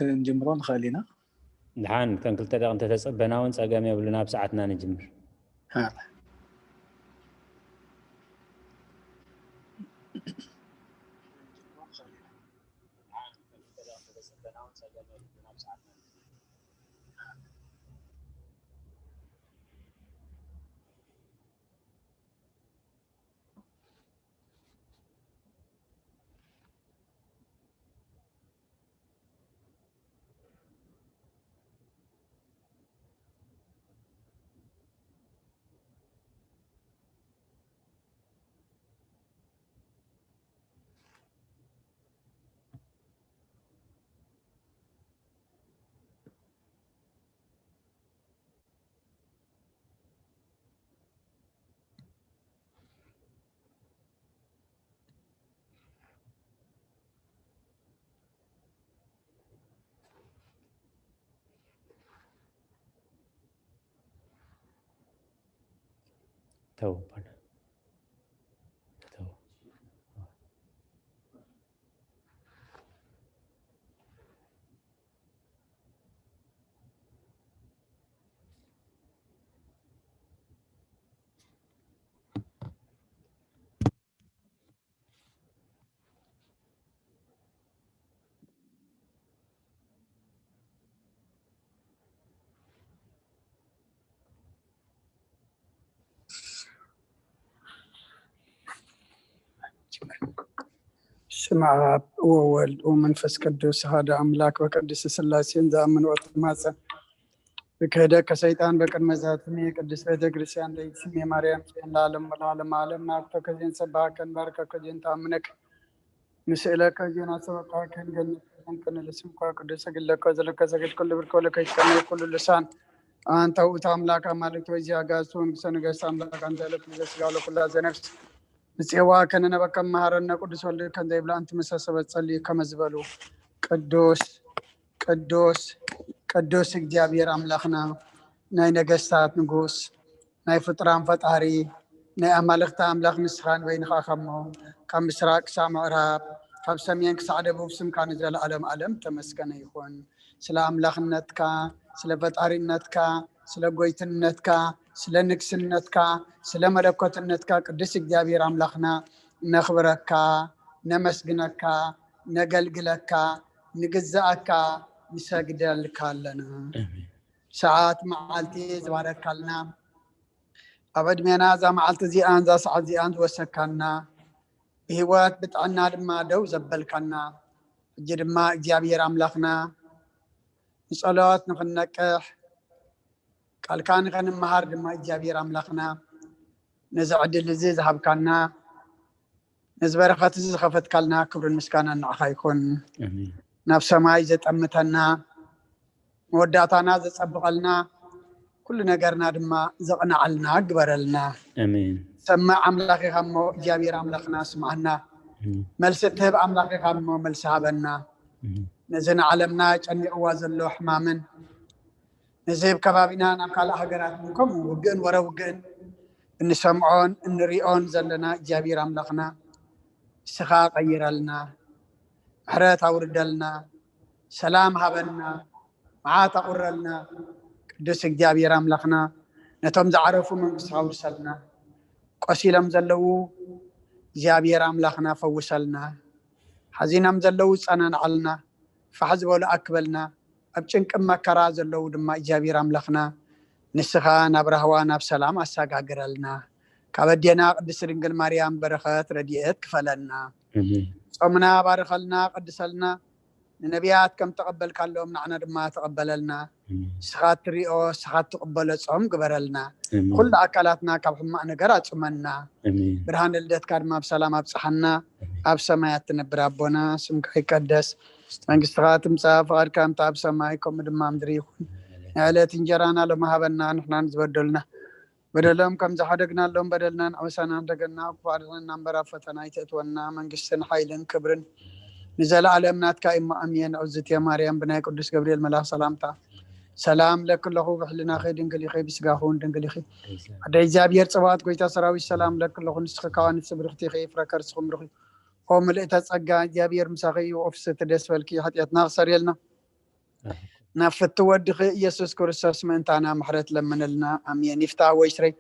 ክንጅምሮ ንኽእል ኢና። ድሓን ከም ክልተ ደቂ እንተተጸበና እውን ጸገም የብሉን፣ ኣብ ሰዓትና ንጅምር። ተው በል። ተው። ስም ኣብ ወወልድ ወመንፈስ ቅዱስ ሓደ ኣምላክ በቅድስት ስላሴን ዝኣምን ወትማጸን ብክህደት ከሰይጣን በቅድመ ዛትሚ ቅድስት ቤተ ክርስቲያን ደይት ስሜ ማርያም ጽዮን ለዓለም ወለዓለም ዓለም ናብቶ ከዜን ሰባሃከን ባርከ ከዜን ተኣምነክ ንስእለከ ዜና ሰበቃ ከንገን ንቅንል ስምኳ ቅዱስ ሰግድ ለከ ዘለከ ሰገድ ኩሉ ብርከ ወለከ ይትቀነ ኩሉ ልሳን ኣንተ ውእቱ ኣምላክ ኣማልክት ወይ ዚያጋሱ መንግስተ ነገስት ኣምላክ ኣንተ ለኩሉ ዘስጋ ለኩላ ዘነፍስ ንጽዋ ከነነበከ መሃረነ ቅዱስ ወልድ ከም ዘይብላ ኣንቲ መሰሰበት ጸልዩ ከመ ዝበሉ ቅዱስ ቅዱስ ቅዱስ እግዚኣብሔር ኣምላኽና ናይ ነገስታት ንጉስ ናይ ፍጡራን ፈጣሪ ናይ ኣማልኽቲ ኣምላኽ ንስኻ ንበይንኻ ከሞ ካብ ምስራቅ ክሳብ ምዕራብ ካብ ሰሜን ክሳዕ ደቡብ ስምካ ንዘለኣለም ኣለም ተመስገነ ይኹን። ስለ ኣምላኽነትካ፣ ስለ ፈጣሪነትካ፣ ስለ ጎይትነትካ፣ ስለ ንግስነትካ፣ ስለ መለኮትነትካ ቅዱስ እግዚኣብሔር ኣምላኽና ነኽብረካ፣ ነመስግነካ፣ ነገልግለካ፣ ንግዛኣካ፣ ንሰግደልካ ኣለና። ሰዓት መዓልቲ ዝባረካልና ኣብ ዕድሜና እዛ መዓልቲ እዚኣን እዛ ሰዓት እዚኣን ዝወሰካና ብህይወት ብጥዕና ድማ ደው ዘበልካና ሕጂ ድማ እግዚኣብሔር ኣምላኽና ንጸሎት ንኽንነቅሕ ቃልካ ንኸንመሃር ድማ እግዚኣብሔር ኣምላኽና ነዚ ዕድል እዚ ዝሃብካና ነዚ በረኸት እዚ ዝኸፈትካልና ክብርን ምስጋናን ንዓኻ ይኹን። ናብ ሰማይ ዘጠምተና መወዳእታና ዘጸብቐልና ኩሉ ነገርና ድማ ዘቕንዓልና ግበረልና። ኣሜን። ሰማዕ ኣምላኽ ኢኻ እሞ እግዚኣብሔር ኣምላኽና ስምዓና። መልሲ እትህብ ኣምላኽ ኢኻ እሞ መልሲ ሃበና። ነዚ ንዓለምና ጨኒቕዋ ዘሎ ሕማምን ነዚ ኣብ ከባቢና ናብ ካልእ ሃገራት እውን ከምኡ ውግእን ወረ ውግእን እንሰምዖን እንሪኦን ዘለና እግዚኣብሔር ኣምላኽና ንስኻ ቀይረልና፣ ምሕረት ኣውርደልና፣ ሰላም ሃበና፣ መዓት ኣቑረልና። ቅዱስ እግዚኣብሔር ኣምላኽና ነቶም ዝዓረፉ መንግስቲ ኣውርሰልና። ቆሲሎም ዘለዉ እግዚኣብሔር ኣምላኽና ፈውሰልና። ሓዚኖም ዘለዉ ጸናንዓልና። ፋሕ ዝበሉ ኣክበልና። ኣብ ጭንቅን መከራ ዘለዉ ድማ እግዚኣብሔር ኣምላኽና ንስኻ ናብ ራህዋ ናብ ሰላም ኣሰጋግረልና። ካብ ኣዴና ቅድስት ድንግል ማርያም በረኸት ረድኤት ክፈለልና። ጾምና ባርኸልና፣ ቀድሰልና። ንነቢያት ከም ተቐበልካሎም ንዓና ድማ ተቐበለልና። ንስኻ እትሪኦ ንስኻ እትቕበሎ ጾም ግበረልና። ኩሉ ኣካላትና ካብ ሕማቕ ነገር ኣጹመና። ብርሃን ልደትካ ድማ ብሰላም ኣብጽሓና። ኣብ ሰማያት ትነብር ኣቦና ስምካ ይቀደስ፣ መንግስትኻ ትምጻእ፣ ፍቓድካ ከምቲ ኣብ ሰማይ ከምኡ ድማ ምድሪ ይኹን። ንዕለት እንጀራና ሎሚ ሃበና፣ ንሕና ንዝበደሉና በደሎም ከም ዝሓደግናሎም በደልና ንዕበሳና ንደገና ክፉእ ኣድሕነና እምበር ኣብ ፈተና ኣይተእትወና፣ መንግስትን ሓይልን ክብርን ንዘለኣለም ናትካ እሞ ኣሜን። ንዕዝቲ ማርያም ብናይ ቅዱስ ገብርኤል መልኣኽ ሰላምታ ሰላም ለኪ ኣለኹ፣ ብሕልናኺ ድንግል ኢኺ፣ ብስጋኺ እውን ድንግል ኢኺ። ኣደ እግዚኣብሔር ጸባኦት ጎይታ ሰራዊት ሰላም ለኪ ኣለኹ፣ ንስኺ ከዋኒት ስብርኽቲ ኢኺ፣ ፍረ ከርስኺ ምሩኽ እዩ። ኦ ምልእተ ጸጋ እግዚኣብሔር ምሳኺ እዩ፣ ኦ ፍስሕቲ ደስ በልኪ፣ ሓጢኣትና ክሰርየልና ናብ ፍትው ወድኺ ኢየሱስ ክርስቶስ ምእንታና ምሕረት ለምንልና። ኣሜን። ይፍታ ወይ ስረይ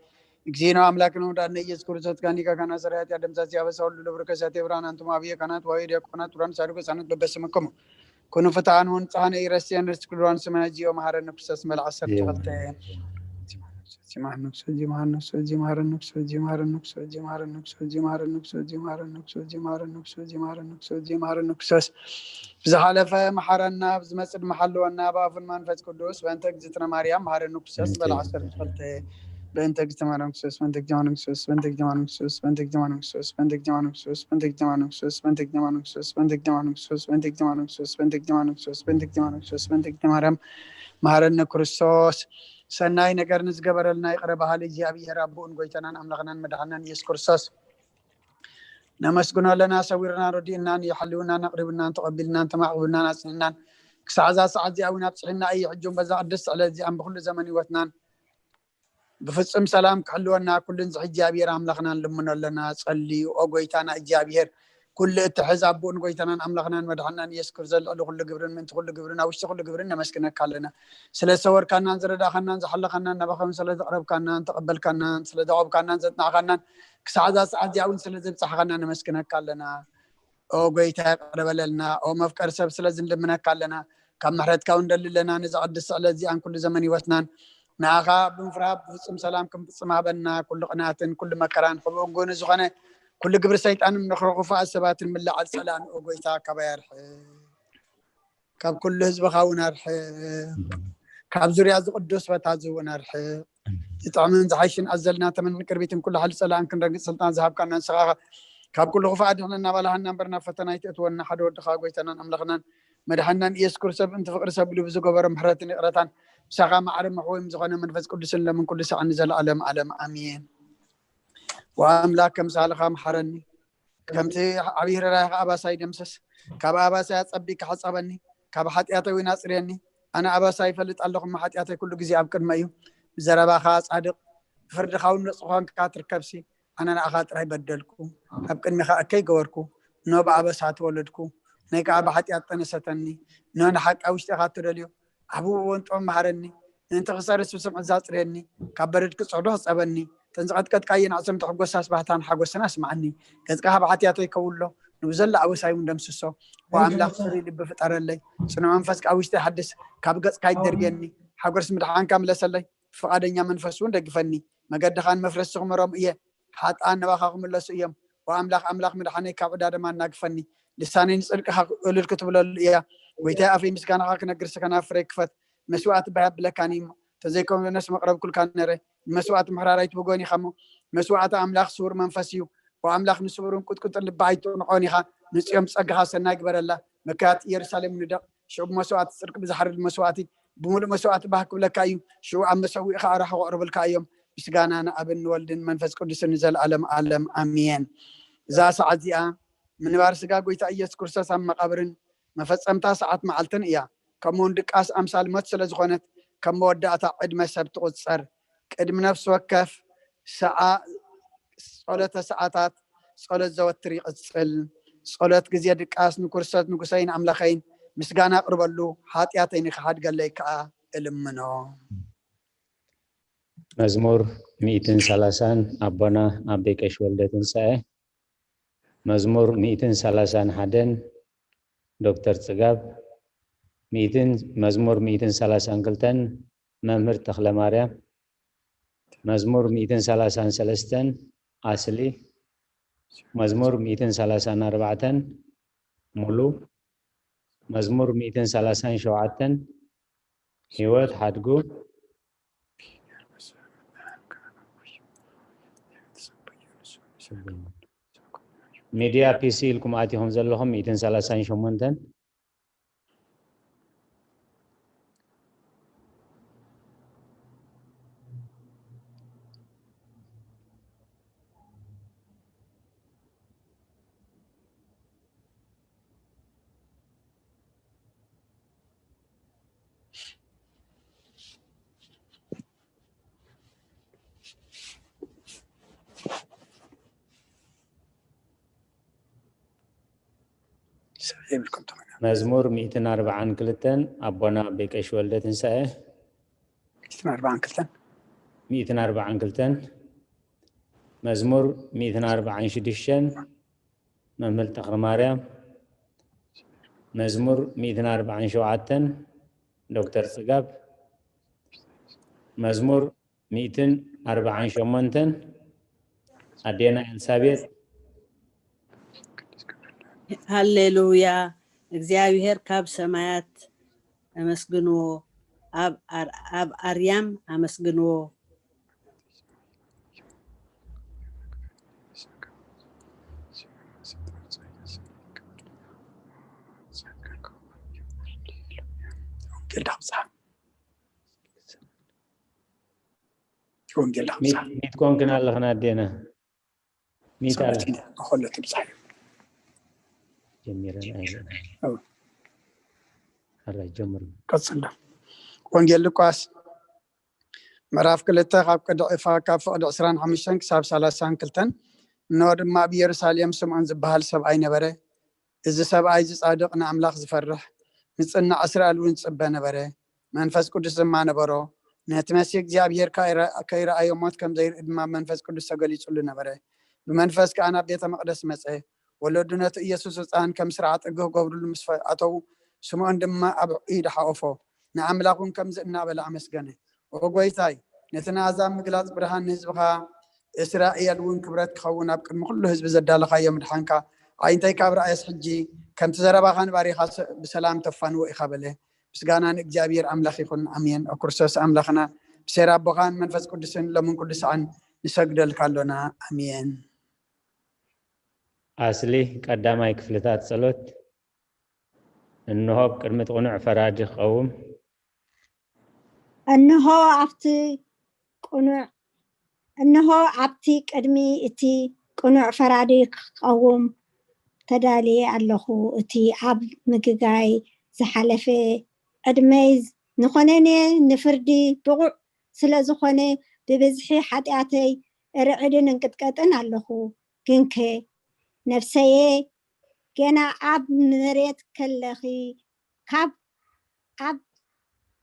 እግዚእነ አምላክነ ወመድኃኒነ ኢየሱስ ክርስቶስ ጋኒካ ካና ሰራያት ያደምሳሲ አበሳ ሁሉ ለብርከሳት የብራን አንቱም አብየ ካናት ወይ ዲያቆናት ብራን ሳድቆ ጻነት በበስምክሙ ኩኑ ፍትሐን ወንጽሐነ ኢረስየን ርስክ ድሮን ስመ ጂኦ መሐረነ ክርስቶስ መልዓ ሰርተ ኸልተ ዝሓለፈ መሓረና፣ ብዝሓለፈ መሓረና፣ ብዝመጽእ መሓለወና፣ ብኣፉን መንፈስ ቅዱስ፣ በእንተ እግዝእትነ ማርያም፣ መሓረኒ ክርስቶስ፣ በል ዓሰርተ ክልተ። በእንተ እግዝእትነ ማርያም ክርስቶስ፣ በእንተ እግዝእትነ ማርያም ክርስቶስ፣ በእንተ እግዝእትነ ማርያም ክርስቶስ፣ በእንተ እግዝእትነ ማርያም ክርስቶስ፣ በእንተ እግዝእትነ ማርያም ክርስቶስ፣ በእንተ እግዝእትነ ማርያም ክርስቶስ፣ በእንተ እግዝእትነ ማርያም ክርስቶስ፣ በእንተ እግዝእትነ ማርያም ክርስቶስ፣ በእንተ እግዝእትነ ማርያም ክርስቶስ፣ በእንተ እግዝእትነ ማርያም ክርስቶስ፣ በእንተ እግዝእትነ ማርያም፣ መሓረኒ ክርስቶስ፣ ሰናይ ነገር ንዝገበረልና ይቕረ በሃሊ እግዚኣብሔር ኣቦኡን ጎይታናን ኣምላኽናን መድሓናን ኢየሱስ ክርስቶስ ነመስግኖ ኣለና። ሰዊርናን ረዲእናን እዩ፣ ሓልውናን ኣቕሪብናን ተቐቢልናን ተማዕቑብናን ኣጽኒዕናን ክሳዕ እዛ ሰዓት እዚኣ እውን ኣብጽሒና እዩ። ሕጂ እውን በዛ ቅድስቲ ዕለት እዚኣን ብኹሉ ዘመን ህይወትናን ብፍጹም ሰላም ክሕልወና ኩሉን ዝሕጂ እግዚኣብሔር ኣምላኽናን ልምኖ ኣለና። ጸልዩ፣ ኦ ጎይታና እግዚኣብሔር፣ ኩሉ እትሕዝ ኣቦኡን ጎይታናን ኣምላኽናን መድሓናን ኢየሱስ ክርስቶስ ልዕሊ ኩሉ ግብርን ምእንቲ ኩሉ ግብርን ኣብ ውሽጢ ኩሉ ግብርን ነመስግነካ ኣለና። ስለ ዝሰወርካናን ዝረዳእኻናን ዝሓለኻናን ናባኻ እውን ስለ ዘቕረብካናን ተቐበልካናን ስለ ዘቖብካናን ዘጽናዕካናን ክሳዕ እዛ ሰዓት እዚኣ እውን ስለ ዘብጻሕኻና ነመስግነካ ኣለና። ኦ ጎይታ ይቕረ በለልና። ኦ መፍቀሪ ሰብ ስለ ዝንልምነካ ኣለና። ካብ ምሕረትካ እውን ደሊ ኣለና። ነዛ ቅድስቲ ዕለት እዚኣን ኩሉ ዘመን ህይወትናን ንኣኻ ብምፍራህ ብፍጹም ሰላም ክንፍጽም ሃበና። ኩሉ ቅንኣትን ኩሉ መከራን ሕቡእን ጎኒ ዝኾነ ኩሉ ግብሪ ሰይጣንን ምኽሪ ክፉኣት ሰባትን ምልዓል ጸላእን ኦ ጎይታ ካባይ ኣርሕቕ። ካብ ኩሉ ህዝብኻ እውን ኣርሕቕ። ካብ ዙርያ እዚ ቅዱስ ቦታ እዚ እውን ኣርሕቕ። ዝጥዕምን ዝሓይሽን ኣዘልና ተመን ቅርቢትን ኩሉ ሓይሊ ጸላእን ክንረግጽ ስልጣን ዝሃብካና ንስኻ ኢኻ። ካብ ኩሉ ክፉእ ኣድሕነና፣ ኣባልሃና እምበር ናብ ፈተና ኣይተእትወና። ሓደ ወድኻ ጎይታናን ኣምላኽናን መድሓናን ኢየሱስ ክርስቶስ ብእንቲ ፍቕሪ ሰብ ኢሉ ብዝገበሮ ምሕረትን ይቕረታን ምሳኻ ማዕረ መሕወይም ዝኾነ መንፈስ ቅዱስን ለምን ኩሉ ሳዕ ንዘለኣለም ዓለም ኣሜን። ወኣምላክ ከም ሳልኻ መሓረኒ፣ ከምቲ ዓብዪ ርራይኻ ኣባሳይ ደምስስ። ካብ ኣባሳይ ኣጸቢቅካ ሓጸበኒ፣ ካብ ሓጢኣተይ እውን ኣጽርየኒ። ኣነ ኣባሳይ ይፈልጥ ኣለኹ፣ እሞ ሓጢኣተይ ኩሉ ግዜ ኣብ ቅድመ እዩ። ብዘረባኻ ጻድቕ፣ ብፍርድኻ እውን ንጹሕ ኾንካ ትርከብሲ። ኣነ ንኣኻ ጥራይ በደልኩ፣ ኣብ ቅድሚኻ እከይ ገበርኩ። ኖ ብኣበሳ ተወለድኩ፣ ነይ ከኣ ብሓጢኣት ጠነሰተኒ። ኖ ንሓቂ ኣብ ውሽጢኻ እትደልዮ፣ ዓብዎ ወንጦም መሃረኒ። ምእንቲ ክሰርስ ብስምዒት ዛጽርየኒ፣ ካብ በረድ ክጽዕዶ ሕጸበኒ። እተን ዝቐጥቀጥካየን ኣዕጽምቲ ሕጎሳስ ባህታን ሓጎስን ኣስምዓኒ። ገጽካ ካብ ሓጢኣተይ ከውሎ፣ ንብዘሎ ኣበሳይ እውን ደምስሶ። ኦ ኣምላኽ፣ ጽሩይ ልቢ ፍጠረለይ፣ ጽኑዕ መንፈስ ኣብ ውሽጠይ ሓድስ። ካብ ገጽካ ኣይትደርብየኒ፣ ሓጎስ ምድሓንካ ምለሰለይ። ብፍቓደኛ መንፈስ እውን ደግፈኒ። መገድኻን መፍረስቲ ክመሮም እየ። ሓጥኣን ናባኻ ክምለሱ እዮም። ኦ ኣምላኽ፣ ኣምላኽ ምድሓነይ፣ ካብ ዕዳ ደማ ኣናግፈኒ። ልሳነይ ንጽድቅኻ እልል ክትብለሉ እያ። ጎይታይ፣ ኣፈይ ምስጋናኻ ክነግር ከናፍረይ ክፈት። መስዋእቲ ባህ የብለካን እዩ እሞ፣ ተዘይኮነስ መቕረብኩልካ ነረ። ንመስዋእቲ ምሕራር ኣይትብጎን ኢኻ እሞ፣ መስዋእቲ ኣምላኽ ስዉር መንፈስ እዩ። ኦ ኣምላኽ፣ ንስዉርን ቁጥቁጥን ልቢ ኣይትንዖን ኢኻ። ንጽዮን ብጸጋኻ ሰናይ ግበረላ። መካያት ኢየሩሳሌም ንደቕ። ሽዑ ብመስዋእቲ ጽድቂ ብዝሓርድ መስዋእቲ፣ ብምሉእ መስዋእቲ ባህ ክብለካ እዩ። ሽዑ ኣብ መሰውኢኻ ኣራሑ ከቕርብልካ እዮም። ምስጋና ንኣብን ንወልድን መንፈስ ቅዱስን ንዘለኣለም ዓለም ኣሜን። እዛ ሰዓት እዚኣ ምንባር ስጋ ጎይታ ኢየሱስ ክርስቶስ ኣብ መቓብርን መፈጸምታ ሰዓት መዓልትን እያ። ከምኡውን ድቃስ ኣምሳል ሞት ስለ ዝኾነት፣ ከም መወዳእታ ዕድመ ሰብ ትቑጸር። ቅድሚ ነፍሲ ወከፍ ሰዓ-፣ ጸሎተ ሰዓታት ጸሎት ዘወትር ይቕጽል። ጸሎት ግዜ ድቃስ ንክርስቶስ ንጉሰይን ኣምላኸይን ምስጋና ኣቕርበሉ፣ ሓጢኣተይ ንኽሓድገለይ ከኣ እልምኖ። መዝሙር ሚእትን ሰላሳን ኣቦና ኣቤ ቀሺ ወልደ ትንሳኤ። መዝሙር ሚእትን ሰላሳን ሓደን ዶክተር ጽጋብ። ሚእትን፣ መዝሙር ሚእትን ሰላሳን ክልተን መምህር ተኽለ ማርያም። መዝሙር ሚእትን ሰላሳን ሰለስተን ኣስሊ። መዝሙር ሚእትን ሰላሳን ኣርባዕተን ሙሉ። መዝሙር ሚእትን ሰላሳን ሸውዓተን ህይወት ሓድጉ። ሚድያ ፒሲ ኢልኩም ኣቲኹም ዘለኹም ሚእትን ሰላሳን ሸሞንተን። መዝሙር ሚእትን ኣርባዓን ክልተን ኣቦና ኣቤ ቀሺ ወልደ ትንሳኤ። ሚእትን ኣርባዓን ክልተን ሚእትን ኣርባዓን ክልተን መዝሙር ሚእትን ኣርባዓን ሽዱሽተን መምህር ተኽለ ማርያም። መዝሙር ሚእትን ኣርባዓን ሸውዓተን ዶክተር ጽጋብ። መዝሙር ሚእትን ኣርባዓን ሸሞንተን ኣዴና ኤልሳቤጥ። ሃሌሉያ። እግዚኣብሔር ካብ ሰማያት ኣመስግንዎ፣ ኣብ ኣር- ኣብ ኣርያም ኣመስግንዎ። ወንጌል ዳብሳ ወንጌል ዳብሳ ሚት ኮንክን ኣለኽና ኣዴና። ሚት ኣለ ጸሎት ኢና ንኸሎ ትብጻሕ ጀሚረን ኣይልእና። ኣዎ። ሕራይ ጀምሩ። ቀጽሎ። ወንጌል ሉቃስ ምዕራፍ ክልተ ካብ ቅድዕ እፋ ካብ ፍቕዲ ዕስራን ሓሙሽተን ክሳብ ሰላሳን ክልተን። እንሆ ድማ ኣብ ኢየሩሳሌም ስምዖን ዝበሃል ሰብኣይ ነበረ። እዚ ሰብኣይ እዚ ጻድቕ ንኣምላኽ ዝፈርሕ ንጽናዕ እስራኤል እውን ዝጽበ ነበረ። መንፈስ ቅዱስ ድማ ነበሮ። ነቲ መሲህ እግዚኣብሔር ከይረ- ከይረኣዮ ሞት ከም ዘይርኢ ድማ መንፈስ ቅዱስ ተገሊጹሉ ነበረ። ብመንፈስ ከኣ ናብ ቤተ መቕደስ መጸ። ወለዱ ነቲ ኢየሱስ ህፃን ከም ስርዓት እግህ ገብርሉ ምስ ኣተዉ ስምዖን ድማ ኣብ ኢድ ሓቆፎ ንኣምላኽ እውን ከምዚ እናበለ ኣመስገነ። ኦ ጎይታይ ነቲ ንኣሕዛብ ምግላፅ ብርሃን ንህዝብኻ እስራኤል እውን ክብረት ክኸውን ኣብ ቅድሚ ኩሉ ህዝቢ ዘዳለኻዮ ምድሓንካ ኣዒንተይ ካብ ረኣየስ ሕጂ ከምቲ ዘረባኻ ንባሪኻ ብሰላም ተፋንዎ ኢኻ በለ። ምስጋና ንእግዚኣብሔር ኣምላኽ ይኹን ኣሜን። ኦ ክርስቶስ ኣምላኽና ብሴራ ኣቦኻን መንፈስ ቅዱስን ሎምን ኩሉ ሰዓን ንሰግደልካ ኣሎና ኣሜን። ኣስሊ ቀዳማይ ክፍልታት ጸሎት። እንሆ ኣብ ቅድሚ እቲ ቅኑዕ ፈራዲ ክቐውም። እንሆ ኣብቲ ቅኑዕ እንሆ ኣብቲ ቅድሚ እቲ ቅኑዕ ፈራዲ ክቐውም ተዳልየ ኣለኹ። እቲ ኣብ ምግጋይ ዝሓለፈ ዕድመይ ንኾነነ ንፍርዲ ብቑዕ ስለ ዝኾነ ብብዝሒ ሓጢኣተይ እርዕድን እንቅጥቀጥን ኣለኹ። ግንከ ነፍሰየ ገና ኣብ መሬት ከለኺ ካብ ኣብ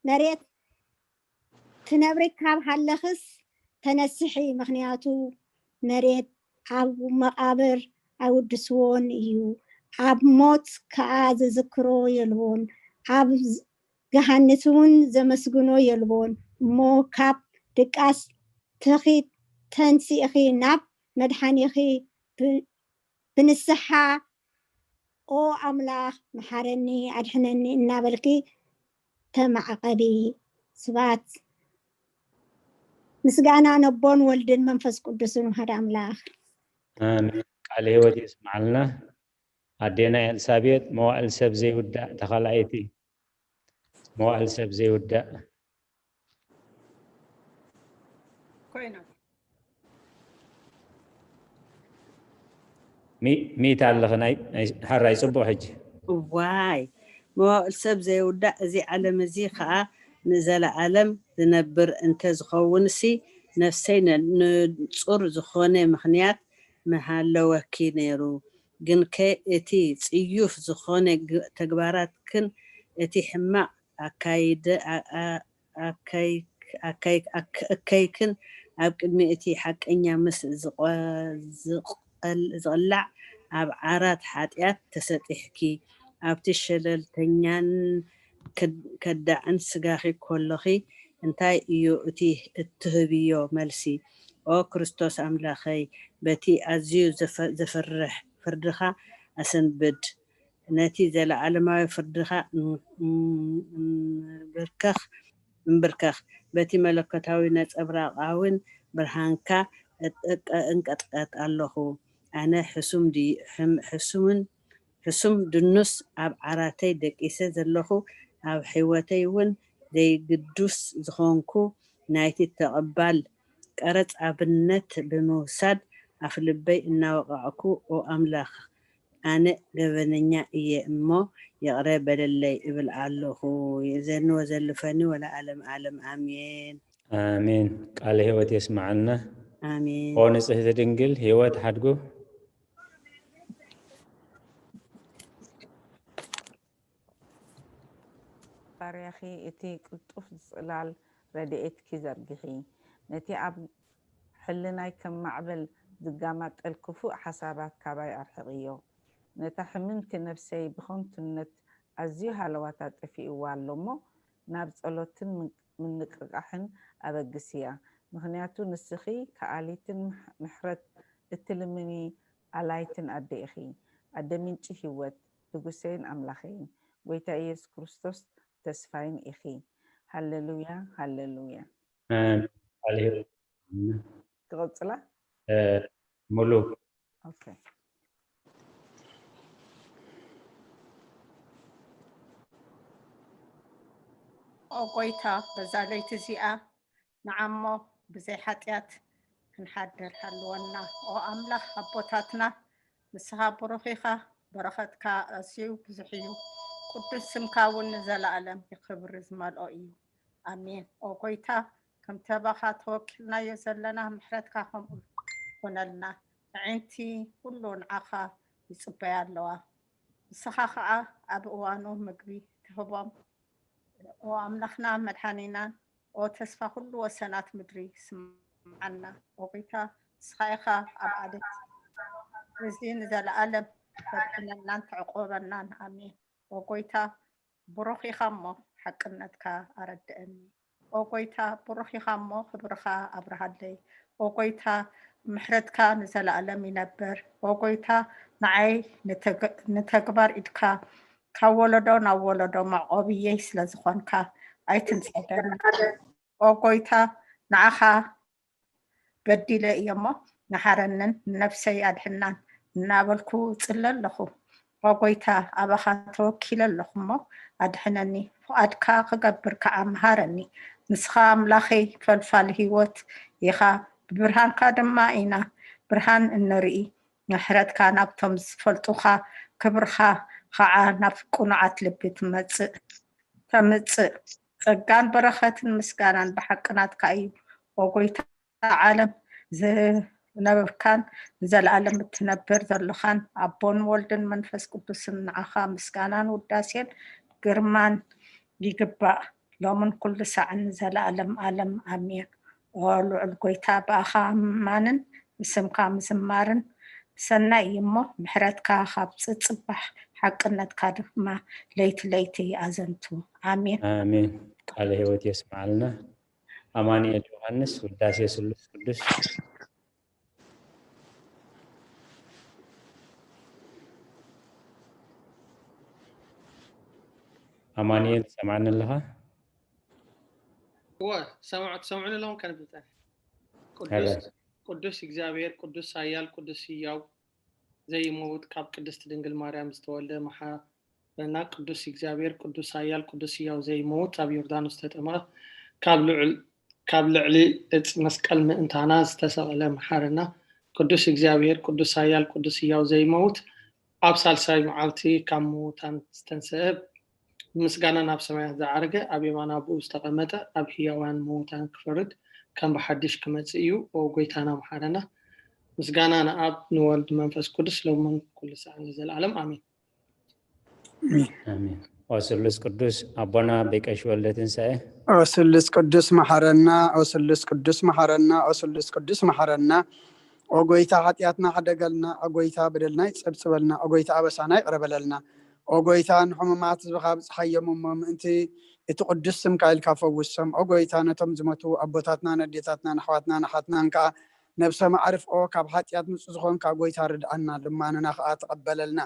መሬት ትነብሪ ካብ ሃለኽስ ተነስሒ፣ ምኽንያቱ መሬት ኣብ መቓብር ኣይውድስዎን እዩ፣ ኣብ ሞት ከኣ ዝዝክሮ የልቦን፣ ኣብ ገሃንት እውን ዘመስግኖ የልቦን። እሞ ካብ ድቃስ ተኺ ተንሲእኺ ናብ መድሓኒኺ ብ- ብንስሓ ኦ ኣምላኽ መሓረኒ ኣድሕነኒ እናበልኪ ተማዕቐቢ። ስባት ምስጋና ነቦን ወልድን መንፈስ ቅዱስን ሓደ ኣምላኽ። ኣሜን። ቃለ ህይወት የስምዓልና። ኣዴና ኤልሳቤጥ መዋእል ሰብ ዘይውዳእ ተኻልኣይቲ መዋእል ሰብ ዘይውዳእ ኮይና ሚ- ሚእቲ ኣለኺ ናይ ናይ- ሓራይ ጽቡቕ። ሕጂ እዋይ መዋእል ሰብ ዘይውዳእ እዚ ዓለም እዚ ኸኣ ንዘለኣለም ዝነብር እንተ ዝኸውንሲ ነፍሰይ ነ- ንጹር ዝኾነ ምኽንያት ምሃለወኪ ነይሩ። ግንከ እቲ ጽዩፍ ዝኾነ ግ- ተግባራትክን እቲ ሕማቕ ኣካይደ- ኣ- ኣ- ኣካይ- ኣካይ- ኣክ- እከይክን ኣብ ቅድሚ እቲ ሓቀኛ ምስ ዝቐ- ዝቐል- ዝቕላዕ ኣብ ዓራት ሓጢኣት ተሰጢሕኪ ኣብቲ ሸለልተኛን ከድ- ከዳዕን ስጋኺ ኮሎኺ እንታይ እዩ እቲ እትህብዮ መልሲ? ኦ ክርስቶስ ኣምላኸይ በቲ ኣዝዩ ዘፈ- ዘፍርሕ ፍርድኻ ኣሰንብድ። ነቲ ዘለዓለማዊ ፍርድኻ እምብርከኽ እምብርከኽ። በቲ መለኮታዊ ነጸብራቓውን ብርሃንካ እጥቀ- እንቀጥቀጥ ኣለኹ። ኣነ ሕሱም ድዩ- ሕም- ሕሱምን ሕሱም ድኑስ ኣብ ዓራተይ ደቂሰ ዘለኹ ኣብ ሕይወተይ እውን ዘይግዱስ ዝኾንኩ ናይቲ ተቐባል ቀረጽ ኣብነት ብምውሳድ ኣፍልበይ እናወቓዕኩ ኦ ኣምላኽ ኣነ ገበነኛ እየ እሞ ይቕረ በለለይ እብል ኣለኹ። የእዘኒ ወዘልፈኒ ወለዓለም ዓለም ኣሜን። ኣሜን። ቃለ ህይወት የስምዓልና። ኣሜን። ኦ ንጽህቲ ድንግል ህይወት ሓድጉ ባርያኺ እቲ ቅልጡፍ ጽላል ረድኤትኪ ዘርግሒ። ነቲ ኣብ ሕልናይ ከም ማዕበል ዝጋማጠል ክፉእ ሓሳባት ካባይ ኣርሕቕዮ። ነታ ሕምምቲ ነፍሰይ ብኸንቱነት ኣዝዩ ሃለዋታ ጠፊእዋ ኣሎ እሞ፣ ናብ ጸሎትን ምን-፣ ምንቅቃሕን ኣበግስያ። ምኽንያቱ ንስኺ ከኣሊትን ምሕ-፣ ምሕረት እትልምኒ ኣላይትን ኣደ ኢኺ። ኣደ ምንጪ ህይወት፣ ንጉሰይን ኣምላኸይን፣ ጎይታ ኢየሱስ ክርስቶስ ተስፋይን ኢኺ። ሃሌሉያ፣ ሃሌሉያ። ኣሜን። ቃል ህይወት። ክቕጽላ? እ፣ ሙሉ። ኦኬ። ኦ ጎይታ፣ በዛ ለይቲ እዚኣ ንዓሞ ብዘይ ሓጢኣት ክንሓድር ሃልወና። ኦ ኣምላኽ ኣቦታትና፣ ንስኻ ብሩኽ ኢኻ፣ በረኸትካ ኣዝዩ ብዙሕ እዩ። ቅዱስ ስምካ እውን ንዘለኣለም ክብሪ ዝመልኦ እዩ። ኣሜን። ኦ ጎይታ፣ ከምቲ ኣባኻ ተወኪልናዮ ዘለና ምሕረትካ ከምኡ ይኹነልና። ኣዒንቲ ኩሉ ንዓኻ ይጽበያ ኣለዋ። ንስኻ ኸኣ ኣብ እዋኑ ምግቢ ትህቦም። ኦ ኣምላኽና መድሓኒናን፣ ኦ ተስፋ ኩሉ ወሰናት ምድሪ ስምዓና። ኦ ጎይታ፣ ንስኻ ኢኻ ኣብ ዓሌት እዚ ንዘለኣለም ተድሕነናን ተዕቆበናን። ኣሜን። ኦ ጎይታ፣ ብሩኽ ኢኻ እሞ ሓቅነትካ ኣረድእኒ። ኦ ጎይታ፣ ብሩኽ ኢኻ እሞ ክብርኻ ኣብርሃለይ። ኦ ጎይታ፣ ምሕረትካ ንዘለኣለም ይነብር። ኦ ጎይታ፣ ንዓይ ንተግ-፣ ንተግባር ኢድካ ካብ ወለዶ ናብ ወለዶ መዕቆብየይ ስለ ዝኾንካ ኣይትንጸገኒ። ኦ ጎይታ፣ ንዓኻ በዲለ እየ እሞ መሓረንን ንነፍሰይ ኣድሕናን እናበልኩ ጽለ ኣለኹ። ኦ ጎይታ፣ ኣባኻ ተወኪለ ኣለኹ እሞ ኣድሕነኒ። ፍቓድካ ክገብር ከዓ መሃረኒ። ንስኻ ኣምላኸይ ፈልፋሊ ህይወት ኢኻ፣ ብብርሃንካ ድማ ኢና ብርሃን እንርኢ። ምሕረትካ ናብቶም ዝፈልጡኻ፣ ክብርኻ ከዓ ናብ ቅኑዓት ልቢ ትመጽእ፣ ተምጽእ። ጸጋን በረኸትን ምስጋናን ብሓቂ ናትካ እዩ። ኦ ጎይታ ዓለም ዝነበርካን ንዘለኣለም እትነብር ዘለኻን ኣቦን ወልድን መንፈስ ቅዱስን ንዓኻ ምስጋናን ውዳሴን ግርማን ይግባእ፣ ሎምን ኩሉ ሳዕን ንዘለኣለም ዓለም ኣሜን። ኦ ልዑል ጎይታ፣ ብኣኻ ምእማንን ብስምካ ምዝማርን ሰናይ እዩ እሞ፣ ምሕረትካ ካብ ጽጽባሕ፣ ሓቅነትካ ድማ ለይቲ ለይቲ ኣዘንቱ። ኣሜን። ኣሜን። ቃለ ህይወት የስምዓልና። ኣማኑኤል ዮሃንስ፣ ውዳሴ ስሉስ ቅዱስ። ኣማኑኤል፣ ትሰምዓኒ ኣለኻ? እወ፣ ሰማዕ-፣ ትሰምዑኒ ኣለኹም? ከንብብ። ቅዱስ፣ ሄሎ። ቅዱስ እግዚኣብሔር፣ ቅዱስ ኃያል፣ ቅዱስ ሕያው ዘይመውት፣ ካብ ቅድስት ድንግል ማርያም ዝተወልደ፣ መሓረና። ቅዱስ እግዚኣብሔር፣ ቅዱስ ኃያል፣ ቅዱስ ሕያው ዘይመውት፣ ኣብ ዮርዳኖስ ተጠመቐ፣ ካብ ልዑል፣ ካብ ልዕሊ ዕፅ መስቀል ምእንታና ዝተሰቐለ፣ መሓረና። ቅዱስ እግዚኣብሔር፣ ቅዱስ ኃያል፣ ቅዱስ ሕያው ዘይመውት፣ ኣብ ሳልሳይ መዓልቲ ካብ ምዉታን ዝተንስአ፣ ብምስጋና ናብ ሰማያት ዝዓረገ፣ ኣብ የማን ኣቦኡ ዝተቐመጠ፣ ኣብ ሕያዋን ምዉታን ክፈርድ፣ ከም ብሓድሽ ክመጽእ እዩ። ኦ ጐይታና መሓረና። ምስጋና ንኣብ፣ ንወልድ፣ ንመንፈስ ቅዱስ፣ ሎምን ኩሉ ሰዓት ንዘለዓለም። ኣሜን። ኣሜን። ኦ ስሉስ ቅዱስ ኣቦና ኣበይ ቀሺ ወልደ ትንሳኤ። ኦ ስሉስ ቅዱስ መሓረና፣ ኦ ስሉስ ቅዱስ መሓረና፣ ኦ ስሉስ ቅዱስ መሓረና። ኦ ጐይታ ሓጢኣትና ሕደገልና፣ ኦ ጐይታ በደልና ይጸብጽበልና፣ ኦ ጐይታ ኣበሳና ይቕረ በለልና። ኦ ጐይታ ንሕሙማት ህዝብኻ ብጽሓዮም እሞ ምእንቲ እቲ ቅዱስ ስምካ ኢልካ ፈውሶም። ኦ ጐይታ ነቶም ዝሞቱ ኣቦታትናን ኣዴታትናን ኣሕዋትናን ኣሓትናን ከኣ ነብሶም ኣዕርፍኦ፣ ካብ ሓጢኣት ንጹህ ዝኾንካ ጐይታ ርድኣና፣ ልማንና ከኣ ተቐበለልና።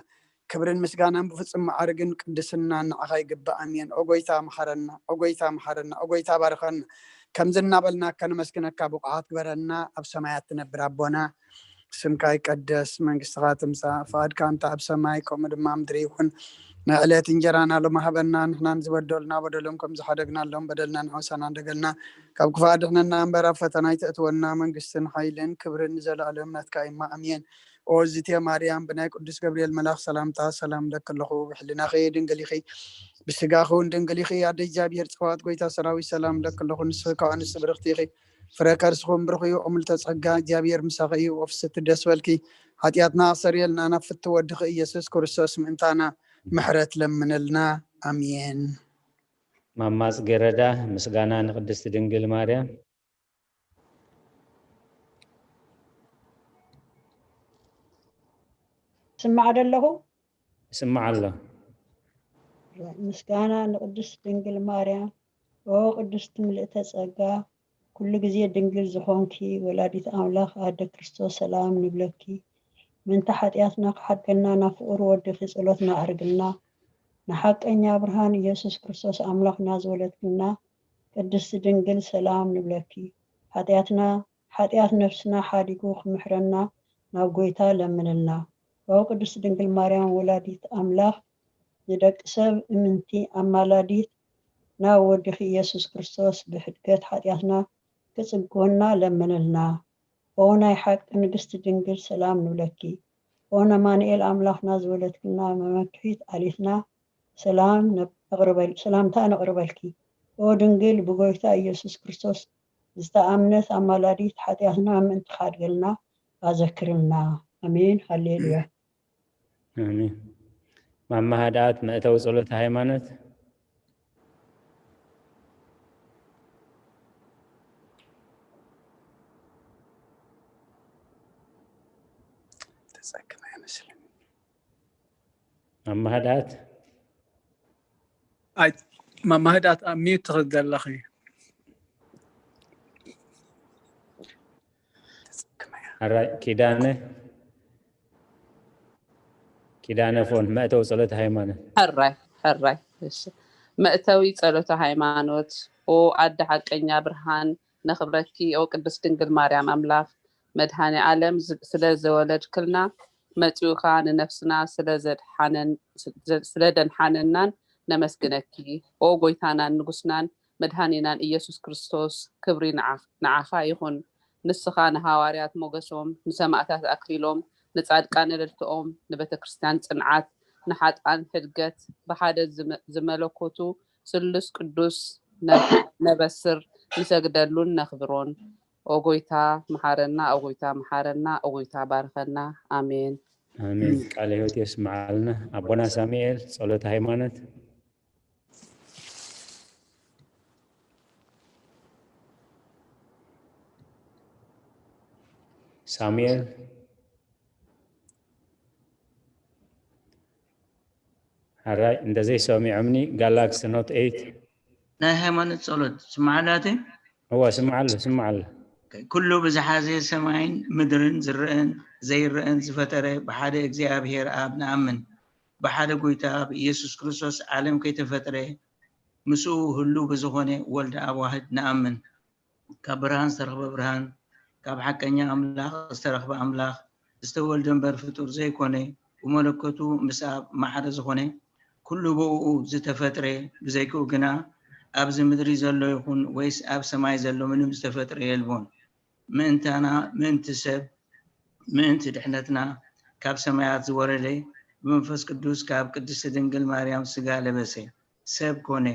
ክብርን ምስጋናን ብፍጹም መዓርግን ቅድስናን ንዓኻ ይግባእ። ኣሜን። ኦ ጐይታ መሓረና፣ ኦ ጐይታ መሓረና፣ ኦ ጐይታ ባርኸና። ከምዚ እናበልና ከነመስግነካ ብቑዓት ግበረና። ኣብ ሰማያት ትነብር ኣቦና፣ ስምካ ይቀደስ፣ መንግስትኻ ትምጻእ፣ ፍቓድካ እንተ ኣብ ሰማይ ከምኡ ድማ ኣብ ምድሪ ይኹን። ናይ ዕለት እንጀራና ሎሚ ሃበና፣ ንሕናን ዝበደሉና በደሎም ከም ዝሓደግናሎም በደልና ንሕውሳና እንደገልና፣ ካብ ክፉእ ኣድሕነና እምበር ኣብ ፈተና ኣይተእትወና፣ መንግስትን ሓይልን ክብርን ንዘለኣለም ናትካ እዩማ። ኣሜን። ኦ እግዝእትየ ማርያም፣ ብናይ ቅዱስ ገብርኤል መልኣኽ ሰላምታ ሰላም እለኪ ኣለኹ። ብሕልናኺ ድንግል ኢኺ፣ ብስጋኺ እውን ድንግል ኢኺ። ኣደ እግዚኣብሔር ጸባኦት፣ ጐይታ ሰራዊት፣ ሰላም እለኪ ኣለኹ። ንስኺ ካብ ኣንስቲ ብርኽቲ ኢኺ፣ ፍረ ከርስኺ እውን ብሩኽ እዩ። ኦ ምልዕተ ጸጋ፣ እግዚኣብሔር ምሳኺ እዩ። ኦ ፍስሕቲ ደስ በልኪ፣ ሓጢኣትና ኣስተሰርየልና፣ ናብ ፍትው ወድኺ ኢየሱስ ክርስቶስ ምእንታና ምሕረት ለምንልና። ኣሜን። ማማ ጽጌረዳ፣ ምስጋና ንቅድስቲ ድንግል ማርያም። ስማዕ ደለኹ። እስማዕ ኣሎ። ምስጋና ንቅድስቲ ድንግል ማርያም። ኦ ቅድስቲ ምልእተ ጸጋ፣ ኩሉ ግዜ ድንግል ዝኾንኪ ወላዲት ኣምላኽ ኣደ ክርስቶስ፣ ሰላም ንብለኪ። ምእንቲ ሓጢኣትና ክሓድገልና ናብ ፍቑር ወድኺ ጸሎትና ኣዕርግልና። ንሓቀኛ ብርሃን ኢየሱስ ክርስቶስ ኣምላኽና ዝወለድክልና ቅድስቲ ድንግል፣ ሰላም ንብለኪ። ሓጢኣትና፣ ሓጢኣት ነፍስና ሓዲጉ ክምሕረና ናብ ጎይታ ለምንልና። ኦ ቅድስቲ ድንግል ማርያም ወላዲት ኣምላኽ፣ ንደቂ ሰብ እምንቲ ኣማላዲት፣ ናብ ወድኺ ኢየሱስ ክርስቶስ ብሕድገት ሓጢኣትና ክጽግወና ለምንልና። ኦ ናይ ሓቂ ንግስቲ ድንግል፣ ሰላም ንብለኪ። ኦ ነማንኤል ኣምላኽና ዝወለድክልና መመክሒት ኣሊትና፣ ሰላም ነብ-፣ ነቕርበል-፣ ሰላምታ ነቕርበልኪ። ኦ ድንግል ብጎይታ ኢየሱስ ክርስቶስ ዝተኣምነት ኣማላዲት፣ ሓጢኣትና ምእንቲ ክሓድገልና ኣዘክርልና። ኣሜን። ሃሌሉያ። ኣሜን። ማማ ህድኣት፣ መእተዊ ጸሎተ ሃይማኖት። ተጸግመ ኣይመስልን። ማማ ህድኣት። ኣይ፣ ማማ ህድኣት ኣብ ሚዩት ትኽድ ዘለኺ። ሕራይ ኪዳነ፣ ኪዳነ ፎን፣ መእተዊ ጸሎተ ሃይማኖት። ሕራይ፣ ሕራይ። እሺ። መእተዊ ጸሎተ ሃይማኖት። ኦ ኣደ ሓቀኛ ብርሃን፣ ነኽብረኪ። ኦ ቅድስት ድንግል ማርያም፣ ኣምላኽ መድኃኔ ዓለም ዝ-፣ ስለ ዘወለድክልና፣ መጺኡ ኸኣ ንነፍስና ስለ ዘድሓነን-፣ ስለ ደንሓነናን ነመስግነኪ። ኦ ጎይታናን ንጉስናን መድኃኒናን ኢየሱስ ክርስቶስ፣ ክብሪ ንዓ-፣ ንዓኻ ይኹን። ንስኻ ንሃዋርያት ሞገሶም፣ ንሰማእታት ኣክሊሎም፣ ንጻድቃን እልልትኦም፣ ንቤተ ክርስቲያን ጽንዓት፣ ንሓጥኣን ሕድገት፣ ብሓደ ዝመ-፣ ዝመለኮቱ ስሉስ ቅዱስ ነ-፣ ነበስር፣ ንሰግደሉን ነኽብሮን። ኦ ጎይታ መሓረና፣ ኦ ጎይታ መሓረና፣ ኦ ጎይታ ባርኸና። ኣሜን። ኣሜን። ቃለ ሕይወት የስምዓልና። ኣቦና ሳሙኤል፣ ጸሎተ ሃይማኖት። ሳሙኤል። ሕራይ፣ እንተዘይሰሚዖምኒ ጋላክሲ ኖት ኤይት። ናይ ሃይማኖት ጸሎት ስምዓላተ። እወ፣ ስምዓሉ፣ ስምዓሉ። ኩሉ ብዝሓዘ ሰማይን ምድርን ዝረአን ዘይረአን ዝፈጠረ ብሓደ እግዚኣብሔር ኣብ ንኣምን። ብሓደ ጎይታ ብኢየሱስ ክርስቶስ ዓለም ከይተፈጥረ ምስኡ ህሉ ብዝኾነ ወልድ ኣብ ዋህድ ንኣምን። ካብ ብርሃን ዝተረኽበ ብርሃን፣ ካብ ሓቀኛ ኣምላኽ ዝተረኽበ ኣምላኽ፣ ዝተወልደ እምበር ፍጡር ዘይኮነ፣ ብመለኮቱ ምስ ኣብ ማዕረ ዝኾነ፣ ኩሉ ብእኡ ዝተፈጥረ፣ ብዘይክኡ ግና ኣብዚ ምድሪ ዘሎ ይኹን ወይስ ኣብ ሰማይ ዘሎ ምንም ዝተፈጥረ የልቦን። ምእንታና፣ ምእንቲ ሰብ፣ ምእንቲ ድሕነትና ካብ ሰማያት ዝወረደ፣ ብመንፈስ ቅዱስ ካብ ቅድስቲ ድንግል ማርያም ስጋ ለበሰ፣ ሰብ ኮነ።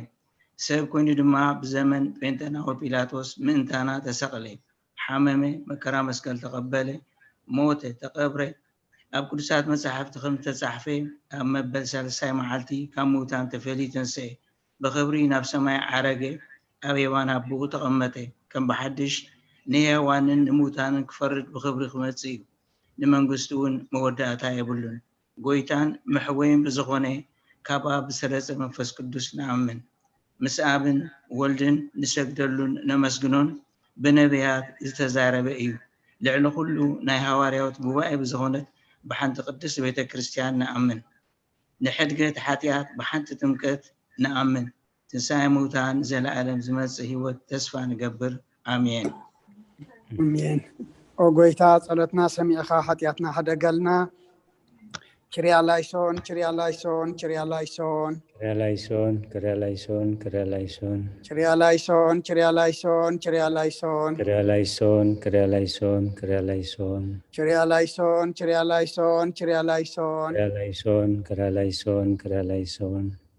ሰብ ኮይኑ ድማ ብዘመን ጴንጠናዊ ጲላጦስ ምእንታና ተሰቕለ፣ ሓመመ፣ መከራ መስቀል ተቐበለ፣ ሞተ፣ ተቐብረ። ኣብ ቅዱሳት መጻሕፍቲ ከም ዝተጻሕፈ፣ ኣብ መበል ሳልሳይ መዓልቲ ካብ ምዉታን ተፈልዩ ተንስኤ፣ ብኽብሪ ናብ ሰማይ ዓረገ፣ ኣብ የማን ኣቦኡ ተቐመጠ። ከም ብሓድሽ ንሕያዋንን ንሙታንን ክፈርድ ብኽብሪ ክመጽእ እዩ። ንመንግስቱ እውን መወዳእታ የብሉን። ጎይታን መሕወይን ብዝኾነ ካብ ኣብ ዝሰረጸ መንፈስ ቅዱስ ንኣምን። ምስ ኣብን ወልድን ንሰግደሉን ነመስግኖን ብነቢያት ዝተዛረበ እዩ። ልዕሊ ኩሉ ናይ ሃዋርያት ጉባኤ ብዝኾነት ብሓንቲ ቅድስት ቤተ ክርስቲያን ንኣምን። ንሕድገት ሓጢኣት ብሓንቲ ጥምቀት ንኣምን። ትንሳኤ ምውታን ንዘለኣለም ዝመጽእ ህይወት ተስፋ ንገብር። ኣሜን። ኣሜን። ኦ ጎይታ፣ ጸሎትና ሰሚዕኻ ሓጢኣትና ሕደገልና። ኪርያ ላይሶን፣ ኪርያ ላይሶን፣ ኪርያ ላይሶን። ኪርያ ላይሶን፣ ኪርያ ላይሶን፣ ኪርያ ላይሶን። ኪርያ ላይሶን፣ ኪርያ ላይሶን፣ ኪርያ ላይሶን። ኪርያ ላይሶን፣ ኪርያ ላይሶን፣ ኪርያ ላይሶን። ኪርያ ላይሶን፣ ኪርያ ላይሶን፣ ኪርያ ላይሶን። ኪርያ ላይሶን፣ ኪርያ ላይሶን፣ ኪርያ ላይሶን።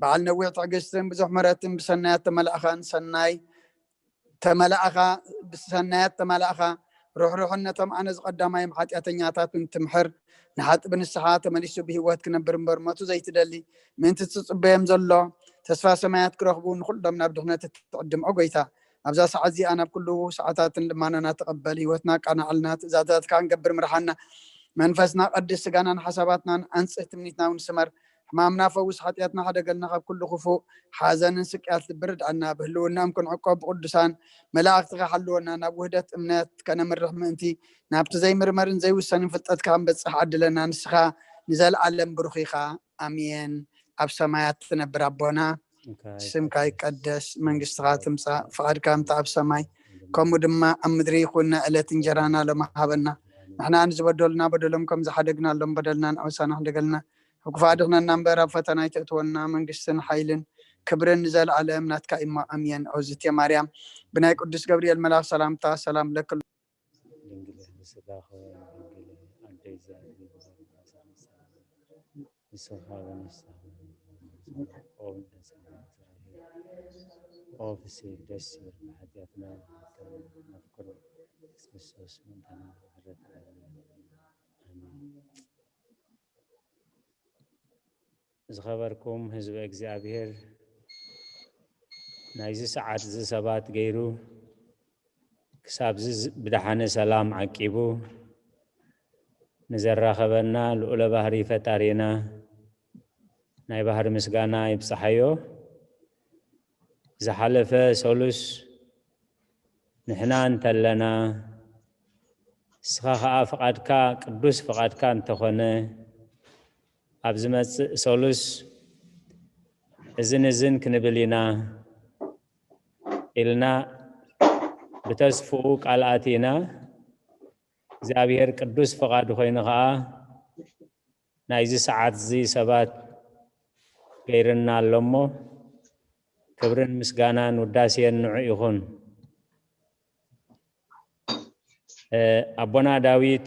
በዓል ነዊሕ ትዕግስትን ብዙሕ ምሕረትን ብሰናያት ተመላእኻን ሰናይ ተመላእኻ ብሰናያት ተመላእኻ ርሕሩሕን ነቶም ኣነ ዝቐዳማዮም ሓጢኣተኛታትን ትምሕር ንሓጢ ብንስሓ ተመሊሱ ብህይወት ክነብር እምበር ሞቱ ዘይትደሊ ምእንቲ ትጽበዮም ዘሎ ተስፋ ሰማያት ክረኽቡ ንኹሎም ናብ ድሕነት እትዕድም ኦ ጎይታ ኣብዛ ሰዓት እዚኣ ናብ ኩሉ ሰዓታትን ልማናና ተቐበል ህይወትና ኣቃናዕልና ትእዛዛትካ ክንገብር ምርሓና መንፈስና ቀድስ ስጋናን ሓሳባትናን ኣንጽህ ትምኒትና እውን ስመር ሕማምና ፈውስ ሓጢኣትና ሓደገልና ካብ ኩሉ ክፉእ ሓዘንን ስቅያት ልቢ ርድኣና ብህልውናኦም ክንዕቆብ ብቅዱሳን መላእክትኻ ሓልወና ናብ ውህደት እምነት ከነምርሕ ምእንቲ ናብቲ ዘይምርመርን ዘይውሰንን ፍልጠትካ ክንበጽሕ ዓድለና ንስኻ ንዘለኣለም ብሩኽ ኢኻ ኣሜን ኣብ ሰማያት ትነብር ኣቦና ስምካ ይቀደስ መንግስትኻ ትምጻእ ፍቓድካ ምታ ኣብ ሰማይ ከምኡ ድማ ኣብ ምድሪ ይኹን ናይ ዕለት እንጀራና ሎም ሃበና ንሕና ንዝበደሉና በደሎም ከም ዝሓደግናሎም በደልና ንዕውሳና ሕደገልና ኣብ ክፉእ ኣድሕነና እምበር ኣብ ፈተና ኣይተእትወና መንግስትን ሓይልን ክብርን ንዘለኣለም ናትካ እሞ ኣሜን ኦዝቴ ማርያም ብናይ ቅዱስ ገብርኤል መልኣኽ ሰላምታ ሰላም ለክ ድንግል ምስጋኺ ድንግል ኣደይ ዘርግል ንስኻ በነፍስኻ ኦ ደስ ኦ ፍስህ ደስ ይበል ብሓጢኣትና ነፍቅሮ ክርስቶስ ምእንታና ምሕረት ኣሜን። ዝኸበርኩም ህዝቢ እግዚኣብሔር ናይዚ ሰዓት እዚ ሰባት ገይሩ ክሳብ ብደሓነ ሰላም ዓቂቡ ንዘራኸበና ልኡለ ባህሪ ፈጣሪና ናይ ባህሪ ምስጋና ይብፅሓዮ። ዝሓለፈ ሰሉስ ንሕና እንተለና እስኻ ኸዓ ፍቓድካ ቅዱስ ፍቓድካ እንተኾነ ኣብ ዝመጽእ ሰሉስ እዝን እዝን ክንብል ኢና ኢልና ብተስፍኡ ቃል ኣቲና እግዚኣብሔር ቅዱስ ፍቓዱ ኮይኑ ኸዓ ናይዚ ሰዓት እዚ ሰባት ገይርና ኣሎ እሞ ክብርን ምስጋናን ውዳሴን ንዑ ይኹን። ኣቦና ዳዊት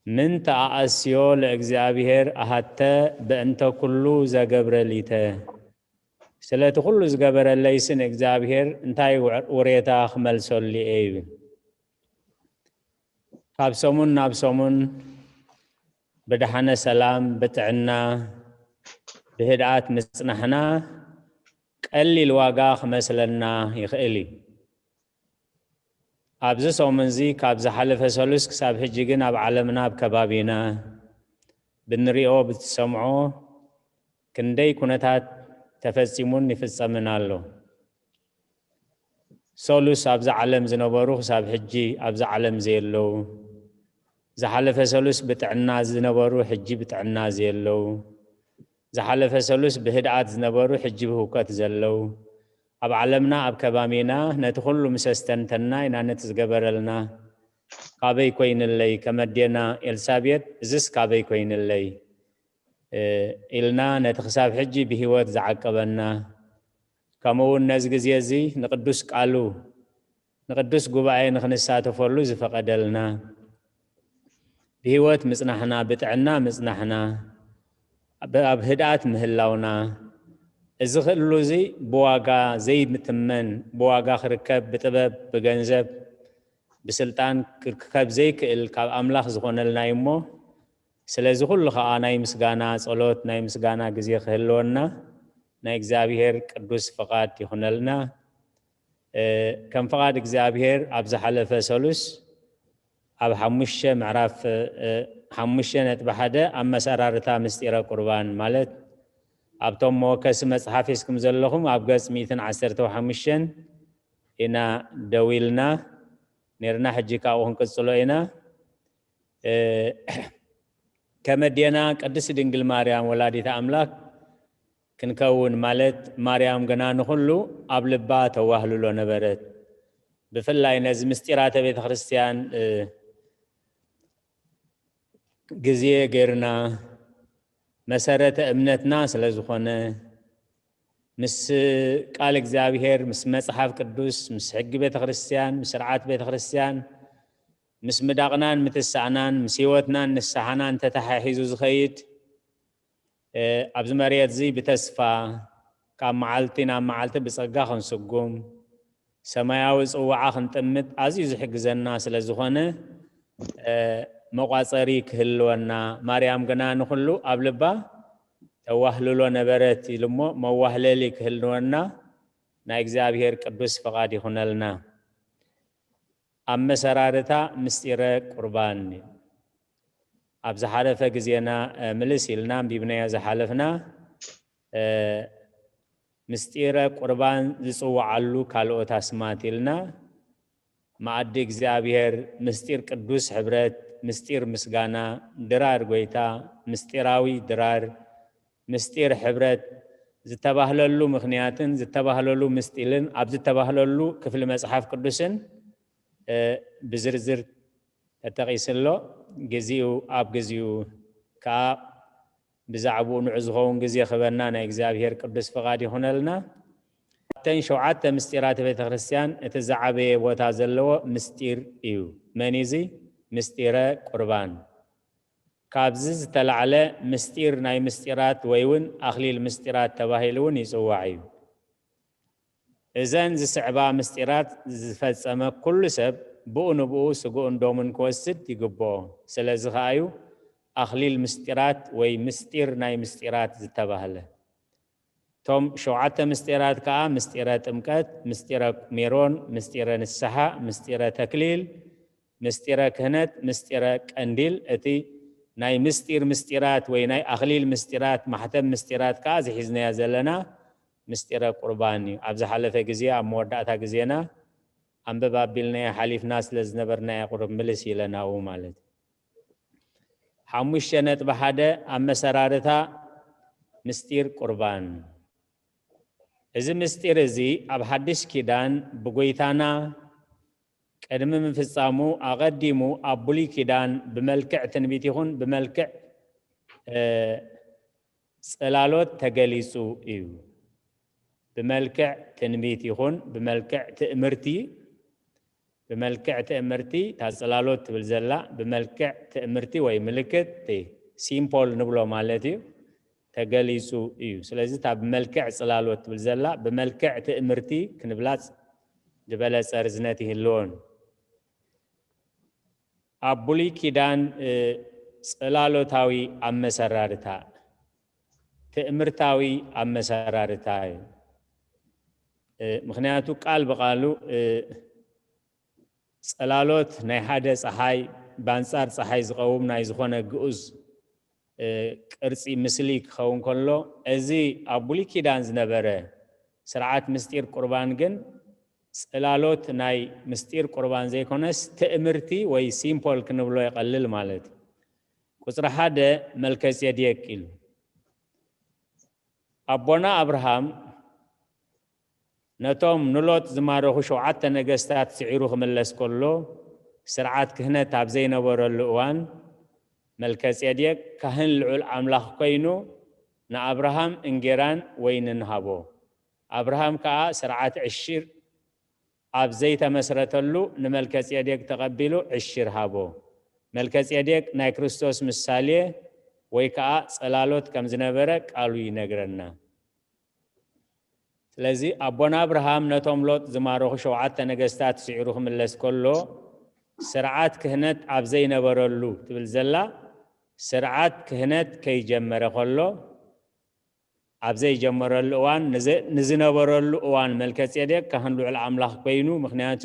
ምን ተኣኣስዮ ለእግዚኣብሔር ኣሃተ በእንተ ኩሉ ዘገብረ ሊተ ስለቲ ኩሉ ዝገበረለይሲ ንእግዚኣብሔር እንታይ ውሬታ ክመልሰሉ እየ ይብል። ካብ ሰሙን ናብ ሰሙን ብደሓነ ሰላም ብጥዕና ብህድኣት ምጽናሕና ቀሊል ዋጋ ክመስለና ይኽእል እዩ። ኣብዚ ሰሙን እዚ ካብ ዝሓለፈ ሰሉስ ክሳብ ሕጂ ግን ኣብ ዓለምና ኣብ ከባቢና ብንሪኦ ብትሰምዖ ክንደይ ኩነታት ተፈጺሙን ይፍጸምን ኣሎ። ሰሉስ ኣብዛ ዓለም ዝነበሩ ክሳብ ሕጂ ኣብዛ ዓለም ዘየለዉ፣ ዝሓለፈ ሰሉስ ብጥዕና ዝነበሩ ሕጂ ብጥዕና ዘየለዉ፣ ዝሓለፈ ሰሉስ ብህድኣት ዝነበሩ ሕጂ ብህውከት ዘለዉ፣ ኣብ ዓለምና ኣብ ከባሚና ነቲ ኩሉ ምስ ኣስተንተና ኢና ነቲ ዝገበረልና ካበይ ኮይንለይ ከመዴና ኤልሳቤጥ እዝስ ካበይ ኮይንለይ ኢልና ነቲ ክሳብ ሕጂ ብህይወት ዝዓቀበና ከምኡ እውን ነዚ ግዜ እዚ ንቅዱስ ቃሉ ንቅዱስ ጉባኤ ንክንሳተፈሉ ዝፈቀደልና ብህይወት ምጽናሕና ብጥዕና ምጽናሕና ኣብ ህድኣት ምህላውና እዚ ክእሉ እዚ ብዋጋ ዘይምትመን ብዋጋ ክርከብ ብጥበብ ብገንዘብ ብስልጣን ክርከብ ዘይክእል ካብ ኣምላኽ ዝኾነልና እዩ እሞ ስለዚ ኩሉ ከዓ ናይ ምስጋና ጸሎት ናይ ምስጋና ግዜ ክህልወና ናይ እግዚኣብሔር ቅዱስ ፍቓድ ይኹነልና። ከም ፍቓድ እግዚኣብሔር ኣብ ዝሓለፈ ሰሉስ ኣብ ሓሙሽተ ምዕራፍ ሓሙሽተ ነጥቢ ሓደ ኣመሰራርታ ምስጢረ ቁርባን ማለት ኣብቶም መወከሲ መፅሓፍ ሒዝኩም ዘለኹም ኣብ ገፅ ሚእትን ዓሰርተ ሓሙሽተን ኢና ደው ኢልና ነርና። ሕጂ ካብኡ ክንቅፅሎ ኢና። ከመዴና ቅድስቲ ድንግል ማርያም ወላዲተ ኣምላክ ክንከውን ማለት ማርያም ግና ንኹሉ ኣብ ልባ ተዋህልሎ ነበረት። ብፍላይ ነዚ ምስጢራተ ቤተ ክርስቲያን ግዜ ገይርና መሰረተ እምነትና ስለ ዝኾነ ምስ ቃል እግዚኣብሔር ምስ መጽሓፍ ቅዱስ ምስ ሕጊ ቤተ ክርስቲያን ምስ ስርዓት ቤተ ክርስቲያን ምስ ምዳቕናን ምትሳእናን ምስ ህይወትናን ንስሓናን ተተሓሒዙ ዝኸይድ ኣብዚ መሬት እዚ ብተስፋ ካብ መዓልቲ ናብ መዓልቲ ብጸጋ ክንስጉም ሰማያዊ ጽዋዓ ክንጥምት ኣዝዩ ዝሕግዘና ስለ ዝኾነ፣ መቋጸሪ ክህልወና፣ ማርያም ግና ንኹሉ ኣብ ልባ ተዋህልሎ ነበረት ኢሉ እሞ፣ መዋህለሊ ክህልወና ናይ እግዚኣብሔር ቅዱስ ፍቓድ ይኹነልና። ኣመሰራርታ ምስጢረ ቁርባን። ኣብ ዝሓለፈ ግዜና ምልስ ኢልና ኣንቢብናዮ ዝሓለፍና፣ ምስጢረ ቁርባን ዝጽውዓሉ ካልኦት ኣስማት ኢልና፣ መኣዲ እግዚኣብሔር፣ ምስጢር ቅዱስ ሕብረት፣ ምስጢር ምስጋና፣ ድራር ጐይታ፣ ምስጢራዊ ድራር፣ ምስጢር ሕብረት ዝተባህለሉ ምኽንያትን ዝተባህለሉ ምስጢርን ኣብ ዝተባህለሉ ክፍሊ መጽሓፍ ቅዱስን ብዝርዝር ተጠቒሱ ኣሎ። ግዚኡ ኣብ ግዚኡ ከኣ ብዛዕባኡ ንዑ ዝኸውን ግዜ ክበና ናይ እግዚኣብሔር ቅዱስ ፍቓድ ይኹነልና። ካብተን ሸውዓተ ምስጢራት ቤተ ክርስቲያን እቲ ዝዓበየ ቦታ ዘለዎ ምስጢር እዩ። መን እዩ እዚ? ምስጢረ ቁርባን። ካብዚ ዝተላዕለ ምስጢር ናይ ምስጢራት ወይ እውን ኣኽሊል ምስጢራት ተባሂሉ እውን ይጽዋዕ እዩ። እዘን ዝስዕባ ምስጢራት ዝፈጸመ ኩሉ ሰብ ብኡ ንብኡ ስግኡን ደሙን ክወስድ ይግብኦ። ስለዚ ከኣ እዩ ኣኽሊል ምስጢራት ወይ ምስጢር ናይ ምስጢራት ዝተባህለ። እቶም ሸውዓተ ምስጢራት ከኣ ምስጢረ ጥምቀት፣ ምስጢረ ሜሮን፣ ምስጢረ ንስሓ፣ ምስጢረ ተክሊል፣ ምስጢረ ክህነት፣ ምስጢረ ቀንዲል፣ እቲ ናይ ምስጢር ምስጢራት ወይ ናይ ኣኽሊል ምስጢራት፣ ማሕተም ምስጢራት ከኣ ዝሒዝናዮ ዘለና ምስጢረ ቁርባን እዩ። ኣብ ዝሓለፈ ግዜ ኣብ መወዳእታ ግዜና ኣንብብ ኣቢልናዮ ሓሊፍና ስለ ዝነበርናዮ ቁሩብ ምልስ ኢለ ናብኡ ማለት እዩ። ሓሙሽተ ነጥቢ ሓደ ኣመሰራርታ ምስጢር ቁርባን። እዚ ምስጢር እዚ ኣብ ሓድሽ ኪዳን ብጎይታና ቅድሚ ምፍጻሙ ኣቐዲሙ ኣብ ብሉይ ኪዳን ብመልክዕ ትንቢት ይኹን ብመልክዕ ጽላሎት ተገሊጹ እዩ። ብመልክዕ ትንቢት ይኹን ብመልክዕ ትእምርቲ፣ ብመልክዕ ትእምርቲ እታ ጽላሎት ትብል ዘላ ብመልክዕ ትእምርቲ ወይ ምልክት ሲምፖል ንብሎ ማለት እዩ። ተገሊጹ እዩ። ስለዚ እታ ብመልክዕ ጽላሎት ትብል ዘላ ብመልክዕ ትእምርቲ ክንብላ ዝበለጸ ርዝነት ይህልዎን። ኣብ ብሉይ ኪዳን ጽላሎታዊ ኣመሰራርታ፣ ትእምርታዊ ኣመሰራርታ እዩ። ምኽንያቱ ቃል ብቓሉ ጽላሎት ናይ ሓደ ጸሓይ ብኣንጻር ጸሓይ ዝቐውም ናይ ዝኾነ ግኡዝ ቅርጺ ምስሊ ክኸውን ከሎ፣ እዚ ኣብ ብሉይ ኪዳን ዝነበረ ስርዓት ምስጢር ቁርባን ግን ጽላሎት ናይ ምስጢር ቁርባን ዘይኮነስ ትእምርቲ ወይ ሲምፖል ክንብሎ ይቐልል ማለት እዩ። ቁጽሪ ሓደ መልከጼዴቅ ኢሉ ኣቦና ኣብርሃም ነቶም ንሎጥ ዝማረኹ ሸውዓተ ነገስታት ስዒሩ ክምለስ ከሎ፣ ስርዓት ክህነት ኣብ ዘይነበረሉ እዋን፣ መልከጼዴቅ ካህን ልዑል ኣምላኽ ኮይኑ ንኣብርሃም እንጌራን ወይንን ሃቦ። ኣብርሃም ከኣ ስርዓት ዕሽር ኣብ ዘይተመስረተሉ ንመልከጼዴቅ ተቐቢሉ ዕሽር ሃቦ። መልከጼዴቅ ናይ ክርስቶስ ምሳሌ ወይ ከኣ ጸላሎት ከም ዝነበረ ቃሉ ይነግረና። ስለዚ ኣቦና ኣብርሃም ነቶም ሎጥ ዝማረኹ ሸውዓተ ነገስታት ስዒሩ ክምለስ ከሎ፣ ስርዓት ክህነት ኣብ ዘይነበረሉ ትብል ዘላ፣ ስርዓት ክህነት ከይጀመረ ከሎ፣ ኣብ ዘይጀመረሉ እዋን፣ ንዘ-፣ ንዝነበረሉ እዋን መልከጼዴቅ ካህን ልዑል ኣምላኽ ኮይኑ፣ ምኽንያቱ፣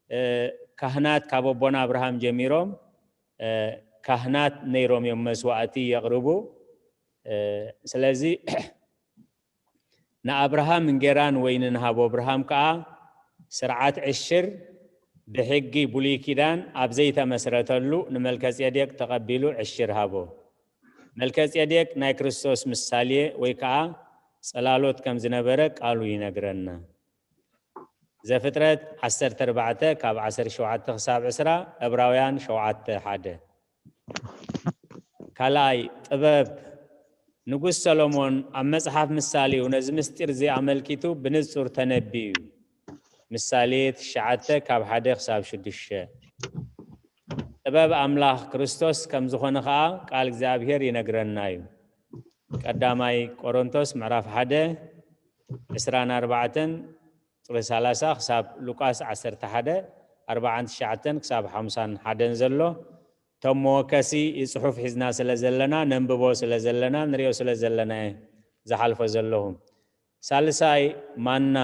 እ፣ ካህናት ካብ ኣቦና ኣብርሃም ጀሚሮም፣ እ፣ ካህናት ነይሮም እዮም መስዋእቲ የቕርቡ። እ፣ ስለዚ ንኣብርሃም እንጌራን ወይንን ሃቦ። ኣብርሃም ከኣ ስርዓት ዕሽር ብሕጊ ብሉይ ኪዳን ኣብ ዘይተመስረተሉ ንመልከጼዴቅ ተቐቢሉ ዕሽር ሃቦ። መልከጼዴቅ ናይ ክርስቶስ ምሳሌ ወይ ከኣ ጽላሎት ከም ዝነበረ ቃሉ ይነግረና። ዘፍጥረት ዓሰርተ ኣርባዕተ ካብ ዓሰርተ ሸውዓተ ክሳብ ዕስራ፣ ዕብራውያን ሸውዓተ ሓደ። ካልኣይ፣ ጥበብ። ንጉስ ሰሎሞን ኣብ መጽሓፍ ምሳሌኡ ነዚ ምስጢር እዚ ኣመልኪቱ ብንጹር ተነብዩ እዩ። ምሳሌ ትሽዓተ ካብ ሓደ ክሳብ ሽዱሽተ። ጥበብ ኣምላኽ ክርስቶስ ከም ዝኾነ ኸኣ ቃል እግዚኣብሔር ይነግረና እዩ። ቀዳማይ ቆሮንቶስ ምዕራፍ ሓደ ዕስራን ኣርባዕተን ቁጽሪ ሰላሳ ክሳብ ሉቃስ ዓሰርተ ሓደ ኣርባዓን ትሽዓተን ክሳብ ሓምሳን ሓደን ዘሎ። እቶም መወከሲ ጽሑፍ ሒዝና ስለ ዘለና፣ ነንብቦ ስለ ዘለና፣ ንሪኦ ስለ ዘለና እየ ዝሓልፎ ዘለኹ። ሳልሳይ ማና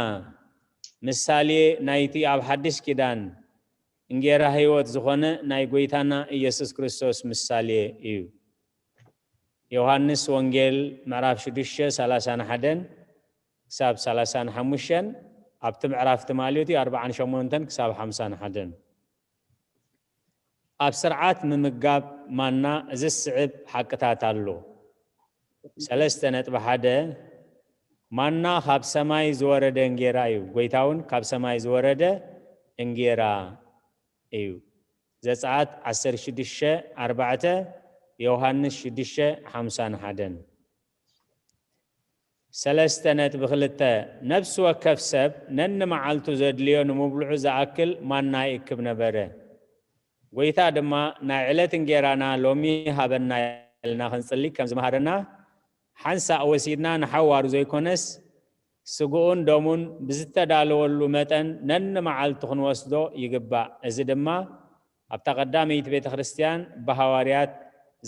ምሳሌ ናይቲ ኣብ ሓድሽ ኪዳን እንጌራ ህይወት ዝኾነ ናይ ጐይታና ኢየሱስ ክርስቶስ ምሳሌ እዩ። ዮሃንስ ወንጌል ምዕራፍ ሽዱሽተ ሰላሳን ሓደን ክሳብ ሰላሳን ሓሙሽተን፣ ኣብቲ ምዕራፍ ትማሊ እቲ ኣርባዓን ሸሞንተን ክሳብ ሓምሳን ሓደን። ኣብ ስርዓት ምምጋብ ማና እዚ ዝስዕብ ሓቅታት ኣሎ። ሰለስተ ነጥቢ ሓደ፣ ማና ካብ ሰማይ ዝወረደ እንጌራ እዩ። ጐይታ እውን ካብ ሰማይ ዝወረደ እንጌራ እዩ። ዘጸኣት ዓሰርተ ሽዱሽተ ኣርባዕተ፣ ዮሃንስ ሽዱሽተ ሓምሳን ሓደን። ሰለስተ ነጥቢ ክልተ፣ ነፍሲ ወከፍ ሰብ ነንመዓልቱ ዘድልዮ ንምብልዑ ዝኣክል ማና ይእክብ ነበረ። ጐይታ ድማ፣ ናይ ዕለት እንጌራና ሎሚ ሃበና ኢልና ክንጽሊ ከም ዝመሃረና፣ ሓንሳእ ወሲድና ንሓዋሩ ዘይኮነስ፣ ስግኡን ደሙን ብዝተዳለወሉ መጠን ነንመዓልቱ ክንወስዶ ይግባእ። እዚ ድማ ኣብታ ቀዳመይቲ ቤተ ክርስቲያን ብሃዋርያት